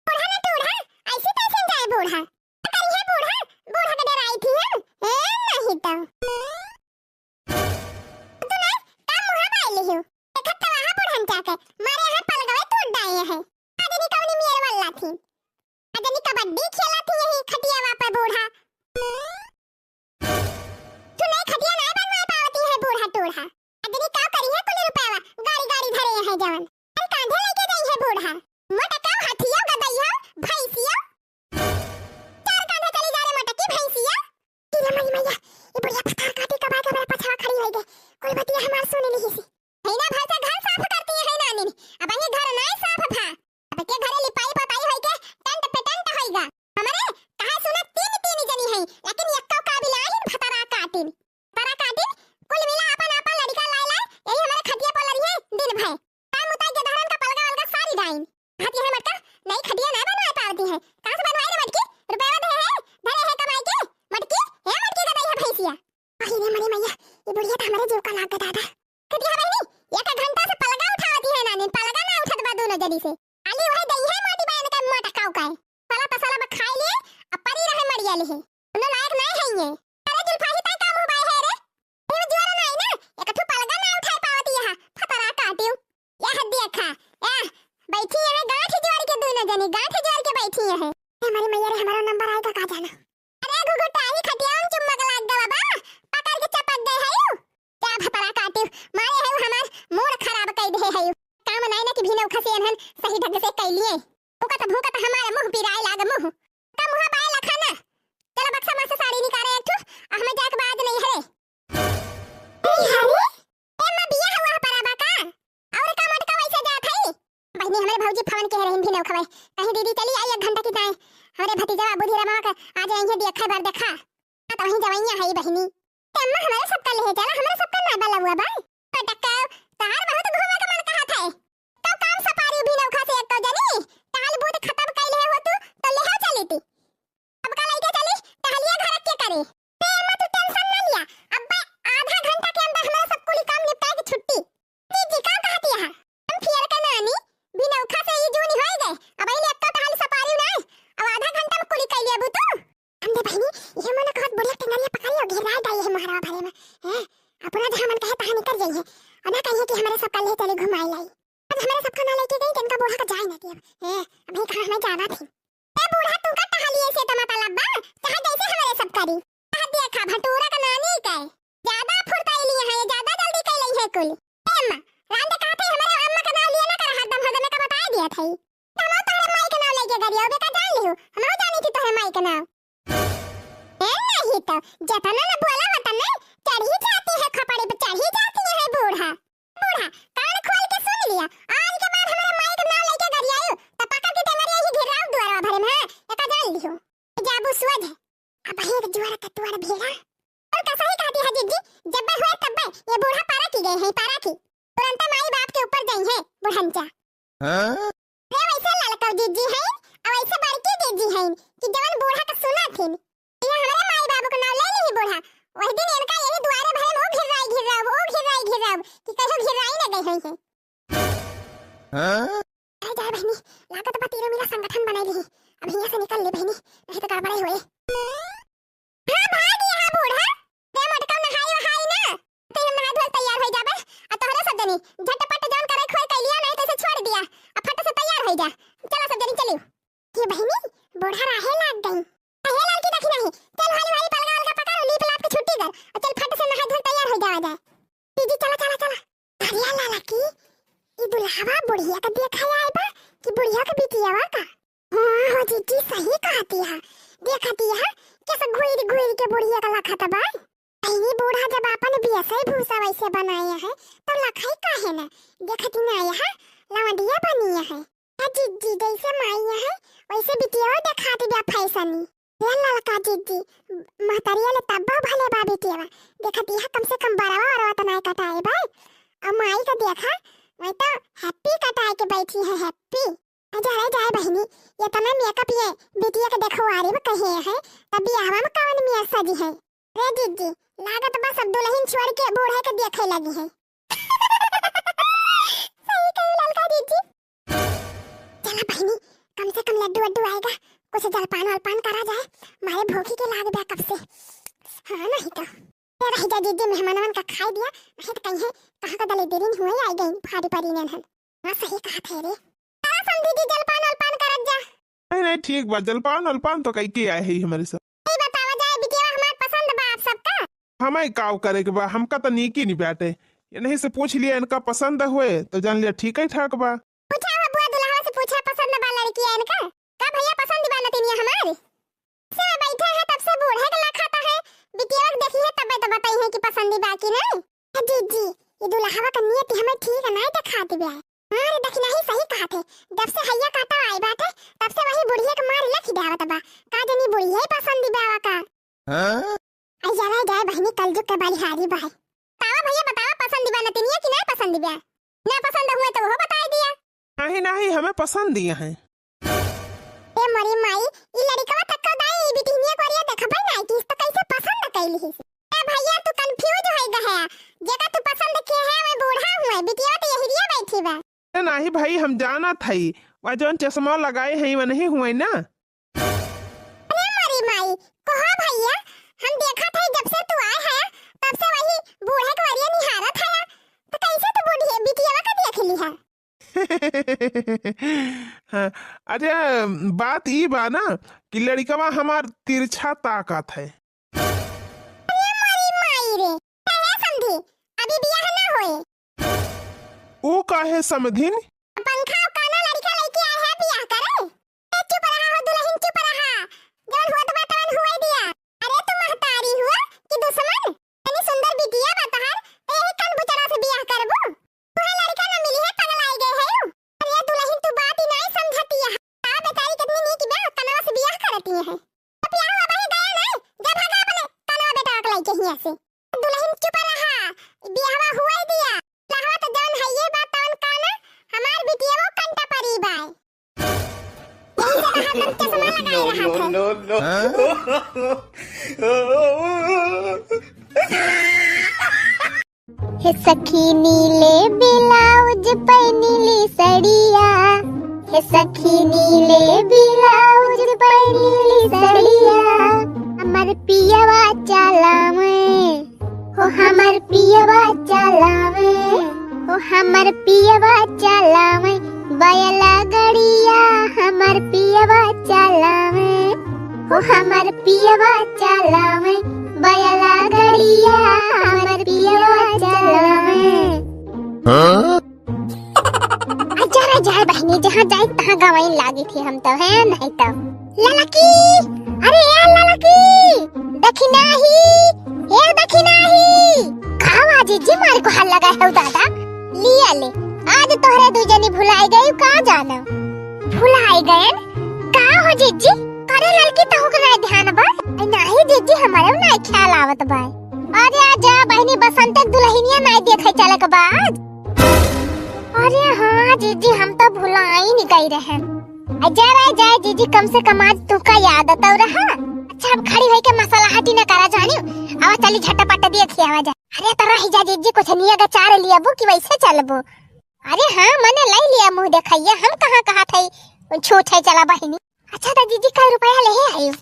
बूढ़ा ना टूढ़ा, ऐसी कैसे जाए बूढ़ा? करिए बूढ़ा, बूढ़ा के डराई थी हम, हैं, नहीं तो। तू ना का मुँहा बाई लिहू? देखत तो वहाँ बुढ़न जाके मारे यहाँ पलगवे टूट डाए हैं। अजनी कौनी मेर वाला थी, अजनी कबड्डी खेला थी यही खटियावा पे बूढ़ा। तोहे दइहे माटी बा इनका मोटकाऊ का। साला त साला बा खाई लिए, अब परी रहे मरिया लिहे। उन्हें लायक नहीं है ये। अरे जुल्फा ही ताई का मुँह बाय है रे? ये जोर नहीं ना, एक ठो पलगा ना उठाई पावती यहाँ, फतरा काटियो। यह देखा, यह बैठी है गांठ जोर के, दोनों जनी गांठ जोर के बैठी है। ए हमारी मैया रे, हमारा नंबर आएगा का जाना। अरे घुघुटाही खटिया में चुम्बक लाग गवा बा, पकड़ के चपक गए है यू। का भतरा काटियो, मारे है हमार मूड खराब कर दे है यू। काम नहीं ना कि भी नौखा से एनहन सही ढंग से कैलिए। भूकत भूकत हमारे मुंह पिराए लाग मुंह। का मुंह बाय लखा ना। चलो बक्सा में से साड़ी निकाले एक ठो, आ हमें जाके बाद नहीं हरे। नहीं हरे? ए माँ बिया हुआ पराबा का? और का मटका वैसे जात है? बहिनी हमरे भौजी फोन के रहन भी नौखवे। कहीं दीदी चली आई एक घंटा की दाएं। हमरे भतीजा बुद्धि रमा के आ जाएंगे देखा बार देखा। आ तो वहीं जवैया है बहिनी। ते अम्मा हमारे सबका ले चला, हमारे सबका ना बलवा बा। पटक्का, तहार बहुत घूमे के मन कहत है। तो काम सपारी भी नौखा से एक तो जनी, टहल बूत खत्म कैले हो तू, तो ले चली थी। अब का लइके चली, टहलिया घर के करे। ते अम्मा तू टेंशन ना लिया, अब आधा घंटा के अंदर हमारा सब कुली काम निपटा के छुट्टी। जी, जी, का कहती है? हम फियर के नानी, भी नौखा से ई जून होए गए, अब आई ले एक तो टहल सपारी ना, अब आधा घंटा में कुली कैले अबू तू। हम दे बहिनी, ये मन कहत बुढ़िया टेंगरिया पकड़ी और घेराए डाली है मोहरा भरे में। हैं? अपना जहाँ मन कहे तहाँ निकल जाई है। और ना कहिए कि हमारे सबका ले चले घुमाए लाई। आज हमारे सबका ना लेके गई, जिनका बूढ़ा का जाए ना दिया। हैं? अभी कहाँ हमें जाना थी। ए बूढ़ा, तू का टहलिए से तो मतलब बा? चाहे जैसे हमारे सब करी। कहा देखा, भटूरा का नानी का है। ज्यादा फुर्ताइली है, ये ज्यादा जल्दी कर ली है कुल। ए अम्मा, रांधे कहा थे हमारे अम्मा का नाम लिया ना कर, हरदम हरदम का बताए दिया था। हम तोहरे माई के नाम लेके गरिया बेटा जान लियो, हम जानी थी तोहरे माई के नाम। ए नहीं तो, जतना न बोला वतना चढ़ी जाती है, खपड़ी पे चढ़ी जाती है बूढ़ा। बूढ़ा, कान खोल के सुन लिया, आज के बाद हमारे माई के नाम लेके गरियायो, तो पकड़ के टेंगरिया ही घेराव दुआरवा भरे में, हाँ, एका जान लियो। जाबू सोझ। अब एक जुआर का तुआर भेड़ा। और कैसा ही कहती है जिज्जी, जब हुए तब ये बूढ़ा पारा की गए हैं, पारा की। तुरंत माई बाप के ऊपर गई है बुढ़ंचा। हाँ? रे वैसे ललका जिज्जी है, और वैसे बड़की जिज्जी है कि जवन बूढ़ा का सुना थी। ये हमारे माई बाबू का नाम ले ली बूढ़ा। वही दिन इनका यही दुआरे भरे में वो घिर्राई घिर्राव, वो घिर्राई घिर्राव कि कहो घिर्राई न गई है। हाँ? अरे जाए बहिनी, लागत बा तीनों मिला संगठन बनाई ली। अब हियां से निकल ले बहिनी, नहीं तो गड़बड़े होए। हाँ भाग यहाँ बूढ़ा, दे मटका नहाई वहाई ना, तो हम नहा धोल तैयार हो जाबे। आ तोहरे सब जनी झटपट जौन करे खोए कैलिया नहीं तो इसे छोड़ दिया, अब फट से तैयार हो जा। चलो सब जनी चलियो। ये बहिनी, बूढ़ा राहे लाग गई। राहे लाल की देखी नहीं, चल वाली वाली पलगा वलगा पकड़, लीप लाप के छुट्टी कर, और चल फट से नहा धोल तैयार हो जावा जाए। दीदी चला चला चला। अरे लाला की, ई दुल्हवा बुढ़िया का देखा आए बा कि बुढ़िया का बिटियावा का? हाँ हो जीजी सही कहती है, देखती है कैसे घुर घुर के बुढ़िया का लखत बा। अरे बूढ़ा जब अपन बियसई भूसा वैसे बनाए है तो लखाई काहे न? देखती ना आया है, लवंडिया बनी है। आ जीजी जैसे माई है वैसे बिटिया देखाती बा फैसनी। ये ललका जीजी, महतरिया ले तब्बो भले बा बिटिया, देखती है कम से कम बरवा वरवा तो नहीं कटाए बा। अब माई का देखा, मैं तो हैप्पी कटाए के बैठी है, हैप्पी। अरे जाए बहिनी, ये तना मेकअप ये बिटिया के देखो आरे में कहे है, तब बियाहवा में कौन मियाँ सजी है? रे जीजी, लागत बा सब दुल्हन छोड़ के बूढ़े के देखे लगी है। सही कही ललका जीजी। चला बहिनी, कम से कम लड्डू वड्डू आएगा, कुछ जलपान वलपान करा जाए, मारे भूखी के लाग बा कब से। हाँ नहीं तो। ए रह जा जीजी, मेहमानवन का खाई दिया, नहीं तो कहीं कहाँ का दले देरिन हुए आई गई भारी परी ने हन। हाँ सही कहा थे रे। चला समधी जी, जलपान वलपान करत जा। नहीं नहीं ठीक बा, जलपान वलपान तो कई के आए है हमारे सब। ई बतावा जाए बिटिया हमार पसंद बा आप सबका? हमें काव करे के बा, हमका तो नीकी नहीं बाटे। ये नहीं से पूछ लिया, इनका पसंद हुए तो जान लिया ठीक है ठाक बा। पूछा हो बुआ दुल्हवा से, पूछा पसंद बा लड़की है इनका? का भैया पसंद बा नतिनिया हमार? से बैठा है तब से बूढ़े के लखाता है, बिटिया के देखी है तबे तो बताई है कि पसंद बा कि नहीं। ए जीजी, ये दुल्हवा का नियत हमें ठीक नहीं दिखाती बा। हाँ रे दखिना ही सही कहा थे, जब से हैया काटा आई बाटे तब से वही बुढ़िया के मार लखी डावत बा। का जनी बुढ़िया ही पसंद बा का? हाँ? आई जावा जाए बहिनी, कलजुग के बलिहारी बा है। बतावा भैया बतावा, पसंद बा नतिनिया कि ना पसंद बा? ना पसंद हुए तो वो बताई दिया। नहीं नहीं, हमें पसंद दिया है। ए मोरी माई, ई लड़िकवा तक का दाई ई बिटिनिया कोरिया देखबे ना किस तो कैसे पसंद कैली हिस? ए भैया तू कंफ्यूज होई गया है, जेका तू पसंद किए है वो बूढ़ा हुए, बिटिया तो यही रिया बैठी बा। ए नहीं भाई, हम जानत हई, वह जौन चश्मा लगाए हैं, वह नहीं हुए ना? अरे मोरी माई, कहो भैया, हम देखत है जब से तू आए है, तब से वही बूढ़े के वरिया निहारत है, तो कैसे तू बूढ़ी बिटियावा का देख ली है? हाँ, अरे, बात ई बा ना कि लड़िकवा हमार तिरछा ताकत है। अरे मोरी माई रे, काहे समधी, अभी बियाह ना होए। ऊ काहे समधिन? पंखा कौनो लड़िका लइके आए है बियाह करे? ए, चुप रहा हो दुलहिन, चुप रहा। जवन होत बा तवन हुए दिया। अरे तू महतारी हुआ कि दुश्मन? इतनी सुंदर बिटिया बा तहार, ते यही कन बुचड़ा से बियाह करबू? तोहे लड़िका न मिली है, पगलाई गए है यू। अरे दुलहिन तू बात ही नाई समझती है। आ बेचारी कितनी नीक बा, कनवा से बियाह करती है। अब बियाह अबही गया नाई, जा भागा अपने कनवा बेटा के लइके हियां से। दुलहिन चुप रहा, बियाहवा हुए दिया। बियाहवा तो जौन है ये बात तौन काना, हमार बिटिया वो कंटा परी बाय। यही से तो हरदम चश्मा लगाए रहत है। हे सखी नीले ब्लाउज पे नीली सड़िया, हे सखी नीले ब्लाउज पे नीली सड़िया, हमर पियवा चलावे, हो हमर पियवा चलावे, हो हमर पियवा चलावे, बैला गड़िया हमर पियवा चलावे, हो हमर पियवा चलावे, बैला गड़िया हमर पियवा चलावे। हाँ? अच्छा रे जाए बहिनी, जहाँ जाए तहाँ गवाइन लागी थी हम तो, है नहीं तो। ललकी, अरे ए ललकी, दखिनाही, ए दखिनाही। का हुआ जीजी, मारे को हल्ला गए हो दादा? लिया ले, आज तोहरे दू जनी भुलाई गई का जानो? भुलाई गए? का हो जीजी? अरे ललकी, तहु के नाई ध्यान बा? अरे नाही जीजी, हमारे नाई ख्याल आवत बा। अरे आजा बहिनी, बसंत के दुलहिनिया नाई देखे चले के बा आज। अरे हाँ जीजी, हम तो भुलाई नहीं गई रहे। अरे जा रे जा जीजी, कम से कम आज तुका याद तो रहा। अच्छा, अब खड़ी होई के मसाला हटी न करा जानियो। आवा चली झटपट देखी आवा जा। अरे तो रही जा जीजी, कुछ निया का चार लियाबू कि वैसे चलबू? अरे हाँ, मने लाई लिया मुँह देखैया, हम कहाँ कहा थे छूट है चला बहिनी। अच्छा तो जीजी, कै रुपया ले आयु?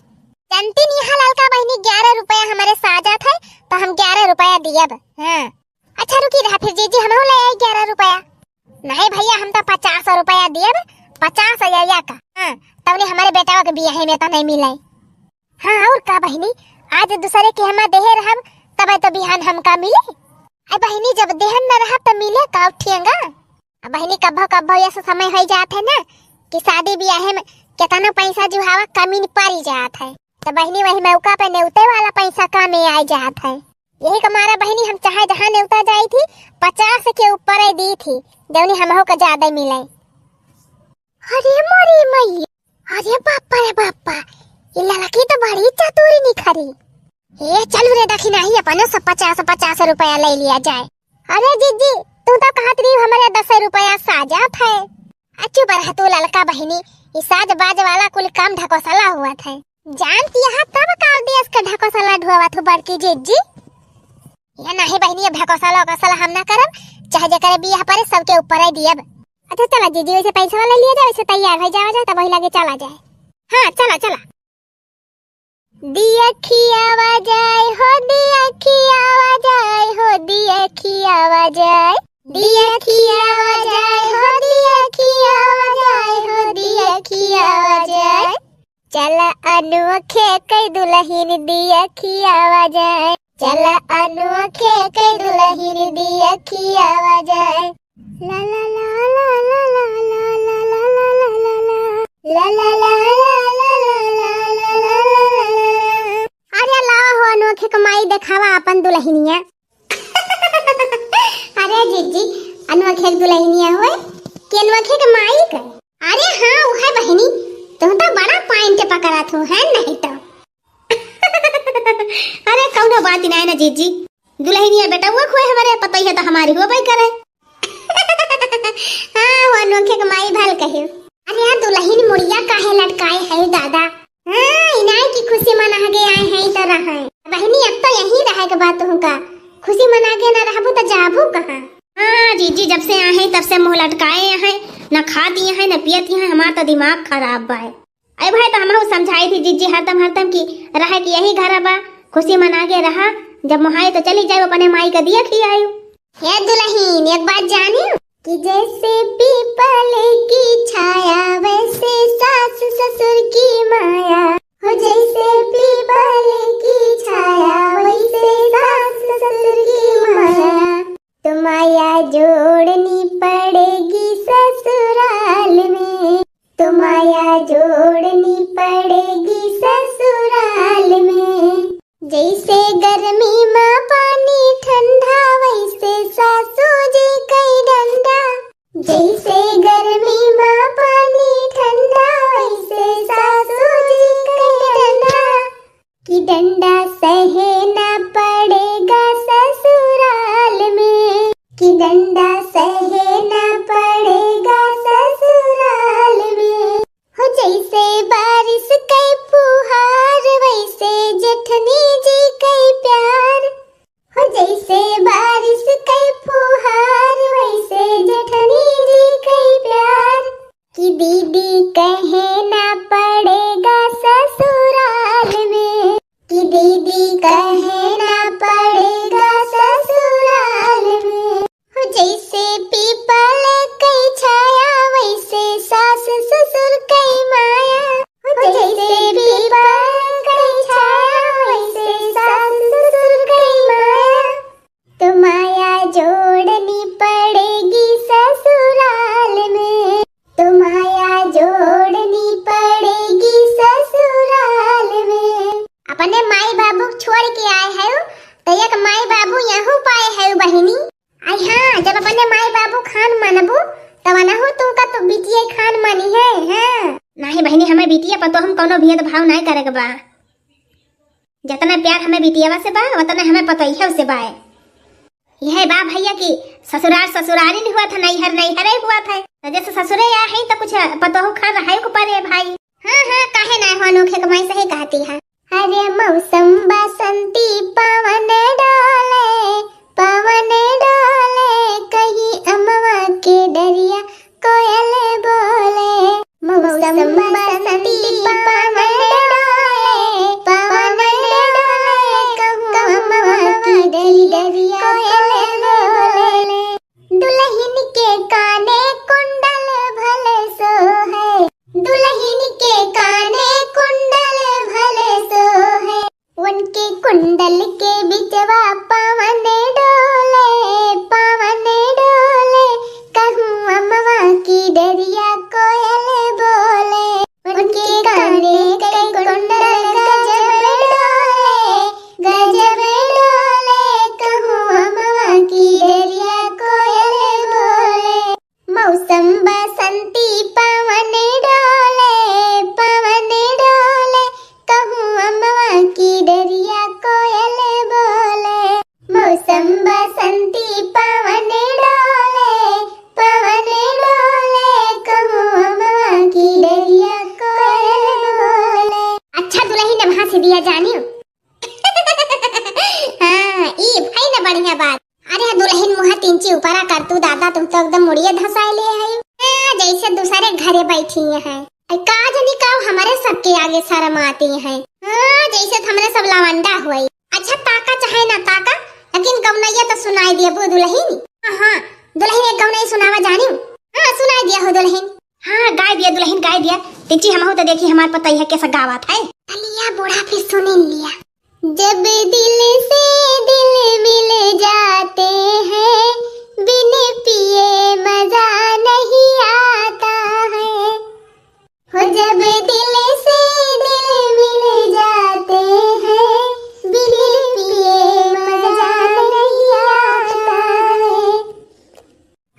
जानती नहीं है ललका बहिनी, ग्यारह रुपया हमारे साजा थे, तो हम ग्यारह रुपया दियब। हाँ। अच्छा रुकी रहा फिर जीजी, हम ले आई ग्यारह रुपया। नहीं भैया, हम तो पचास रुपया दियब, पचास हजार का। हाँ, तबने हमारे बेटा के बियाहे में तो नहीं मिले। हाँ, और का बहिनी, आज दूसरे के हमा देहे रहब, तबे तो बिहान हमका मिले। अरे बहिनी, जब देहन न रहब, त मिले का उठिएगा? अब बहिनी, कब्बो कब्बो ये सब समय होई जात है ना कि शादी बियाहे में केतनो पैसा जुहावा, कमी न पड़ी जात है। तो बहिनी, वही मौका पे नेवते वाला पैसा कमे आई जात है। यही के मारा बहिनी, हम चाहे जहाँ नेवता जाई थी, पचास के ऊपर ही दी थी, जौनी हमहू के ज्यादा मिले। अरे मोरी मैया, अरे बापा रे बापा, ये ललकी तो बड़ी चतुरी निखरी। ए, चलू रे दखिनाही, अपनो सब पचास पचास रुपया ले लिया जाए। अरे जीजी, तू तो कहत रही हमारे दस रुपया साजा थे। आ चुप रह तू ललका बहिनी, ई साज बाज वाला कुल काम ढकोसला हुआ थे। जानती है तब का देश के ढकोसला ढोवा थू बड़की जीजी। ये नहीं बहिनी, ये ढकोसला ओकोसला हम ना करब, चाहे जेकरे बियाह परे सबके ऊपर ही दियब। अच्छा चला जीजी, वैसे पैसा वाला लिया जाए, वैसे तैयार हो जावा जाए, तब वही लगे चला जाए। हाँ चला चला। दिया खियावा जाए हो, दिया खियावा जाए हो, दिया खियावा जाए, दिया खियावा जाए हो, दिया खियावा जाए हो, दिया खियावा जाए। चला अनोखे के दुलहिन दिया खियावा जाए, चला अनोखे के दुलहिन दिया खियावा जाए। ला ला ला। अरे लावा हो अनोखे के माई, देखावा अपन दुलहिनिया। अरे जीजी, अनोखे के दुलहिनिया होए कि अनोखे के माई के? अरे हाँ, उहे बहिनी, तुम तो बड़ा point पकड़त हो, है नहीं तो। अरे कौनो बात ही नहीं ना जीजी, दुलहिनिया बेटवा खोए हमारे, पतोहिया तो हमारी होबे करे। हाँ, वो अनोखे के माई भल कहे। अरे यार, दुलहिन मुड़िया काहे लटकाए है दादा? हाँ, इनाई की खुशी मना के आए हैं तो रहे। बहिनी, अब तो यहीं रहे के बात तुमका। खुशी मना के ना रहबू तो जाबू कहाँ? हाँ जीजी, जब से आए हैं तब से मुँह लटकाए हैं। ना खाती हैं, ना पियती हैं, हमार तो दिमाग खराब बा है। अरे भाई, तो हमहू समझाई थी जिज्जी हरदम हरदम की रहे कि यही घर बा, खुशी मना के रहा, जब मोहाई तो चली जाए अपने माई का दिया खियाई। हे दुलहिन, एक बात जानियो कि जैसे पीपल की छाया, वैसे सास ससुर की माया। हो जैसे पीपल की छाया, वैसे सास ससुर की माया। तो माया जोड़नी पड़ेगी ससुराल में, तो माया जोड़नी पड़ेगी ससुराल में। जैसे गर्मी मा पानी ठंडा, वैसे सासू जी कई डंडा। जैसे गर्मी मा पानी ठंडा, वैसे सासू जी कई डंडा। कि डंडा सहना पड़ेगा ससुराल में, कि डंडा सहना पड़ेगा ससुराल में। हो जैसे बारिश के फुहार, वैसे जेठनी जी के प्यार। हो जैसे बारिश के फुहार, वैसे जेठनी जी के प्यार। कि दीदी कहना पड़ेगा ससुराल में, कि दीदी कहना पड़ेगा ससुराल में। हो जैसे पीपल के छाया, वैसे सास ससुर के माया। हो जैसे पीपल के छाया, वैसे सास ससुर के माया। तो माया जोड़नी पड़ेगी ससुराल में, तो माया जोड़नी पड़ेगी ससुराल में। अपने माई बाबू छोड़ के आए है, तो एक माई बाबू यहू पाए है बहिनी। आई हाँ, जब अपने माई बाबू खान मानबू, तब अनहू तू का तो बिटिया खान मानी है। हाँ, नहीं बहिनी, हमें बिटिया पतोह हम कौनो भेदभाव नहीं करे के बा। जतना प्यार हमें बिटियावा से बा, वतना हमें पतोहिया से बा। यह बा भैया कि ससुराल ससुराली नहीं हुआ था, नैहर नैहर ही हुआ था। तो जैसे ससुरे या है तो कुछ पतोहू खान रहाई को परे भाई। हाँ, हाँ, काहे ना हो, अनोखे कमाई सही कहती है। अरे मौसम बसंती पवन डोले, पवन डोले, कहीं अमवा के डरिया कोयल बोले। मौसम बसंती पवन डोले, पवन डोले, कहूँ अमवा की डरिया कोयल बोले। दुलहिन के काने कुंडल भले सोहे, दुलहिन के काने कुंडल भले सोहे। उनके कुंडल के बिचवा पवन डोले, पवन डोले, कहूँ अमवा की डरिया कोयल बोले। उनके काने के कुंडल गजब डोले, गजब डोले, कहूँ अमवा की डरिया कोयल बोले। मौसम बसंती पवन डोले, पवन डोले, कहूँ अमवा की डरिया कोयल बोले। मौसम बसंती पवन डोले, पवन डोले, कहूँ अमवा की डरिया कोयल बोले। अच्छा दुलहिन, अब हँस दिया जानियो। हाँ, ई भई न बढ़िया बात। अरे दुलहिन, मुँह तिनची ऊपरा कर तू दादा, तू तो एकदम मुड़िए धसाए ले है। हाँ, जैसे दूसरे घरे बैठी है। अरे का जनी का हमरे सबके आगे शर्माती है। हाँ, जैसे हमरे सब लवंडा हुई। अच्छा ताका चाहे ना ताका, लेकिन गवनैया तो सुनाई दिया बो दुलहिन। हाँ, हाँ, दुलहिन एक गवनई सुनावा जानियो। हाँ, सुनाई दिया हो दुलहिन। हाँ, गाय दिया दुलहिन, गाय दिया। तिची हमहू तो देखी हमार पतोहिया कैसा गावत है। लिया बूढ़ा फिर सुनी लिया। जब दिल से दिल मिल जाते हैं, बिन पिए मजा नहीं आता है। हो जब दिल से दिल मिल जाते हैं, बिन पिए मजा नहीं आता है।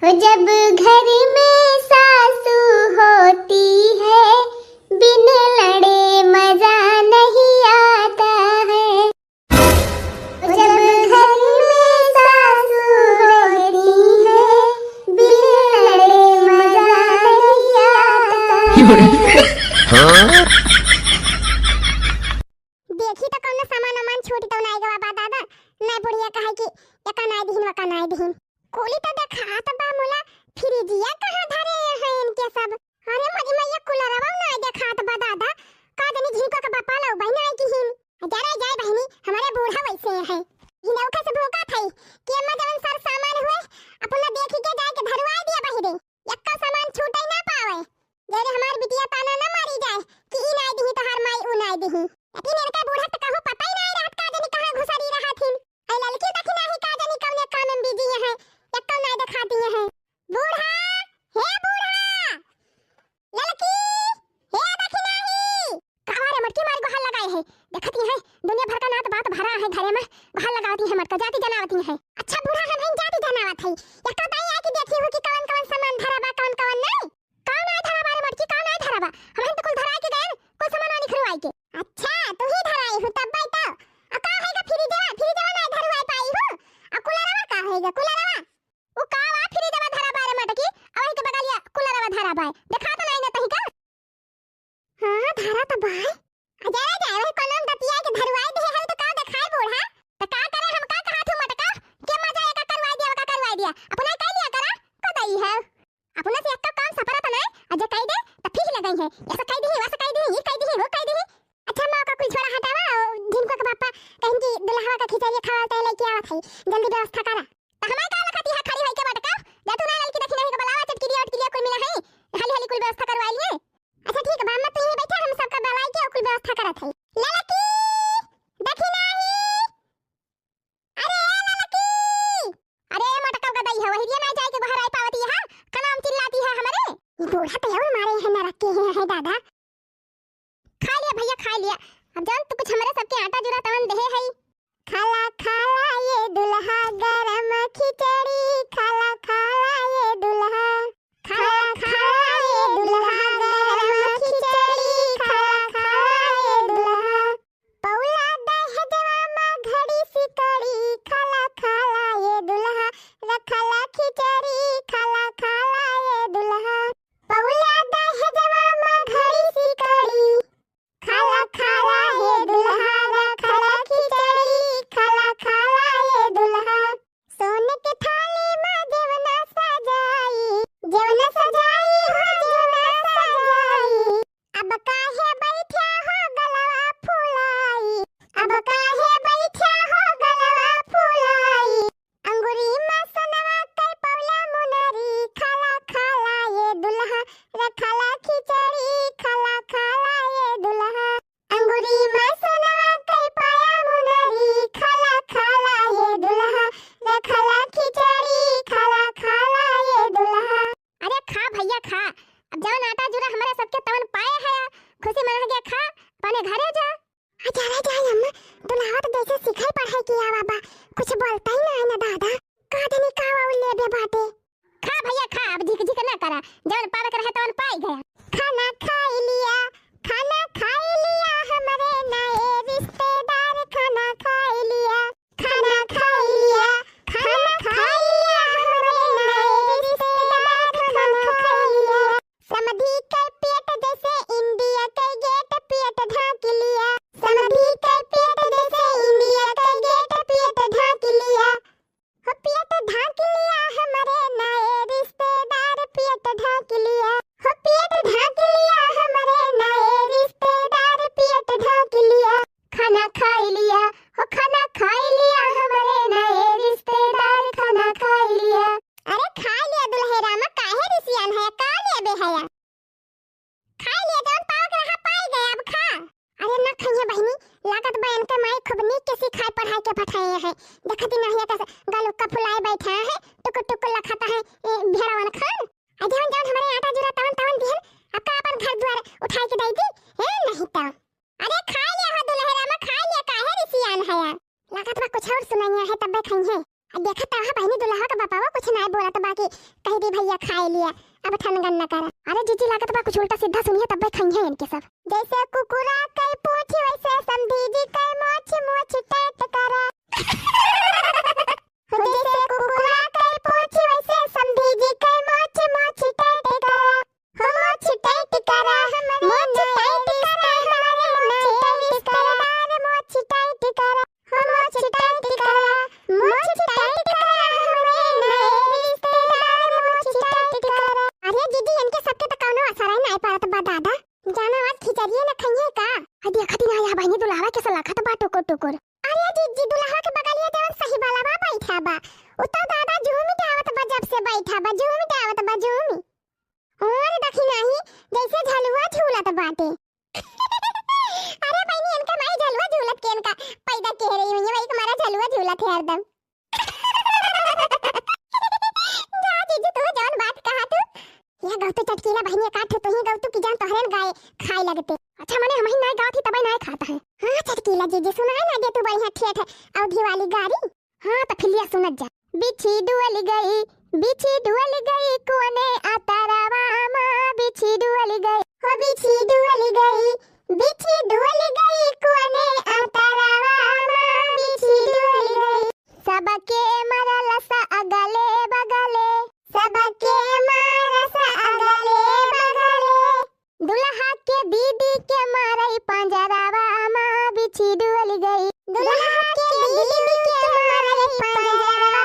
हो जब घर में सासू होती है, बिन लड़े मजा नहीं आता है। हो जब घर में सासू होती है, बिन लड़े मजा नहीं आता है। हाँ? देखी तो कौनो सामान वामान छूट तो नाई गवा बा दादा। नाई बुढ़िया कहे कि एका नाई दिहिन, वका नाई दिहिन। कुली तो देखात बा मुला, फ्रिजिया कहाँ धरे हैं? है। ई नौखे से भूखा थई कि अम्मा जवन सर सामान हुए अपना देखी के जाए के धरुआई दिया बहिरे। यक्का सामान छूटे ना पावे। जरे हमार बिटिया ताना ना मारी जाए कि ई नाई दिही तोहार माई, ऊ नाई दिही। लेकिन इनका बूढ़ा त कहूँ पता ही नाई रहत का जनी कहाँ घुसरी रहत हिन। ऐ ललकी देखी नाही का जनी कौने काम में बिजी है, यक्का नाई दिखाती है। बूढ़ा, हे बूढ़ा, ललकी, हे देखी नाही। का रे मटकी मारी गोहार लगाए है। देखत ही है, दुनिया भर का नात बात भरा है घरे में, गोहार लगावती है मटका, जाती जनावती है। अच्छा बूढ़ा, हम हन जाती जनावत है। यक्का दाई आके देखी हो कि कवन कवन सामान धरा बा, कवन कवन नहीं। का नाई धरा बा रे मटकी, का नाई धरा बा? हम हन तो कुल धराई के गए, कुल सामान निखरवाई के। अच्छा, तू ही धराई हो तब बाई तो। आ का है का फ्रिजवा, फ्रिजवा नाई धरवाई पाई हो। आ कूलरवा का है का कूलरवा? उ का वा फ्रिजवा धरा बा रे मटकी, आ वही के बगलिया कूलरवा धरा बा। देखा तो नाई ना तही का? हाँ, धरा तो बाय। आ जरा जाए, वही कलम दतिया के धरवाई दे है, तो का देखाए बूढ़ा? तो का करे, हम का कहा थू मटका? के मजा एका करवाई दिया, ओका करवाई दिया। अपना कह लिया करा, को दई है। अपना से एक्का काम सपरत नहीं, आ जे कह दे, तो फिर लगई है। ऐसा कह दी, वैसा कह दी, ये कह दी, वो कह दी। अच्छा, माँ का कुल छोड़ा हटावा, और झिनको के पापा कहीं की दुल्हवा का खिचड़ी खावा तो लेके आवत है, जल्दी व्यवस्था करा। तो हमारे का लखती है खड़ी होई के मटका? जा तू ना ललकी देखी नहीं के बुलावा, चटकिलिया उटकिलिया कुल मिला है, हाली हाली कुल व्यवस्था करवा लिए। अच्छा ठीक बा अम्मा, तू यहीं बैठा, हम सबका बुलाई के कुल व्यवस्था करत है। ललकी, देखी नाही। अरे ललकी, अरे मटका का दई है, वही ना जाए के बाहर आई पावती है, का नाम चिल्लाती है हमरे? ये बूढ़ा तो और मारे है ना रखे हैं, है दादा। खा लिया भैया, खा लिया। अब जान तू कुछ हमरे सबके आटा जुरा तवन देहे है। खाला खाला ये दुल्हा गरम खिचड़ी, खाला खाला ये दुल्हा। खाला खाला ये दुल्हा गरम खिचड़ी, खाला खाला ये दुल्हा। पौला दहेजवा मा घड़ी सिकड़ी, खाला खाला ये दुल्हा, रखला खिचड़ी, खाला खाला ये दुल्हा। पौला दहेजवा मा घड़ी सिकड़ी, खाला खाला ये दुल्हा, रखला खिचड़ी, खाला खाला ये दुल्हा। सोने के थाली मा जेवना सजाई, जेवना सजाई हो जेवना सजाई। अब काहे बैठा हो गलवा फुलाई, अब काहे बैठा हो गलवा फुलाई। अंगुरी मा सोनवा के पौला मुनरी, खाला खाला ये दुल्हा, रखला खिचड़ी, खाला खाला ये दुल्हा। अंगुरी मा सोनवा के पाया मुनरी, खाला खाला ये दुल्हा, रखला खिचड़ी, खाला खाला ये दुल्हा। अरे खा भैया खा, अब जवन आटा जुरा हमारे सबके तवन पाए है, खुशी मना गया, खा, अपने घरे जा। अच्छा रे जाए अम्मा, दुल्हवा तो जैसे सिखाई पढ़ाई किया बाबा, कुछ बोलता ही ना है ना दादा। का जनी का वा लेबे बाटे। खा भैया खा, अब झिक झिक ना करा, जवन पावे के रहे तवन पाई गया। खाना खाई लिया, खाना खाई लिया हमरे नए रिश्तेदार, खाना खाई लिया, खाना खाई लिया, खाना खाई लिया हमरे नए रिश्तेदार, खाना खाई लिया। समधी के पेट जैसे इंडिया के गेट, पेट ढाँक लिया। समधी के पेट जैसे इंडिया के गेट, पेट ढाँक लिया। हो पेट ढाँक लिया हमरे नए रिश्तेदार, पेट ढाँक लिया। हो पेट ढाँक लिया हमरे नए रिश्तेदार, पेट ढाँक लिया। खाना खाई लिया, हो खाना खाई लिया हमरे नए रिश्तेदार, खाना खाई लिया। अरे खाई लिया दुल्हे रामा, काहे रिसियान है, का लेबे है? खाई लिया, जौन पावे के रहा पाई गए, अब खा। अरे ना खइहे बहिनी, लागत बा इनके माई खूब नीक के सिखाए पढ़ाए के पठाए है। देखती नहीं है कैसे गलुक्का फुलाए बैठा है, टुकुर टुकुर लखाता है, ए, भेड़वन खान। आ जौन जौन हमरे आटा जुरा तवन तवन दिहन, अब का अपन घर द्वार उठाए के दई दी? ए, नहीं तो। अरे खाई लिया हो दुल्हे रामा, खाई लिया, काहे रिसियान है? लागत बा कुछ और सुनाइया है तब्बे खइहे। आ देखत तो हा बहिनी दुल्हा का बापावा कुछ नाय बोलत बा कि कह दी भैया खाए लिया, अब ठनगन न करा। अरे जीजी लागत बा कुछ उल्टा सीधा सुनिए तब्बे खइहे इनके सब। जैसे कुकुरा के पूछ वैसे समधी जी के मोछ, मोछ टाइट करा। हो जैसे कुकुरा के पूछ वैसे समधी जी के मोछ, मोछ टाइट करा। हो मोछ टाइट करा हमरे मोछ टाइट करा, हमरे मोछ टाइट करा, मोछ टाइट करा। हो मोछ टाइट करा, मोछ टाइट करा हमरे नए रिश्तेदार, मोछ टाइट करा। अरे जीजी इनके सबके तो कौनो असर ही नहीं पड़त बा दादा। जाना आज खिचड़िए न खइहे का? अरे देखती ना या बहिनी दुल्हवा के सलाखत बा टुकुर टुकुर। अरे जिज्जी दुल्हा के बगलिया जवन सही वाला बा बैठा बा, उ तो दादा झूमी डावत बा, जब से बैठा बा झूमी डावत बा झूमी। और देखी नाही जैसे झलुआ झूलत बाटे। अरे बहिनी, इनका माई झलुआ झूलत के इनका पैदा के रही हुई है, वही हमारा झलुआ झूलत है हरदम। जा जीजी, तू जौन बात कहा तू। या गौतू चटकीला बहिनी, का ठो तू ही गौतू की जान तोहरेन गाय खाए लगते। अच्छा, मने हमही नाय गावत ही तबे नाय खाता है। हाँ चटकीला जीजी, सुनाए ना दे तू बढ़िया ठेठ अवधी वाली गारी। हाँ, त फिलिया सुनत जा। बिच्छी डुअल गई, बिच्छी डुअल गई, कुअने अतरवा मा बिच्छी डुअल गई। हो बिच्छी डुअल गई, बिच्छी डुअल गई, कुअने अतरवा मा बिच्छी डुअल गई। सबके मरल सा अगले बगले, सबके मरल सा अगले बगले। दुल्हा के दीदी के मारई पंजरवा मा बिच्छी डुअल गई। दुल्हा के दीदी के मारई पंजरवा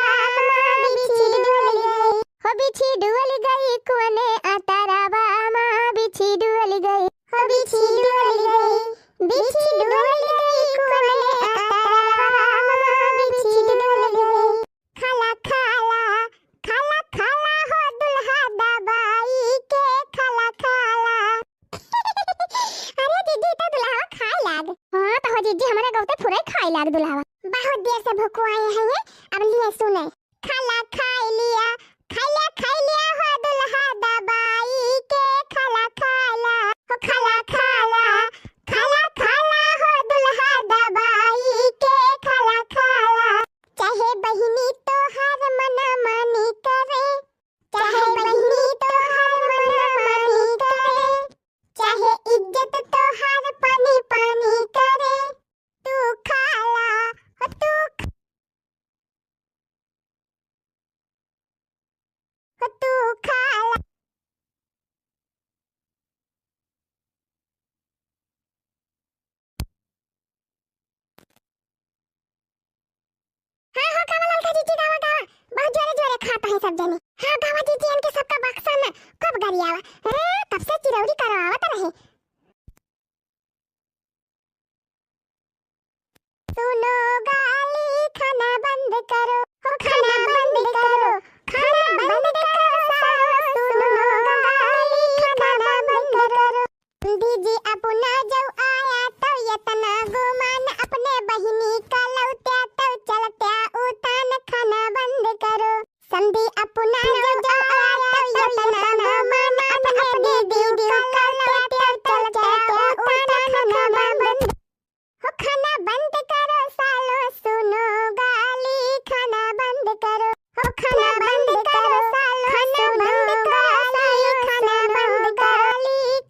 मा बिच्छी डुअल गई। हो बिच्छी डुअल गई कुअने अतरवा मा बिच्छी डुअल गई। हो बिच्छी डुअल गई। बिच्छी डुअल गई कुअने अतरवा मा बिच्छी डुअल गई। खाला, खाला, खाला, खाला हो दुल्हा दबाई के, खाला, खाला। अरे जीजी, तो दुल्हावा खाए लाग। हाँ, तो हो जीजी, हमारे गौते फुरे खाए लाग दुल्हावा। बहुत देर से भुकुआए हैं ये, अब लिए सुने। खाला खाए लिया, खाला खाए लिया हो दुल्हा दबाई के, खाला खाला, हो खाला खाला, खाला खाला हो दुल्हा दबाई के, खाला खाला। चाहे बहिनी तोहार मना मानी करे, चाहे बहिनी तोहार मना मानी करे, चाहे इज्जत तोहार पानी पानी करे, तू खाला, हो तू ख-, हो तू खाला। हाँ, हाँ, गावा ललका जीजी, गावा, गावा। बहुत जोरे जोरे खात है सब जने। हाँ, गावा जीजी, इनके सबका बक्सा में खूब गरियावा। हाँ, तब से चिरौरी करवावत रहे। सुनो गाली, खाना बंद करो, हो खाना बंद करो, खाना बंद करो, सालो, सुनो गाली, खाना बंद करो। समधी जी अपना जौ आया तौ यतना गुमान, अपने बहिनी का लौट्या तौ चलत्या उतान, खाना बंद करो। समधी अपना जौ आया तौ यतना गुमान, अपने दीदी का लौट्या तौ चलत्या उतान, खाना बंद। हो खाना बंद करो सालो, सुनो गाली, खाना बंद करो। हो खाना बंद करो सालो, खाना बंद करो सालो, खाना बंद करो,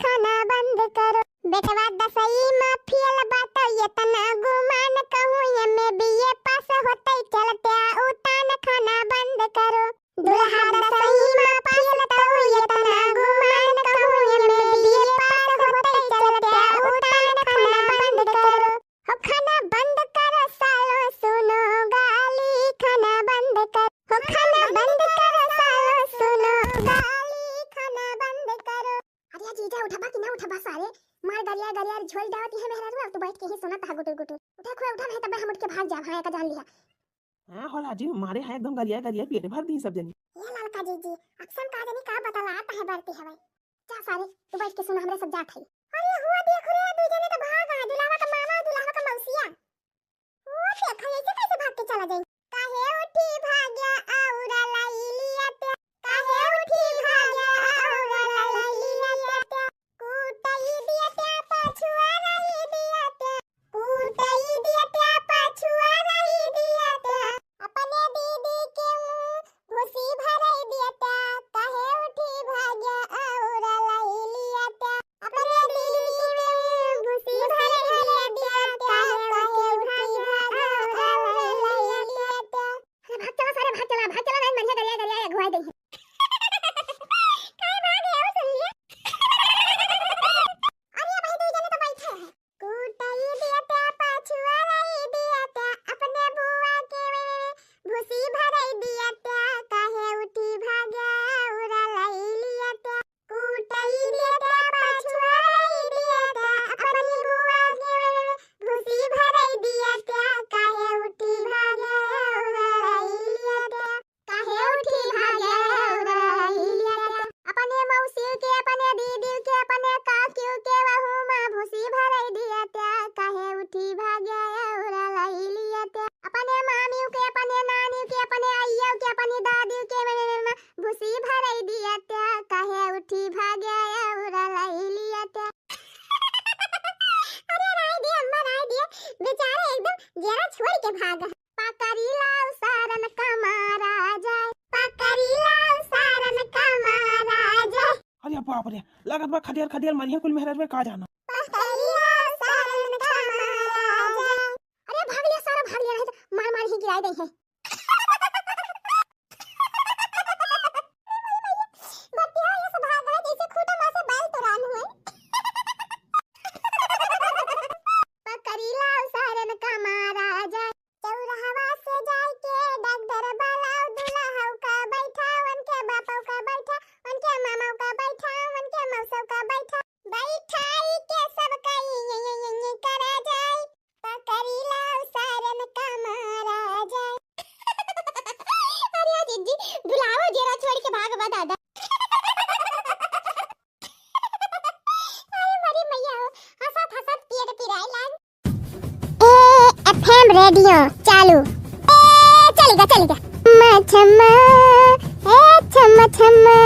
खाना बंद करो। बेटवा दसई मा फेल बा तौ यतना गुमान, कहूँ एम ए बी ए पास होतै चलत्या उतान, खाना बंद करो। दुल्हा दसई मा फेल तौ यतना गुमान, कहूँ एम ए बी ए पास होतै चलत्या उतान, खाना बंद करो। हो खाना बंद करो सालो, सुनो गाली, खाना बंद करो। हो खाना बंद करो सालो, सुनो गाली, खाना बंद करो। अरे जीजा, उठबा कि ना उठबा सारे? मार गरिया गरिया झोल डावत है मेहरारू, अब तू बैठ के ही सुनत है गुटुर गुटुर। उठा खुआ उठा, नहीं तब हम उठ के भाग जाब। हाँ, एका जान लिहा। हाँ, हो राजू, मारे हैं एकदम गरिया गरिया पेट भर दी सब जनी। ये ललका जीजी, अक्सम का जनी का बतलात है बरती हवे। जा सारे, तू बैठ के सुन, हमरे सब जात है। अरे हुआ देख रे, दुई जने तो भाग गए, दुल्हवा का मामा और दुल्हवा का मौसिया। वो देखा, ऐसे कैसे भाग के चला जाए? काहे उठी भाग्या और लाई लिया त्या, काहे उठी भाग्या और लाई लिया त्या। कूटई दिया त्या, पछुआ रही दिया त्या। कूटई दिया त्या, पछुआ रही दिया त्या। अपने दीदी के मुंह घुसी भरई दिया त्या। काहे उठी भाग्या और लाई लिया त्या। अपने दीदी के मुंह घुसी भरई दिया त्या। काहे उठी भाग्या और लाई लिया त्या। अरे भाग चला सारे, भाग चला, के भाग। पकड़ी लाओ सारन का मारा जाए, पकड़ी लाओ सारन का मारा जाए। अरे बाप रे, लागत बा खदेड़ खदेड़ मरिहे कुल मेहरारू, का जाना। पकड़ी लाओ सारन का मारा जाए। अरे भाग लिया सारा, भाग लिया, नहीं तो मार मार ही गिराई दे है। बतिया ये सुभाग है जैसे खूंटा माँ से बैल तुरान हुए। पकड़ी लाओ सारन का मारा जाए। चौराहवा से जाए के डगदर बलाओ, दुल्हऊ का बैठा, उनके बापऊ का बैठा, उनके मामऊ का बैठा, उनके मौसऊ का बैठा, बैठाई के सबका ये, ये, ये, ये, ये करा जाए। पकड़ी लाओ सारन का मारा जाए। अरे जिज्जी, भुलाओ जेरा छोड़ के भाग बा दादा। अरे मरी मैया हो, हंसत हंसत पेट पिराए लाग। ए एफ एम रेडियो चालू। ए चलिगा, चलिगा। छम्मा छम्मा, ए छम्मा छम्मा,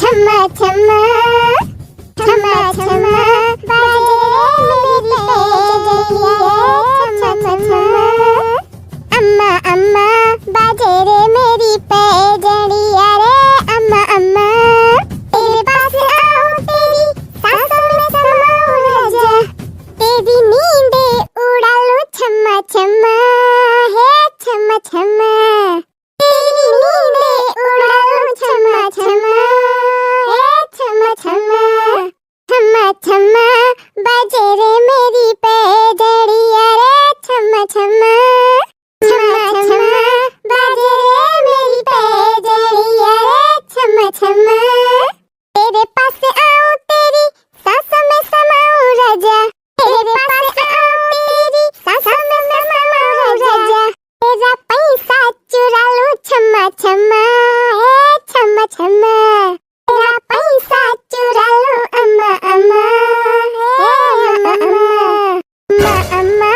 छम्मा छम्मा, छम्मा छम्मा, बाजे रे मेरी पैजनिया, छम्मा छम्मा। अम्मा अम्मा, बाजे रे मेरी पैजनिया रे, अम्मा अम्मा। तेरे पास आऊं, तेरी सांसों में समाऊं राजा, तेरी नींदे उड़ा लूं छम्मा छम्मा, हे छम्मा छम्मा। तेरी नींदे उड़ा लूं छम्मा छम्मा, हे छम्मा छम्मा। छम्मा छम्मा, बाजे रे मेरी पैजनिया रे, छम्मा छम्मा। छम्मा छम्मा, बाजे रे मेरी पैजनिया रे, छम्मा छम्मा। तेरे पास आऊं, तेरी सांसों में समाऊं राजा, तेरे पास आऊं, तेरी सांसों में समाऊं राजा, तेरा पैसा चुरा लूं छम्मा छम्मा, ए छम्मा छम्मा। तेरा पैसा चुरा लूं अम्मा, अम्मा, हे अम्मा, अम्मा। अम्मा, अम्मा,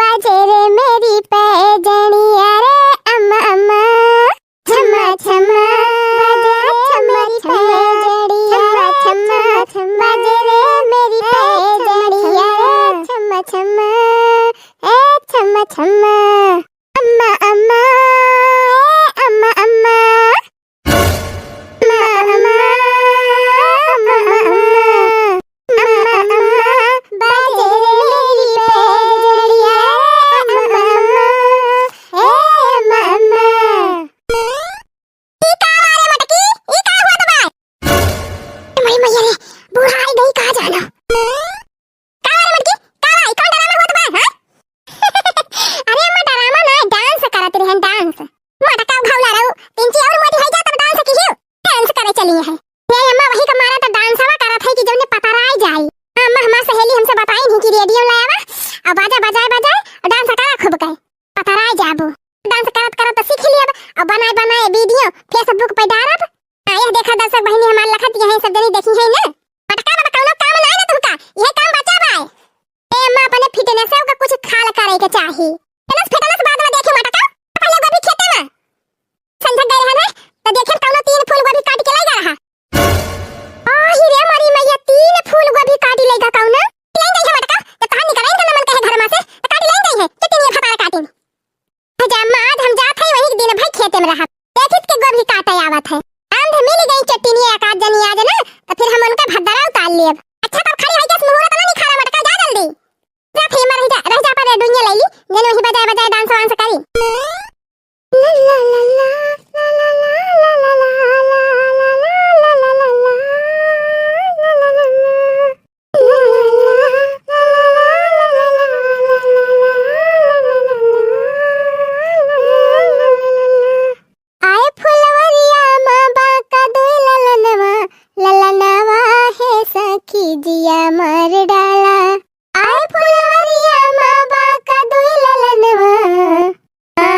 बाजे रे मेरी पैजनिया रे, अम्मा, अम्मा। छम्मा, छम्मा, बाजे रे मेरी पैजनिया रे, छम्मा, छम्मा, बाजे रे मेरी पैजनिया रे, छम्मा, छम्मा, ए छम्मा, छम्मा। अम्मा, अम्मा, ए अम्मा, अम्मा। अम्मा, अम्मा, अम्मा, अम्मा, अम्मा, अम्मा, बाजे रे मेरी पैजनिया, अम्मा, अम्मा, ए अम्मा, अम्मा। ई का बा रे मटकी? ई का होत बा? ए मोरी मैया रे, बुढ़ाई गई का जाना। का रे मटकी? का बा? ई कौन ड्रामा होत बा, हाँ? अरे अम्मा, ड्रामा ना, डांस करत रहन, डांस। मोटका घौला रहू, इंची और मोटी होइ जा तब डांस किहियो। डांस करे चली है। ये अम्मा वही का मारा तो डांसवा करत है कि जौने पतराई जाई। हाँ, अम्मा, हमार सहेली हमसे बताई नहीं कि रेडियो ले आवा और बाजा बजाए बजाए और डांस करा खूब के। पतराई जाबो। डांस करत करत तो सीख लियब और बनाए बनाए वीडियो Facebook पे डालब। हाँ, यह देखा दर्शक बहिनी हमार लखत यही सब जनी देखी है ना। मटका बाबा कौनो काम ना है ना तुमका, यह काम बचा बा। ए अम्मा, अपने फिटनेस का कुछ ख्याल करे के चाही। फिटनेस फिटनेस बाद में देखे मटका, पहले गोभी खेते में। संझा गए रहे ना, तो देखे कौनो तीन फूल गोभी काट के ले जा रहा। आही रे मरी मैया, तीन फूल गोभी काटी ले जा कौनो? ले गई है मटका, जब तहां निकल आई ना मन कहे घर में से, तो काटी ले गई है, कितनी ये भतार काटी। जा अम्मा, आज हम जात है वही दिन भर खेते में रहा। देखित के गोभी काटे आवत है। आंध मिल गई चट्टिनिया एक आध जनी आज ना, तो फिर हम उनका भद्दरा उतार लेब। अच्छा, तब खड़ी होई के मुहूर्त ना निखारा मटका, जा जल्दी। जा थे, रह जा, रह जा, पर डुइया ले ली, जन वही बजाए बजाए डांस वांस करी। आए फुलवरिया मा बाका दुई ललनवा, ललनवा है सखी जिया मार डाला। आए फुलवरिया मा बाका दुई ललनवा, आ,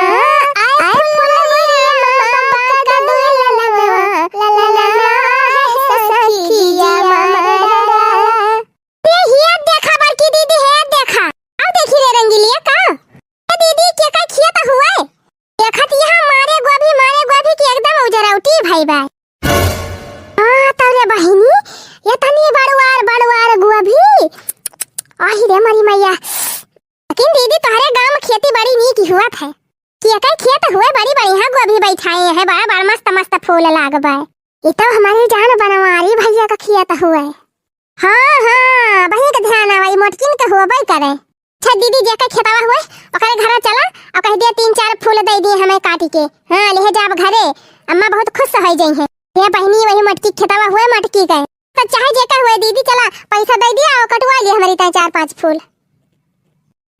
आए फुलवरिया मा बाका दुई ललनवा, ललनवा है सखी जिया मार डाला। ये हिया देखा बड़की दीदी, हे देखा। आओ देखी रे रंगीलिया का। ए दीदी, के का खिया त हुए? देखत यहाँ मारे गोभी, मारे गोभी की एकदम उजरौटी भई बा। हाँ, तौरे बहिनी, ये तनी बड़वार, बड़वार गोभी। आही रे मरी मैया। लेकिन दीदी, तोहरे गांव में खेती बड़ी नीक हुवत है। केकर खेत हुए, बड़ी बढ़िया गोभी बैठाए हैं, बड़ा बड़ा मस्त मस्त फूल लाग बा। ई तो हमरे जान बनवारी भइया का खेत हुए। हाँ, हाँ, वही के ध्यान आवा, ई मोटकिन के होबे करे। अच्छा दीदी, जेकर खेतवा हुए, ओकरे घरा चला अउर कहि दिया तीन चार फूल दइ दिए हमें काटि के। हाँ, लेहे जाब घरे, अम्मा बहुत खुश होइ जइहैं। हे बहिनी, वही मोटकी खेतवा हुए, मोटकी के। तो चाहे जेकर हुए दीदी, चला पैसा दइ दिया अउर कटवा लिए हमरी ताईं चार पाँच फूल।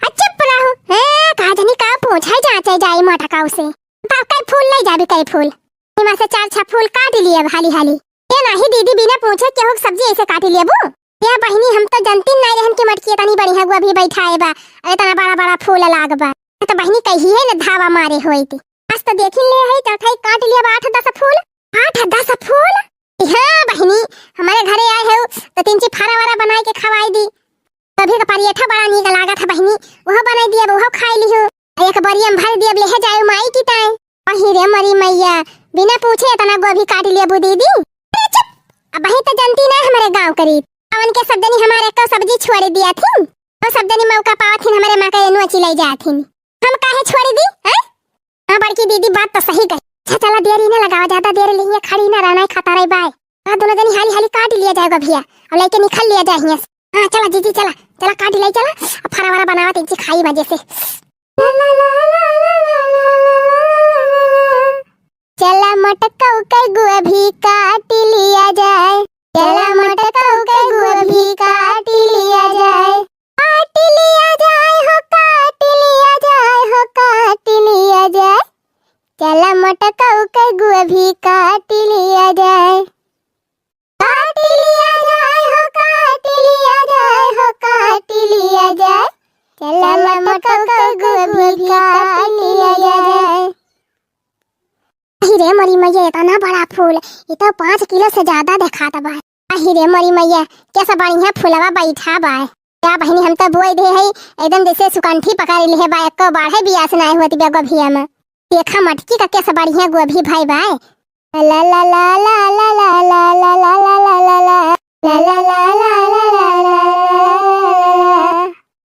आ, चुप रहो। हैं, का जानी का पूछे जाँचे जाई मोटकाऊ से। बा, कई फूल लइ जाबी, कई फूल। इमा से चार छह फूल काटि लियब हाली हाली। ए नाहीं दीदी, बिना पूछे केहू के सब्जी ऐसे काटि लेबू? ए बहिनी, हम तो जनती नाहीं रहन कि मोटकी एतनी बढ़िया गोभी बैठाए बा, अउर एतना बड़ा बड़ा फूल लाग बा। तो बहिनी कहिए न धावा मारे होइत। आज तो देखिन ले है, चौथाई काटि लियब आठ दस फूल। आठ दस फूल? हाँ बहिनी, हमरे घरे आए हो तो तीन ची फरा वरा बनाइ के खवाइ दी। गोभी का पराठा बड़ा नीक लागत है बहिनी, उहो बनाइ दिया, उहो खाइ लिहो। एक बोरिया में भर दिया, लेहे जाए माई की ताईं। अहि रे मोरी मइया, बिना पूछे एतना गोभी काटि लेबू दीदी? अरे चुप, अबहीं तो जनती ना हमरे गाँव करी। अवन के सब जनी हमारे को सब्जी छोड़ि दिया थी, तो सब जनी मौका पावत थी हमरे माँ के नोची लइ जात थी। हम काहे छोड़ि दी, हैं? हाँ बड़की दीदी, बात तो सही कही। अच्छा चला, देरी ना लगावा, ज्यादा देर लिहिए खड़ी ना रहना है, खाता रही बाय। हाँ, दोनों जनी हाली हाली काटि लिया जाए गोभिया, अब लइके निकल लिया जाए हियाँ से। हाँ चला जीजी, चला, चला काटि लाई, चला। अब फरा वरा बनावा, तीन ची खाई मजे से। चला मोटकऊ के गोभी काटि लिया जाए, चला मोटकऊ के गोभी काटि लिया जाए। काटि लिया जाए हो, काटि लिया जाए हो, काटि लिया जाए। चला मोटकऊ के गोभी काटि लिया जाए। काटि लिया जाए हो, काटि लिया जाए हो, काटि लिया जाए। चला मोटकऊ के गोभी काटि लिया जाए। अहि रे मोरी मइया, एतना बड़ा फूल, ई तो पाँच किलो से ज्यादा देखात बा। अहि रे मोरी मइया, कैसा बढ़िया फुलवा बैठा बा। का बहिनी, हम तो बोइ दे है, एकदम जैसे सुकंठी पकड़ि लिहे बा, एको बाढ़े बियास नाहीं होत बा गोभिया में। देखा मोटकी का कैसा बढ़िया गोभी भइ बा। ला ला ला।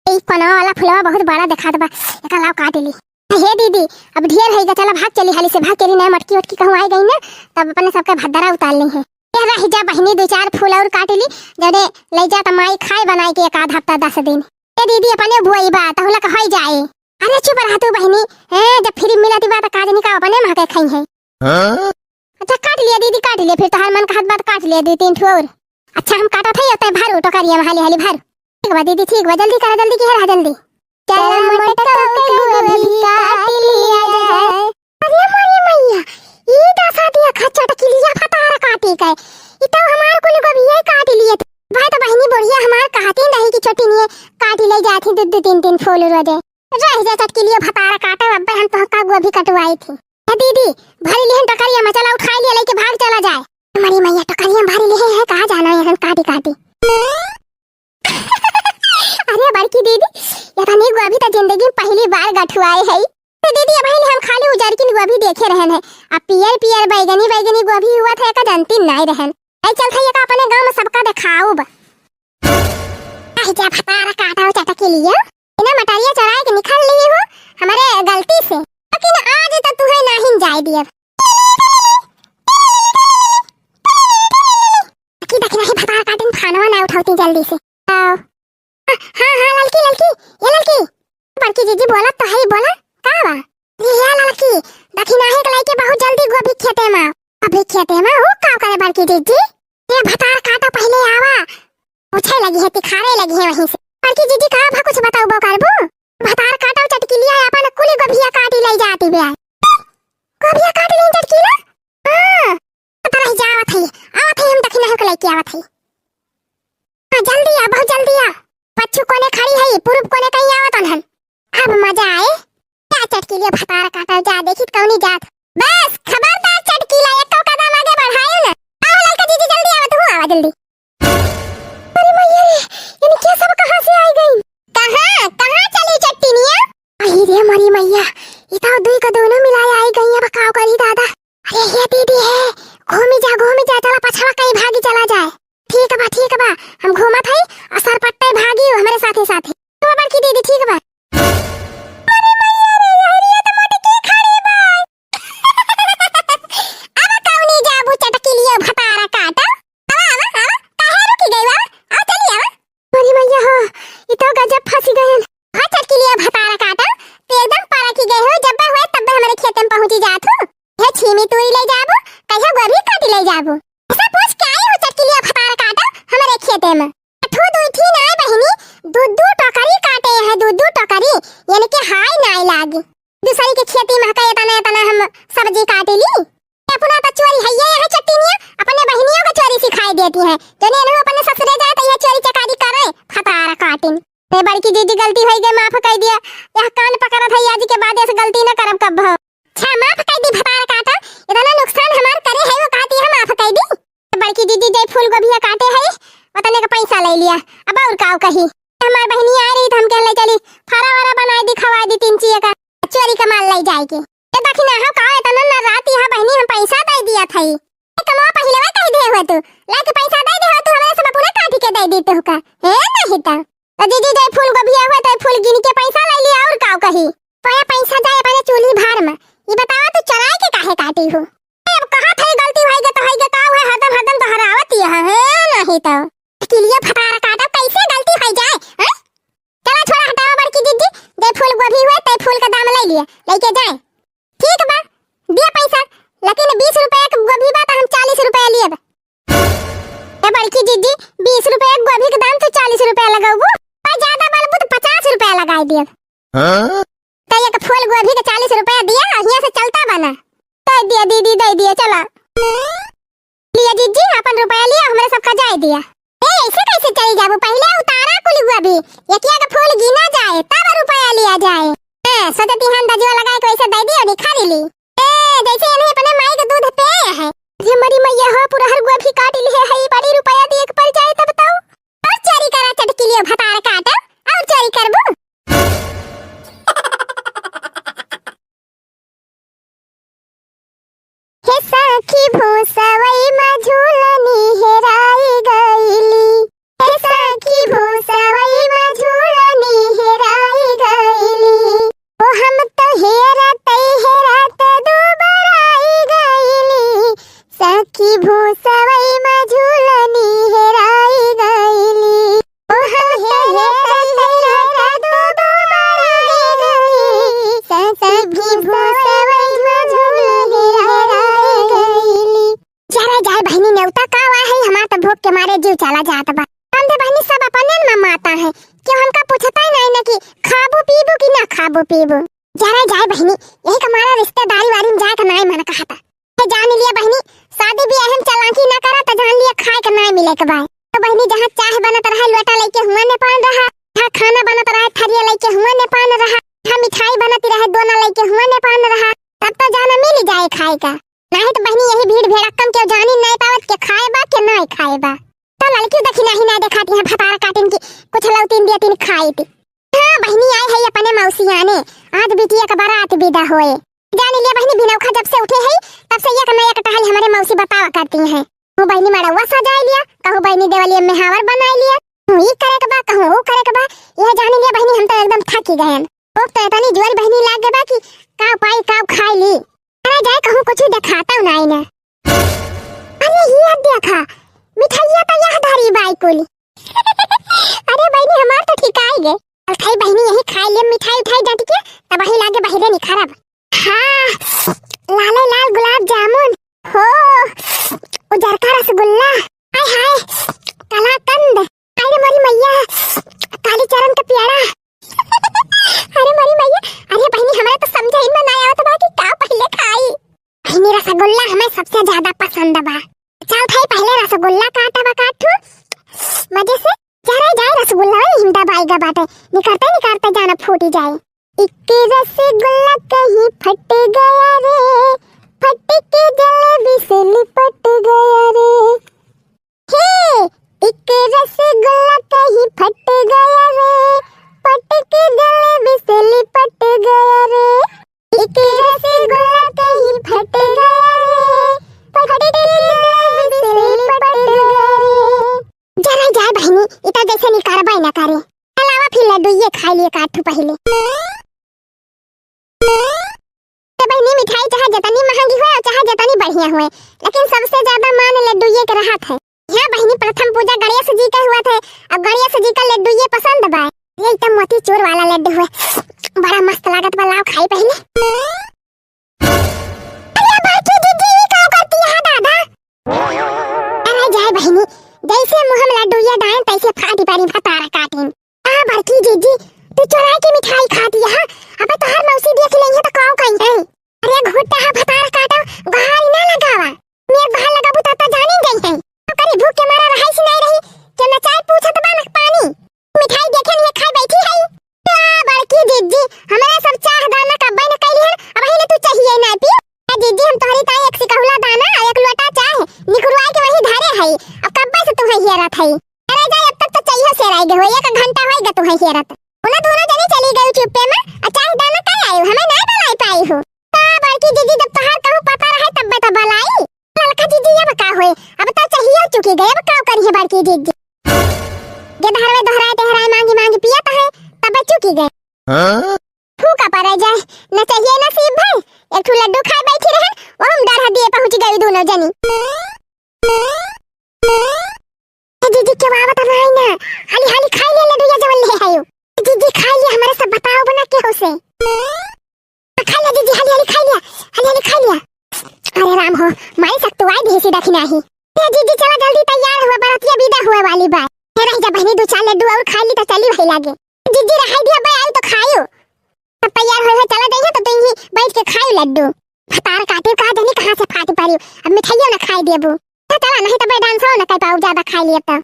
ई कोनवा वाला फुलवा बहुत बड़ा देखात बा, एका लाव काटि ली। हे दीदी, अब ढेर होइगा, चला भाग चली हाली से, भाग चली, ना मोटकी ओटकी कहूँ आइ गई ना, तब अपने सबके भद्दरा उतार ली है। ए रहि जा बहिनी, दुइ चार फूल अउर काटि ली, जौने लइ जा त माई खाए बनाइ के एक आध हफ्ता दस दिन। ए दीदी, अपने बोई बा, तहुला का होइ जाए। अरे चुप रहा तू बहिनी, हैं, जब फ्री मिलत बा त का जानी का अपने माँ के खइहैं। हाँ? अच्छा काटि लिया दीदी, काटि लिया, फिर तोहार मन कहत बा त काटि लिया दुइ तीन ठो अउर। अच्छा हम काटत हई, तैं भर टोकरिया में हाली हाली भर। ठीक बा दीदी, ठीक बा, जल्दी करा, जल्दी किहे रहा, जल्दी। चला मोटकऊ के गोभी काटि लिया जाए। अरे मोरी मइया, ई दसा देखा चटकिलिया भतार काटि के, ई तो हमार कुल गोभिया काटि लिहे। भाई तो बहिनी बुढ़िया हमार कहतीन रही कि छोटी निये काटि लइ जात ही दुइ दुइ तीन तीन फूल रोजे। रहि जा चटकिलिया भतार काटे, अब्बे हम तोहका गोभी कटवाइत ही। ए दीदी, भरि लिहन टोकरिया में, चला उठाइ लिया, लइके भाग चला जाए। मोरी मइया, टोकरिया में भरि लिहे हैं, कहाँ जाना है हम काटि काटि। अरे बड़की दीदी, एतनी गोभी तो जिंदगी में पहली बार गठुआए है। तो दीदी, अबहीं हम खाली उजरकिन गोभी देखे रहन है, अब पियर पियर बैगनी बैगनी गोभी हुआ था, एका जनती नाहीं रहन। ऐ चलत है, एका अपने गाँव में सबका देखाउब। आहि जा भतार काटा चटकिलिया, इन्हें मटरिया चोराइ के निकल लिहे हो हमरे गलती से, लेकिन आज तो तुहैं नाहीं जाए दियब। देखी, देखी, नहीं भतार काटिन, फोनवा ना उठावती जल्दी से। आओ। हाँ, हाँ, हाँ, ललकी, ललकी, ए ललकी। बड़की जीजी बोला तो है, बोला, का बा? ए ललकी, देखी नाही के लइके बहुत जल्दी गोभी खेते में। अभी खेते में, ऊ का करे बड़की जीजी? ए भतार काटा पहिले आवा। पूछे लगी है, तिखारे लगी है वहीं से। बड़की जीजी का भा कुछ बताउबो करबू? भतार काटा चटकिलिया अपन कुली गोभिया काटि लइ जाती बे। गोभिया काटि ली चटकिला? हाँ। पता नहीं जा आवत है, आवत है, हम दखिना होके लइके आवत है। हाँ, जल्दी आ, बहुत जल्दी आ। पच्छू कोने खड़ी है, पूरब कोने कहीं आवत हन। अब मजा आए। जा चटकिलिया भतार काटा, जा देखी कौनी जात। बस, खबरदार चटकिला, एको कदम आगे बढ़ायो ना। आओ ललका जीजी, जल्दी आवा, तू आवा जल्दी। अरे मैया रे, इनके सब कहाँ से आइ गई? कहाँ, कहाँ चली चट्टिनिया? अरे रे मरी मैया, ई तो दुई का दोनों मिलाए आइ गई, अब का करी दादा? अरे हे दीदी हे, घूमी जा, घूमी जा, चला पछवा कहीं भागी चला जाए। ठीक बा, ठीक बा, हम घूमत हई अउर सरपट्टे भागी हमरे साथे साथे। तो बड़की दीदी ठीक बा। अरे ई तो गजब फंसी गयन। हाँ चटकिलिया भतार काटा, तू एकदम परखी गए हो, जब हुए तब हमरे खेते में पहुंची जात हो। यह छीमी तूरी ले जाबू, कहिया गोभी काटी ले जाबू। ऐसा पूछ के आई हो चटकिलिया भतार काटा हमरे खेते में। अठू दुई ठी नाय बहिनी, दू दू टोकरी काटे हैं, दू दू टोकरी, यानी कि हाय नाय लागी। दूसरी के खेती में कई एतना एतना हम सब्जी काटी ली। अपना तो चोरी है ये यहाँ चट्टीनिया, अपने बहिनियों को चोरी सिखाई देती है। जो ने इन्हों अपने ससुरे जाए तो यह चोरी चकारी करे, फतारा काटिन। ए बड़की दीदी गलती होई गई, माफ कर दिया। यह कान पकड़त है, आज के बाद ऐसे गलती न करब कब हो। अच्छा माफ कर दी भतार काटा, इतना नुकसान हमार करे है वो कहती है माफ कर दी। बड़की दीदी जय फूल गोभिया काटे है, उतने का पैसा ले लिया। अब और काव कही, हमार बहिनी आ रही तो हम कहले चली फरा वरा बनाई दी, खवाई दी तीन चीज का, चोरी का माल ले जाए के। ए दखिना हो का इतना न रात यहाँ बहिनी हम पैसा दे दिया था। ए कमवा पहिले वह कह दे हुए तू, लाके पैसा दे दे हो तू, हमरे सब अपना काटी के दे दी तू का। हे नहीं तो। तो दीदी जय फूल गोभिया हुए तो फूल गिन के पैसा ले लिया और काव कही। पया पैसा जाए अपने चूल्ही भार में। ये बतावा तू चराई के काहे काटी हो? ए अब कहा था गलती होई गे तो होई गे, काव है हरदम हरदम दोहरावत ये है, हे नहीं तो। किलिया फटारा काटा कैसे गलती होई जाए, हैं? चला छोड़ा हटावा बड़की दीदी, जय फूल गोभी हुए तय फूल का दाम ले लिया, लेके जाए। ठीक बा, दिया पैसा, लेकिन बीस रुपया के गोभी बा त हम चालीस रुपया लियब। ए बड़की दीदी, बीस रुपया के गोभी के दाम तो चालीस रुपया लगाबू, और ज्यादा बोलबू तो पचास रुपया लगाई दियब। हाँ? तो एक फूल गोभी के चालीस रुपया दिया, हियां से चलता बना। दे दिया दीदी, दे दिया, चला। लिया जीजी, अपन रुपया लिया, हमरे सबका जाए दिया। ए, ऐसे कैसे चली जाबू? पहिले उतारा कुल गोभी, एकिया के फूल गिना जाए, तब रुपया लिया जाए। ए, सोचती हम दजुआ लगाए के वैसे दे दियो, निखारी ली। ए, जैसे इन्हें अपने माई के दूध पे है। हे मरी मैया हो, पुरहर गोभी काट लिए है, ई बड़ी रुपया दिए के पड़ जाए तब तो। और चोरी करा चटकी लियो भतार काट, और चोरी करबू। हे सखी भूसवई मा झूलनी हेराई गईली। हे सखी भूसवई मा झूलनी हेराई गईली। ओ हम तो हेरत हेरत दुबराई गईली। सखी भूसवई मा झूलनी हेराई गईली। ओ हम हेरत हेरत दुबराई गईली। सखी भूसवई मा झूलनी हेराई गईली। जरा जाए बहिनी नेवता का वा है, हमार तो भूख के मारे जीव चला जात बा। हम दे बहिनी सब अपने में माता है, क्यों हमका पूछता ही नहीं ना कि खाबू पीबू कि ना खाबू पीबू। जरा जाए बहिनी, यही का मारा रिश्तेदारी वारी में जाए का नाई मन कहता। हे जान लिया बहिनी, शादी ब्याह में चालाकी ना करा तो जान लिया खाए का नाई मिले के बाय। तो बहिनी जहाँ चाह बनत रहा लोटा लेके हुआ ने पान रहा, जहाँ खाना बनत रहा थरिया लेके हुआ ने पान रहा, जहाँ मिठाई बनत रहे दोना लेके हुआ ने पान रहा, तब तो जाना मिल जाए खाए का। नाही तो बहिनी यही भीड़ भड़क्कम के जानी नहीं पावत के खाए बा के नहीं खाए बा। तो लड़की देखी नहीं ना देखाती है भतार काटिन की कुछ लौतीन दिया तीन खाई थी। हाँ बहिनी आई है अपने मौसी आने, आज बिटिया का बारात विदा होए। जान लिया बहिनी बिनौखा जब से उठे है तब से एक न एक टहल हमारे मौसी बतावा करती है। कहूँ बहिनी मड़ौवा सजाए लिया, कहूँ बहिनी देवलिया में हावर बनाए लिया, कहूँ ई करे के बा, कहूँ वो करे के बा। यह जान लिया बहिनी हम तो एकदम थकी गए हैं। भूख तो इतनी जोर बहिनी लाग गए बा कि का पाई का खाई ली। अरे जाए कहूँ कुछ देखाता हूँ नाई ने। अरे ये देखा, मिठाइया तो यह धरी बाई कुल। अरे बहिनी हमार तो ठिकाई गए। चल खाई बहिनी यही खाई ले मिठाई उठाई डट के, तब वही लागे बहिरे निखरब। हाँ, लाले लाल गुलाब जामुन, हो, उजरका रसगुल्ला, हाय हाय, कलाकंद, अरे मोरी मैया, काली चरण के प्यारा। अरे मोरी मैया, अरे बहिनी, हमरा तो समझे में ना आवत बा कि का पहिले खाई। बहिनी, रसगुल्ला हमें सबसे ज्यादा पसंद बा। चल भाई, पहिले रसगुल्ला काटा बा, काटू मजे से। जरा जाए रसगुल्ला, ओए हिंदा बाई गा बाटे, निकरते निकरते जाना फूटी जाए। एक रसगुल्ला कहीं फट गया रे, फट के जलेबी से लिपट गया रे। हे, एक रसगुल्ला कहीं फट गया रे, फट के जलेबी से लिपट गया रे। एक रसगुल्ला कहीं फट गया रे, फट के जलेबी से लिपट गया रे। जरा जाए बहिनी, इता जैसे निकारबा ना करे। अलावा फिर लड्डू ये खाई लिए काटू पहिले। तो बहिनी, मिठाई चाहे जितनी महंगी होए और चाहे जितनी बढ़िया होए, लेकिन सबसे ज्यादा मान लड्डू ये के रहत है। यहाँ बहिनी, प्रथम पूजा गणेश जी के हुआ थे, अब गणेश जी का लड्डू ये पसंद बा। एकदम मोतीचूर वाला लड्डू हुए, बड़ा मस्त लागत बा, लाओ खाई पहिले। अरे बड़की दीदी, ई का करती है दादा? अरे जाए बहिनी, जैसे मुँह में लड्डू ये डाइन तैसे फाटी पारी भतार काटिन। आ बड़की दीदी, तू चोराई के मिठाई खाती है? अबे तोहार मौसी देख लेंगे तो काव कही है? अरे घुट्टा हा भतार काटो, गोहारी ना लगावा। मेर बहार लगाबू त, त जानी गई है। करे भूख के मारा रहाई से नहीं रही, के न चाय पूछत बा न पानी। मिठाई देखे नहीं खाए बैठी है। आ बड़की जिज्जी, हमरा सब चाह दाना कब्बे न कैली हन, अबही ले तू चाहिए ना पी। ए जिज्जी, हम तोहरी ताई एक सिकहुला दाना, एक लोटा चाह निकुरवाए के वही धरे है। अब कब्बे से तुम्हें हेरत है। अरे जा, अब तक तो चाहिए सेराई गए हो, एक घंटा होई गए तुम्हें हेरत। उन्हें दोनों जने चली गई चुप्पे में, आ चाह दाना का आए हो, हमें ना बनाई पाई हो। का बड़की जिज्जी, जब तोहार कहूँ पता रहे तब तो बलाई। ललका जिज्जी, अब का होए, अब तो चाहिए चुकी गए, अब का करी है बड़की जिज्जी। गेदहरवे दोहराए तेहराए मांगी मांगी पियत है, तब चुकी गए। हाँ? फूका पड़े जाए, न चाहिए नसीब भर। एक ठू लड्डू खाए बैठी रहन, वो हम डर दिए पहुंच गई दोनों जनी। ए दीदी, के बाबा तो नहीं ना, हाली हाली खाई ले लड्डू या जवन ले आयो। दीदी खाई ले, हमारे सब बताओ बना के हो से। खा लिया दीदी, हाली हाली खा लिया, हाली हाली खा लिया। अरे राम हो, माई सक तू आई भी सीधा खिनाही। ए दीदी चला जल्दी तैयार हुआ, बरातिया विदा हुआ वाली बात। हे रह जा बहनी, दो चार लड्डू और खा ली तो चली वही लागे। दीदी रहाई दिया बे, आई तो खायो। अब तैयार होए हो, चला जाइए तो तुम ही बैठ के खाई लड्डू। भतार काटे का जानी कहाँ से फाट पड़ी, अब मिठाइयों ना खाई देबू। तो चला, नहीं तो मैं डांसो ना कर पाऊ, ज्यादा खा लिए तो।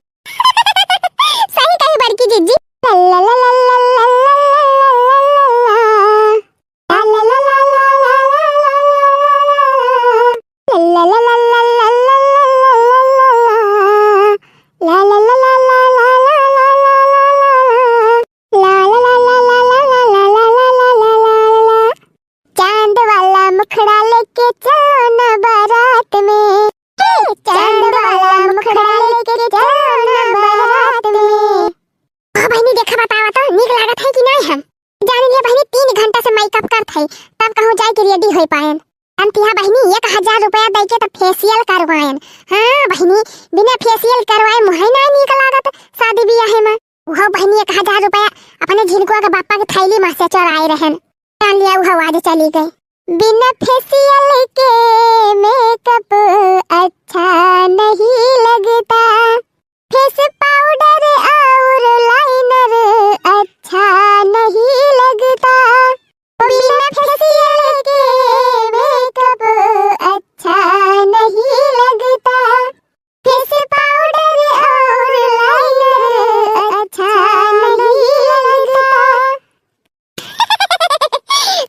सही कही बड़की जिज्जी। ला ला ला ला ला। चांद वाला मुखड़ा लेके चलो ना बारात में। चांद वाला मुखड़ा लेके चलो ना बारात में। ओ बहिनी, देखा, बतावा तो, नीक लागत है कि नहीं हम? जाने लिए बहिनी, तीन घंटा से मेकअप करत है, तब कहूँ जाए के रेडी होई पाएन। हम तिहा बहिनी एक हजार रुपया दे के तो फेशियल करवाएन। हाँ बहिनी, बिना फेशियल करवाए मुँहे ना नीक लागत शादी बियाहे में। उहो बहिनी एक हजार रुपया अपने झिनकुआ के बापा के थैली में से चोराए रहन। जान लिया, उहो आज चली गई। बिना फेशियल के मेकअप अच्छा नहीं लगता। फेस पाउडर और लाइनर अच्छा नहीं लगता, बिना फेशियल के मेकअप अच्छा नहीं लगता, फेस पाउडर और लाइनर अच्छा नहीं लगता।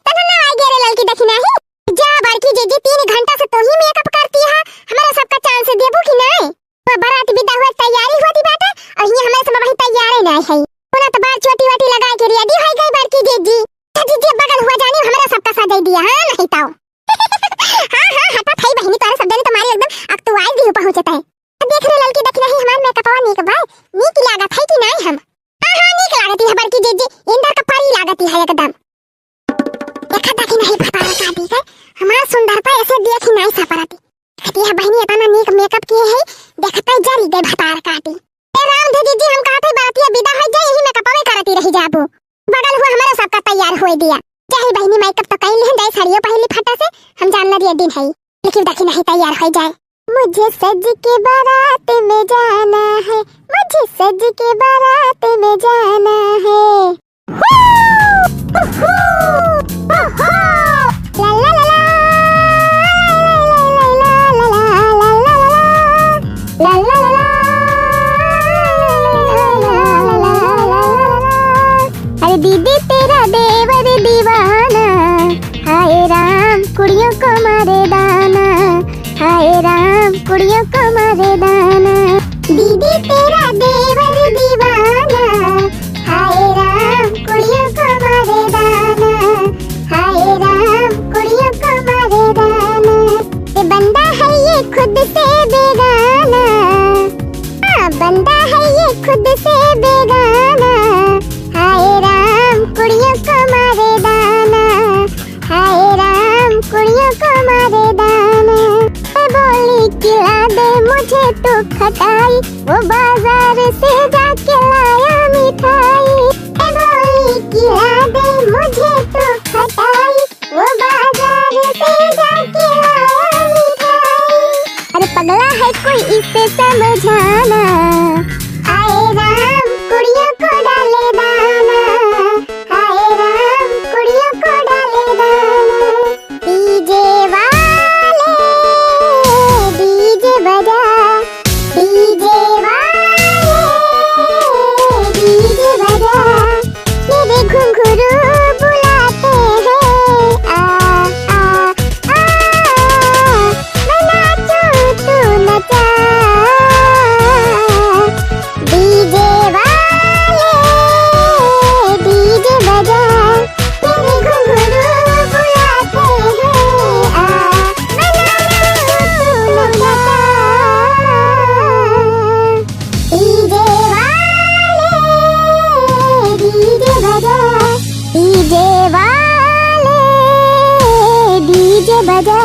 तनु ना आई गेरे ललकी देखी नाही। जा बड़की जीजी, तीन घंटा से तू ही मेकअप करती है, हमारा सबका चांस देबू कि नहीं? तो बारात विदा हुए तैयारी होती बाटे, और ये हमारे सब वही तैयार ही नहीं है। उन्हें तो बार चोटी वोटी लगा के रेडी हो गई बड़की जीजी। तो जीजी बगल हुआ जानी, हमारा सबका सजाई दिया, हाँ नहीं तो। हाँ, हाँ, हटा थाई बहिनी, तोरे सब जने तुम्हारी एकदम अकतुआई दी पहुँचता है। अब देख रे ललकी देखी नाही, हमार मेकअपवा नीक बा, नीक लागत है कि नहीं हम? हाँ, हाँ, नीक लागती है बड़की जीजी, इंदर का परी लागती है एकदम। देखा देखी नाही भतार काटी के, हमार सुंदरता ऐसे देखी नाही सपरती। कहती है बहिनी इतना नीक मेकअप किए है, देखते जरी गए भतार काटी। ए राम दे जीजी, हम कहते बरतिया विदा हो जाए, यही मेकअपवे करती रही जाबू। बगल हुआ हमारा सबका तैयार होए दिया। जाही बहिनी मेकअप तो कई लिहन, जाई साड़ियों पहन ली फटा से, हम जान न दिए दिन है। लेकिन देखी नाही तैयार हो जाए। मुझे सज के बारात में जाना है, मुझे सज के बारात में जाना है। हू! हू! हू! ला ला ला ला। ला ला ला ला। अरे दीदी तेरा देवर दीवाना, हाय राम कुड़ियों को मारे दाना, हाय राम कुड़ियों को मारे दाना। दीदी तेरा देवर दीवाना, हाय राम कुड़ियों को मारे दाना, हाय राम कुड़ियों को मारे दाना। ये बंदा है ये खुद से बेगाना, हाँ बंदा है ये खुद से बेगाना। हाय राम कुड़ियों को मारे दाना, हाय राम कुड़ियों को मारे दाना। ए बोली खिला दे मुझे तू खटाई, वो बाजार से जाके लाया मिठाई। ए बजा,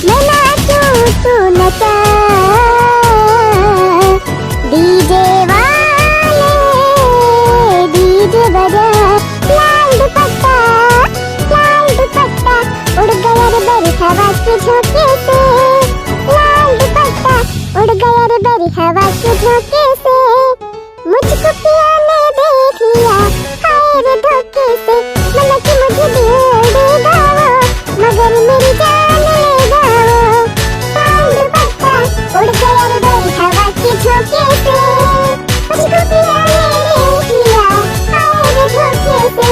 मैं नाचूं तू नचा, डीजे वाले डीजे बजा। लाल दुपट्टा, लाल दुपट्टा, उड़ गया रे बरी हवा के झोंके से। लाल दुपट्टा, उड़ गया रे बरी हवा के झोंके से। मुझको पिया ने देख लिया, हाय रे धोखे से। मना कि मुझे दिल देगा वो, मगर मेरी जान लेगा वो। लाल दुपट्टा, उड़ गया रे बरी हवा के झोंके से। मुझको पिया ने देख लिया, हाय रे धोखे से।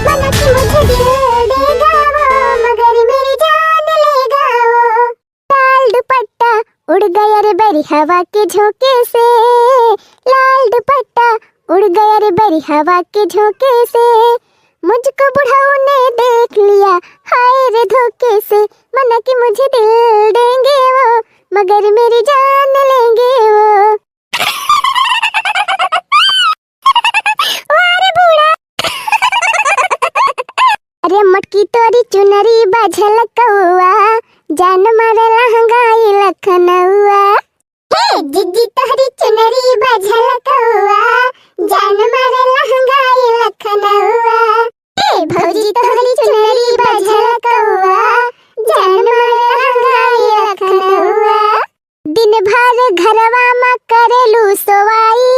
मना कि मुझे दिल देगा वो, मगर मेरी जान लेगा वो। लाल दुपट्टा, उड़ गया रे बरी हवा के झोंके से। लाल दुपट्टा, उड़ गया रे बरी हवा के झोंके से। मुझको बुढ़ऊ ने देख लिया, हाय रे धोखे से। मना कि मुझे दिल देंगे वो, मगर मेरी जान लेंगे वो। वाह रे बूढ़ा। अरे मोटकी तोरी चुनरी बा झलकौआ, जान मारे लहंगाई लखनऊआ। हे जिज्जी तोहरी चुनरी बा झलकौआ, जान मारे लहंगाई लखनऊआ। हे भौजी तोहरी चुनरी बा झलकौआ, जान मारे लहंगाई लखनऊआ। दिन भर घरवा मा करेलू सोवाई,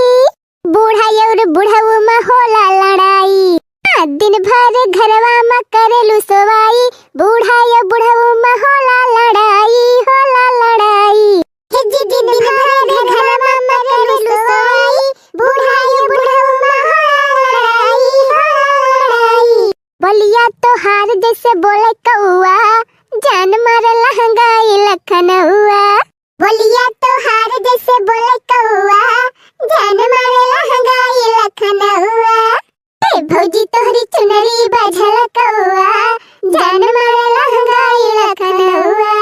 बूढ़ा अउर बुढ़ऊ मा होला लड़ाई। हाँ, दिन भर घरवा मा करेलू सोवाई, बूढ़ा अउर बुढ़ऊ मा होला लड़ाई, होला लड़ाई। हे जी, दिन भर घरवा मा करेलू सोवाई, बूढ़ा अउर बुढ़ऊ मा होला लड़ाई, होला लड़ाई। बोलिया तोहार जैसे बोले कौआ, जान मारे लहंगाई लखनऊआ। बोलिया तोहार जैसे बोले कौआ, जान मारे लहंगाई लखनऊआ। ए भौजी तोहरी चुनरी बा झलकौआ, जान मारे लहंगाई लखनऊआ।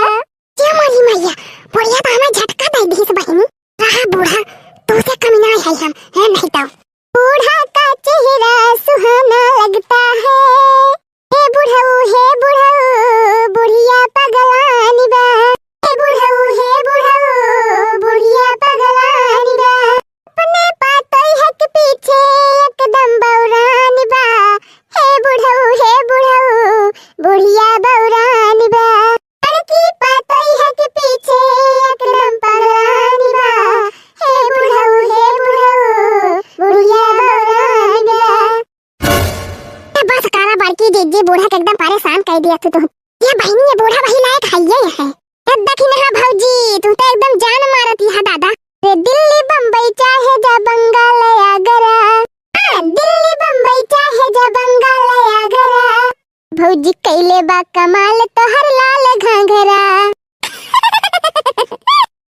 क्या मारी मैया, बुढ़िया तो हमें झटका दे दीस बहिनी। रहा बूढ़ा, तू से कमी ना है हम, है नहीं तो। बूढ़ा का चेहरा सुहाना लगता है। हे बुढ़ऊ, हे बुढ़ऊ, बुढ़िया पगलानी बा। हे बुढ़ऊ, हे बुढ़ऊ, बुढ़िया पगलानी बा। अपने पातई हक पीछे एकदम बौरानी बा। हे बुढ़ऊ, हे बुढ़ऊ, बुढ़िया बौरानी बा। लड़की पातई हक पीछे एकदम पगलानी बा। हे बुढ़ऊ, हे बुढ़ऊ, बुढ़िया बौरानी बा। ए बस करा बड़की जिज्जी, बूढ़ा के एकदम परेशान कर दिया तू तो। ये बहिनी, ये बूढ़ा वही लायक है, ये है। ए देखी ना भौजी, तू तो एकदम जान मारत यह दादा। रे दिल्ली बम्बई चाहे जा बंगाल आगरा। हाँ, दिल्ली बम्बई चाहे जा बंगाल आगरा। भौजी कैले बा कमाल तोहर लाल घाघरा।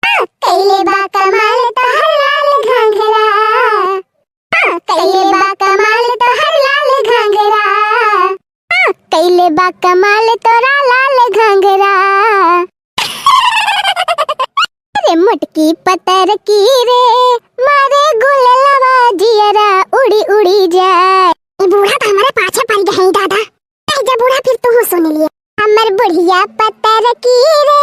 हाँ, कैले बा कमाल तोहर लाल घाघरा। हाँ, कैले बा कमाल तोहर लाल घाघरा। हाँ, कैले बा कमाल तोरा लाल घाघरा। अरे मोटकी पतर की रे, मारे गुललवा जियरा उड़ी उड़ी जाए। ये बूढ़ा तो हमारे पाछे पड़ गए हैं दादा। कह जा बूढ़ा, फिर तू सुन लिए। हमर बुढ़िया पतर की रे,